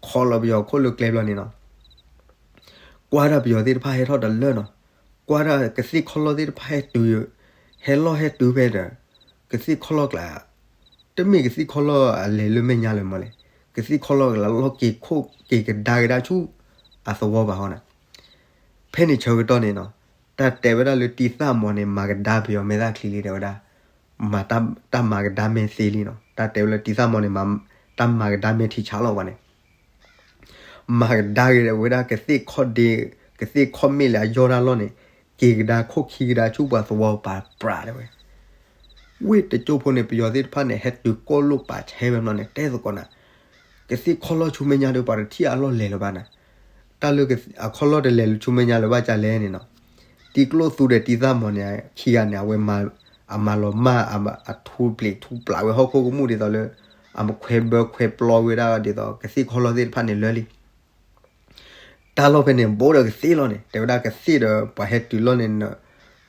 ခိးလီၤပယီၤခိၣ်လၢကျဲဘျီန့ၣ်နီၤ ကွၢ်ဒၣ်ပယီၤသ့ၣ်တဖၣ်ဟဲထီၣ်တလၢနီၤ, ကွၢ်ဒၣ်ကသ့ၣ်ခီၣ်လီၢ်သ့ၣ်တဖၣ်ဟဲတုၤ, ဟဲလီၢ်ဟဲတုၤဖဲဒီး ကသ့ၣ်ခီၣ်လီၢ်ကျါ, တမ့ၢ်ကသ့ၣ်ခီၣ်လီၢ်အလဲၤလၢမဲာ်ညါလၢၤမးလဲၣ်, ကသ့ၣ်ခီၣ်လီၢ်ကျါလီၢ်က့ၤခိၣ်က့ၤကဒါက့ၤဒၣ်ဆူ အသဝီဘၣ်ဟီနီၤ. ဖဲန့ၣ်ဆၢကတီၢ်န့ၣ်နီၤ, တၢ်တဲဝဲဒၣ်လၢတံၤသၣ်မီၤန့ၣ် မၤကဒါပယီၤမဲာ်သၣ်ချံလံတဲဝဲဒၣ်, မၤတၢ်မၤကဒါမဲာ်သ့လံနီၤ, တၢ်တဲဝဲလၢတံၤသၣ်မီၤန့ၣ် တၢ်မၤကဒါမဲာ်ထံဆးလီၤဝဲန့ၣ် မၤကဒါက့ၤဝဲဒၣ်ကသ့ၣ်ခီၣ်ဒ့, ကသ့ၣ်ခီၣ်မ့ၣ်လၢအယီၢ်တၢ်လီၢ်န့ၣ်, က့ၤကဒါခိၣ်ခံကဒါဆူပှၤသဝီပာ်ပြးတဲဝဲ. ဝ့ၢ်တကၠိဖိန့ၣ် ပယီၤသ့ၣ်တဖၣ်န့ၣ် ဟဲတုၤကိၣ်လိၣ်ပာ်ဆဲးဝဲဘျီန့ၣ် တဲသကိးနၤ, ကသ့ၣ်ခီၣ်လီၢ်ဆူမဲာ်ညါဒီး ပှၤတထံၣ်အလီၢ်လဲၤလၢၤဘၣ်နၤ, တၢ်လၢအခီၣ်လီၢ်တလဲၤဆူမဲာ်ညါလၢၤဘၣ်ကလဲၣ်န့ၣ်နီၤ, တံၤကျိၣ်သူဒီးတံၤသၣ်မီၤန့ၣ် ခံဂၤန့ၣ် အဝဲ အမၤလီၤမၢ် အထူပျ့ၤထူပျးဝဲဟီၣ်ခိၣ်ကမူၣ်ဒ်သိးလၢ အမခွဲဘၢခွဲပျီဝဲဒၣ်ဒ်သိး ကသ့ၣ်ခီၣ်လီၢ်သ့ၣ်တဖၣ်န့ၣ်လၢလံ တၢ်လီၢ်ဖဲန့ၣ် ဘူးဒီးကသ့ၣ်လီၤန့ၣ် တဲဝဲဒၣ်ကသ့ၣ်ဒီးပှၤဟဲတုၤလီၢ်န့ၣ်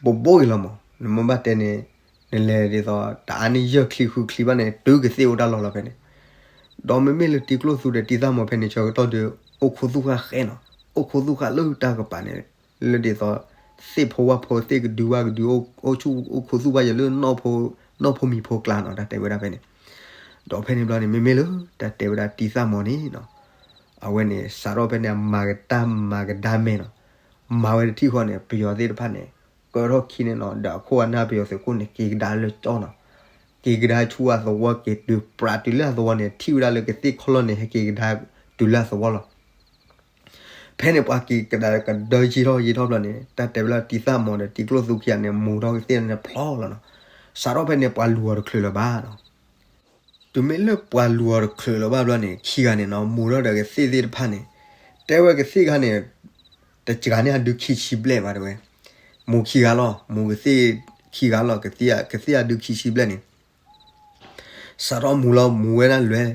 ဘူးဘူးက့ၤလီၤမး နမ့ၢ်ဘၣ်တဲန့ၣ် နလဲၤဒ်သိး တအါန့ၢ်ယဲၢ်ချံဃုချံဘၣ်န့ၣ် တုၤကသ့ၣ်အိၣ်တၢ်လီၢ်လီၤဖဲန့ၣ်, ဒီးမ့မ့ၢ်လၢတံၤကျိၣ်သူဒီးတံၤသၣ်မီၤဖဲန့ၣ်ဆၢကတီၢ်ဒီး အိၣ်ခူသူၣ်ဃာ်ဃဲနီၤ, အိၣ်ခူသူၣ်ဃာ်လၢတၢ်ကပၤန့ၣ် လၢဒ်သိး သ့ၣ်ဖိဝၣ်ဖိသ့ၣ်ကဒုဝၣ်ကဒု အိၣ်ဆူၣ်အိၣ်ခူသူၣ်ဘၣ်ယဲလၢ နီၢ်ဖိမံၤဖိကျါနီၤ တၢ်တဲဝဲဒၣ်ဖဲန့ၣ်, ဒီးဖဲန့ၣ်ဘျီန့ၣ် မ့မ့ၢ်လၢတၢ်တဲဝဲဒၣ်တံၤသၣ်မီၤန့ၣ်နီၤ အဝဲန့ၣ် စးထီၣ်ဖဲန့ၣ် အမၤကတၢ်မၤကဒါမဲာ်နီၤ, မၤဝဲတထံၣ်ဃီန့ၣ် ပယီၤသ့ၣ်တဖၣ်န့ၣ် ကၢထီၣ်ခံန့ၣ်နီၤ ဒီးအခိၣ်အနၢ်ပယီၤသုးခိၣ်န့ၣ် က့ၤကဒါလၢကၠီနီၤ, က့ၤကဒါဆူအသဝီ က့ၤတုၤပြးတုၤလၢအသဝီန့ၣ် ထံၣ်ဝဲဒၣ်လၢကသ့ၣ်ခီၣ်လီၢ်န့ၣ် ဟဲက့ၤကဒါတုၤလၢအသဝီလီၤ. ဖဲန့ၣ်ပှၤက့ၤကဒါကဒၢယံာ်ထီၣ်ယံာ်ထီၣ်ဘျီန့ၣ် တၢ်တဲဝဲဒၣ်တံၤသၣ်မီၤဒီးတံၤကျိၣ်သူခံဂၤန့ၣ် မူၤထီၣ်ကသ့ၣ်န့ၣ်ဖျီလီၤနီၤ, စးထီၣ်ဖဲန့ၣ် ပှၤလူၤအီၤတချုးလၢၤဘၣ်နီၤ တုၤမ့ၢ်လၢပှၤလူၤအီၤတချုးလၢၤဘၣ်ဘျီန့ၣ် ခံဂၤန့ၣ်နီၤ မူၤထီၣ်ဒီးကသ့ၣ်သ့ၣ်တဖၣ်န့ၣ် တဲဝဲကသ့ၣ်ခါန့ၣ် တစှၤန့ၢ်အဒုခံဆံဘျဲၣ်ဘၣ်တဲဝဲ, မူၤခံဂၤလီၤ မူၤကသ့ၣ်ခံဂၤလီၤ ကသ့ၣ်အဒုခံဆံဘျဲၣ်န့ၣ် စးထီၣ်မူၤလီၤ မူၤဝဲဒၣ်လွဲၢ်,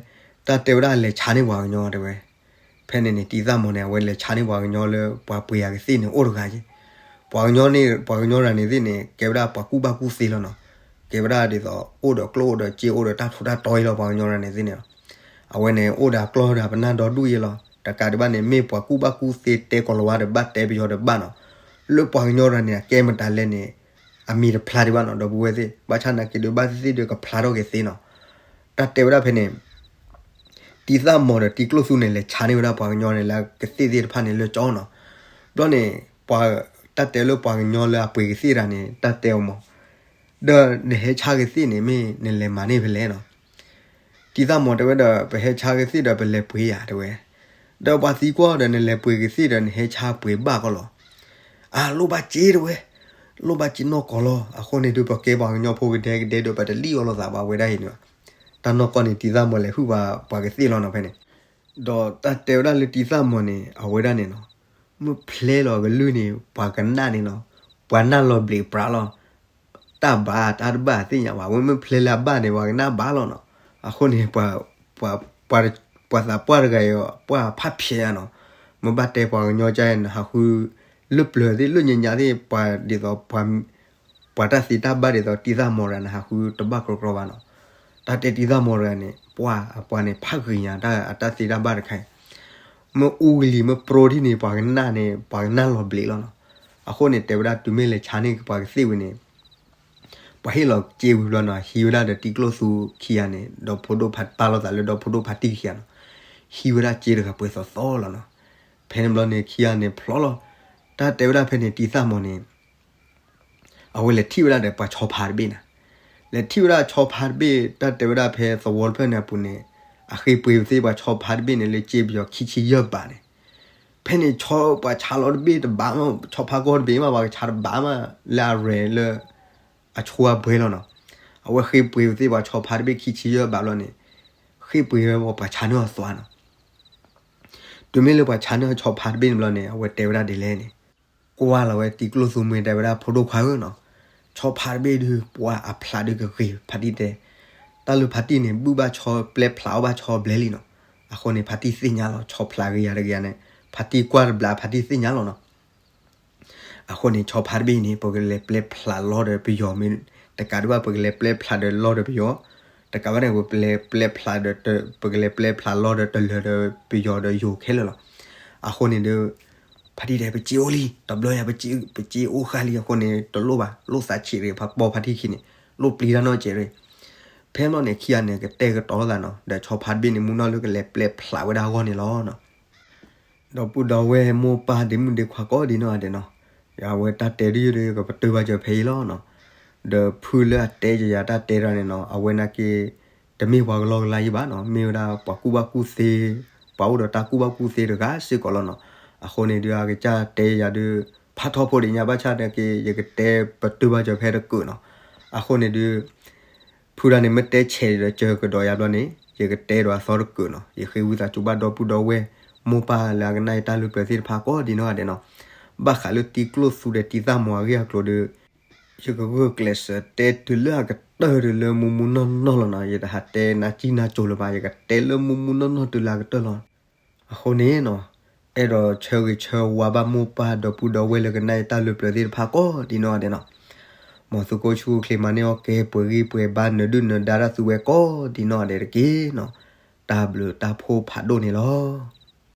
တၢ်တဲဝဲဒၣ်လဲၤဆါန့ၢ်ပှၤကညီတဲဝဲ, ဖဲန့ၣ်န့ၣ် တံၤသၣ်မီၤန့ၣ် အဝဲလဲၤဆါန့ၢ်ပှၤကညီလၢပှၤပှ့ၤယၤကသ့ၣ်န့ၣ် အိၣ်တဂၤက့, ပှၤကညီန့ၣ် ပှၤကညီတဂၤန့ၣ်သ့ၣ်န့ၣ် ကဲဝဲဒၣ်ပှၤကူၣ်ဘၣ်ကူၣ်သ့လီၤနီၤ, ကဲဝဲဒၣ်ဒ်သိး အိၣ်ဒီးကျိၣ်အိၣ်ဒီးစ့အိၣ်ဒီးတၢ်ထူးတၢ်တီၤအံၤလီၤ ပှၤကညီတဂၤန့ၣ်သ့ၣ်န့ၣ်လီၤ, အဝဲန့ၣ် အိၣ်ဒီးအကျီၢ်ဒီးပနၢ်ဒီဒူၣ်အံၤလီၤ, တကးဒံးဘၣ်န့ၣ် မ့ၢ်ပှၤကူၣ်ဘၣ်ကူၣ်သ့တဲကိၤလၤဝါဒီးဘၣ်တဲပယီၤဒီးဘၣ်နီၤ, လၢပှၤကညီတဂၤန့ၣ် အကဲမတၤလဲၣ်န့ၣ် အမံၤတဖျါဒံးဘၣ်နီၤ ဒီပုၢ်ဝဲၢ်သ့ၣ်, ဘၣ်ဆၣ်နာ်က့ၤဒုးဘၣ်သ့ၣ်သ့ၣ်ဒီးကဖျါထီၣ်က့ၤသ့နီၤ. တၢ်တဲဝဲဒၣ်ဖဲန့ၣ် တံၤသၣ်မီၤဒီးတံၤကျိၣ်သူန့ၣ် လဲၤဆါန့ၢ်ဝဲဒၣ်ပှၤကညီန့ၣ် လၢကသ့ၣ်သ့ၣ်တဖၣ်န့ၣ်လၢကၠီနီၤ. ဘျီန့ၣ် ပှၤ တၢ်တဲလၢပှၤကညီလၢအပှ့ၤကသ့ၣ်တဂၤန့ၣ် တၢ်တဲအီၤမး, ဒီးနဟဲဆါကသ့ၣ်န့ၣ် မ့ၢ်နလဲၤမၤန့ၢ်ဖဲလဲၣ်နီၤ. တံၤသၣ်မီၤတဲဝဲဒီး ပဟဲဆါကသ့ၣ်ဒီးပလဲၤပှ့ၤယၤတဲဝဲ, ဒီးပှၤသံကွၢ်ဒီး နလဲၤပှ့ၤကသ့ၣ်ဒီး နဟဲဆါပှ့ၤဘၣ်ကီးလီၤ. အလိၣ်ဘၣ်စ့တဲဝဲ, လိၣ်ဘၣ်စ့နီၢ်ကီၢ်လီၤ. အဃိန့ၣ်ဒုး ပကဲပှၤကညီဖိကဒဲကဒဲဒီး ပတလံၣ်အီၤလိာ်သးဘၣ်ဝဲဒၣ်အံၤန့ၣ်ဘၣ်. တၢ်နီၢ်ကီၢ်န့ၣ် တံၤသၣ်မီၤလဲၤဟုၣ်ဘၣ်ပှၤကသ့ၣ်လီၤနီၤဖဲန့ၣ်. ဒီးတၢ်တဲဝဲဒၣ်လၢတံၤသၣ်မီၤန့ၣ် အဝဲဒၣ်န့ၣ်နီၤ, မ့ၢ်ဖျဲလီၤကလုၢ်န့ၣ် ပှၤကနၣ်န့ၣ်နီၤ, ပှၤနၢ်လီၤဘျံးပြးလီၤ. တၢ်ဘၣ်တၢ်တဘၣ်သ့ၣ်ညါဘၣ်, အဝဲမ့ၢ်ဖျဲလၢအဘၣ်န့ၣ် ပှၤကနၣ်ဘၣ်လီၤနီၤ. အဃိန့ၣ် ပှၤသးပှၢ်တဂၤအံၤ ပှၢ်ဖးဖျဲးဧါနီၤ. မ့ၢ်ဘၣ်တဲပှၤကညီကါအံၤ နဟးဃု လၢပျၢၤသ့ၣ်လၢညါညါသ့ၣ် ပှၤဒ်သိး ပှၤတၢ်သ့တၢ်ဘၣ်ဒ်သိးတံၤသၣ်မီၤတဂၤ နဟးဃုတဘၣ်ကြီကြီဘၣ်နီၤ. တၢ်တဲတံၤသၣ်မီၤတဂၤန့ၣ် ပှၢ်အပှၤန့ၣ် ဖးဂ့ၤညါတၢ်အတၢ်သ့တၢ်ဘၣ်တခါအံၤ, မ့ၢ်အူကလံၤမ့ၢ်ပြီထံၣ်န့ၣ် ပှၤကနၣ်န့ၣ် ပှၤကနၣ်လီၤဘျံးလီၤနီၤ. အဃိန့ၣ် တဲဝဲဒၣ်တုၤမ့ၢ်လဲၤဆါန့ၢ်ပှၤကသ့ၣ်ဝံၤန့ၣ် ပှၤဟ့ၣ်လီၤစ့ဝံၤဘျီနီၤ ဟံးဝဲဒၣ်ဒီးတံၤကျိၣ်သူခံဂၤန့ၣ် ဒီဖိဒိၣ်ဖး ပာ်လီၤသးလၢဒီဖိဒိၣ်ဖးတံၢ်ခံဂၤနီၤ, ဟံးဝဲဒၣ်စ့တဂၤပှဲၤသီသီလီၤနီၤ. ဖဲန့ၣ်ဘျီန့ၣ် ခံဂၤန့ၣ်ဖျီလီၤ. တၢ်တဲဝဲဒၣ်ဖဲန့ၣ် တံၤသၣ်မီၤန့ၣ် အဝဲလဲၤထံၣ်ဝဲဒၣ်ဒီးပှၤဆီဖါတဘ့ၣ်နီၤ. လဲၤထံၣ်ဝဲဒၣ်ဆီဖါတဘ့ၣ် တၢ်တဲဝဲဒၣ်ဖဲသဝီတဖျၢၣ်န့ၣ်အပူၤန့ၣ် အဃ့ပှ့ၤဝဲသ့ၣ်ပှၤဆီဖါတဘ့ၣ်န့ၣ် လၢစ့ပယီၤခံဆံယဲၢ်ဘးန့ၣ်. ဖဲန့ၣ်ဆီပှၤဆါလီၤတဘ့ၣ်တဘးမး ဆီဖါကီၢ်တဘ့ၣ်မး ပှၤကဆါတဘးမး လၢအရဲၣ်လၢ အဆိအဘှဲလီၤနီၤ. အဝဲဃ့ပှ့ၤဝဲသ့ၣ်ပှၤဆီဖါတဘ့ၣ်ခံဆံယဲၢ်ဘးဘျီန့ၣ် ဃ့ပှ့ၤဝဲပှၤဆါန့ၢ်အသွါနီၤ. တုၤမ့ၢ်လၢပှၤဆါန့ၢ်အဆီဖါတဘ့ၣ်န့ၣ်ဘျီန့ၣ် အဝဲတဲဝဲဒၣ်ဒ်လဲၣ်န့ၣ် ကွၢ်လီၤဝဲတံၤကျိၣ်သူမ့ၢ်တဲဝဲဒၣ်ဖိဒိၣ်ခွါဧၢနီၤ, ဆီဖါတဘ့ၣ်ဒုး ပှၤအဖျးဒုးကဂ့ၤ ဖါတံၢ်တဲ, တၢ်လၢဖါတံၢ်န့ၣ် ဘုၣ်ဘၣ်ဆီပျဲဖျးအီၣ်ဘၣ်ဆီဘျဲလံနီၤ. အဃိန့ၣ် ဖါတံၢ်သ့ၣ်ညါလီၤ ဆီဖျးဂ့ၤယၤတဂ့ၤယၤန့ၣ် ဖါတံၢ်ကွၢ်တဘျီ ဖါတံၢ်သ့ၣ်ညါလီၤနီၤ. အဃိန့ၣ် ဆီဖါတဘ့ၣ်န့ၣ် ပကလဲၤပျဲဖျးလီၢ်ဒီးပယီၤမ့ၢ်တကးဒံးဘၣ် ပကလဲၤပျဲဖျးဒီးလီၢ်ဒီးပယီၤ, တကးဘၣ်န့ၣ် ပကလဲၤပျဲဖျးဒီး ပကလဲၤပျဲဖျးလီၢ်ဒီးတလၢၤဒီးပယီၤဒီးယိၤခဲလၢာ်လီၤ. အဃိန့ၣ်ဒီး ဖါတံၢ်တဲ ပစ့အိၣ်လံ တဘျီယၤ ပစ့အိၣ်ဃာ်လံ အဃိန့ၣ် တလိၣ်ဘၣ် လိၣ်သးဆံးရ့ၣ် ဖါပိာ်ဖါတံၢ်ခံန့ၣ် လိၣ်ပျံၤတၢ်နီတစဲးရ့ၣ်. ဖဲန့ၣ်ဘျီန့ၣ် ခံဂၤန့ၣ် ကတဲာ်ကတီၤသးနီၤ ဒီးဆီဖါတဘ့ၣ်န့ၣ် မူနီၢ်လၢကလဲၤပျဲဖျးဝဲဒၣ်အဂီၢ်န့ၣ်လီၤနီၤ. ဒီပုၢ်ဒီဝဲၢ်မိၢ်ပၢ်ဒ့မုၣ်ဒ့ခွါကိးဒံးနီၢ်ဂၤဒဲးနီၤ, ယဝဲတၢ်တဲဒ်ယိၤဒီး ယကပတုာ်ဘၣ်စၢၤဖဲအံၤလီၤနီၤ. ဒီးဖုလၢအတဲယၤတၢ်တဲတၢ်န့ၣ်နီၤ အဝဲနာ်က့ တမ့ၢ်ပှၤကလီကလီယံၤဘၣ်နီၤ, မ့ၢ်ဝဲဒၣ်ပှၤကူၣ်ဘၣ်ကူၣ်သ့, ပှၤအိၣ်ဒီးတၢ်ကူၣ်ဘၣ်ကူၣ်သ့တဂၤစ့ၢ်ကီးလီၤနီၤ. အဃိန့ၣ်ဒီး အကစၢ်တဲယၤဒီး ဖးထီဖိဒံးညါဘၣ်ဆၣ်နာ်က့ ယကတဲပတုာ်ဘၣ်စၢၤဖဲတကၢၢ်နီၤ. အဃိန့ၣ်ဒီး ဖုဒၣ်န့ၣ် မ့ၢ်တဲဆဲးဒီးစၢၤကဒီးယၤဘျီန့ၣ် ယကတဲဒီးအသီတကၢၢ်နီၤ. ယဃ့ဝံသးစူၤဘၣ်ဒီပုၢ်ဒီဝဲၢ် မိၢ်ပၢ်လၢအကနၣ်ယတၢ်လုၢ်ပျၢၤသ့ၣ်တဖၣ်ကိးဒံးနီၢ်ဂၤဒဲးနီၤ. ဘၣ်ဃးလၢတံၤကျိၣ်သူဒီးတံၤသၣ်မီၤအဂ့ၢ်အကျိၤဒီး ယကဂုာ်ကျဲးစၢးတဲတုၤလၢအကတၢၢ်တုၤလၢမူမူနီၢ်နီၢ်လီၤနီၤ. ယတဟးတဲနၤကံၢ်နၤကိၤလၢၤဘၣ်, ယကတဲလၢမူမူနီၢ်နီၢ်တုၤလၢအကတၢၢ်လီၤ. အဃိန့ၣ်နီၤ, အဲၣ်ဒိးဆၢဂ့ၤဆၢဝါဘၣ်မိၢ်ပၢ်ဒီပုၢ်ဒီဝဲၢ်လၢကနၣ်ယတၢ်လုၢ်ပျၢၤသ့ၣ်တဖၣ်ကိးဒံးနီၢ်ဂၤဒဲးနီၤ. မ်သုးခိၣ်ဆူၣ်အိၣ်ချ့မၤန့ၢ်အီၣ်ကဲ ပှဲၤဂံၢ်ပှဲၤဘါ နၢၤဒုၣ်နၢၤဒါတၢ်သူဝဲကိးဒံးနီၢ်ဂၤဒဲးတက့ၢ်နီၤ. တၢ်ဘျုးတၢ်ဖှိၣ်ဖးဒိၣ်န့ၣ်လီၤ.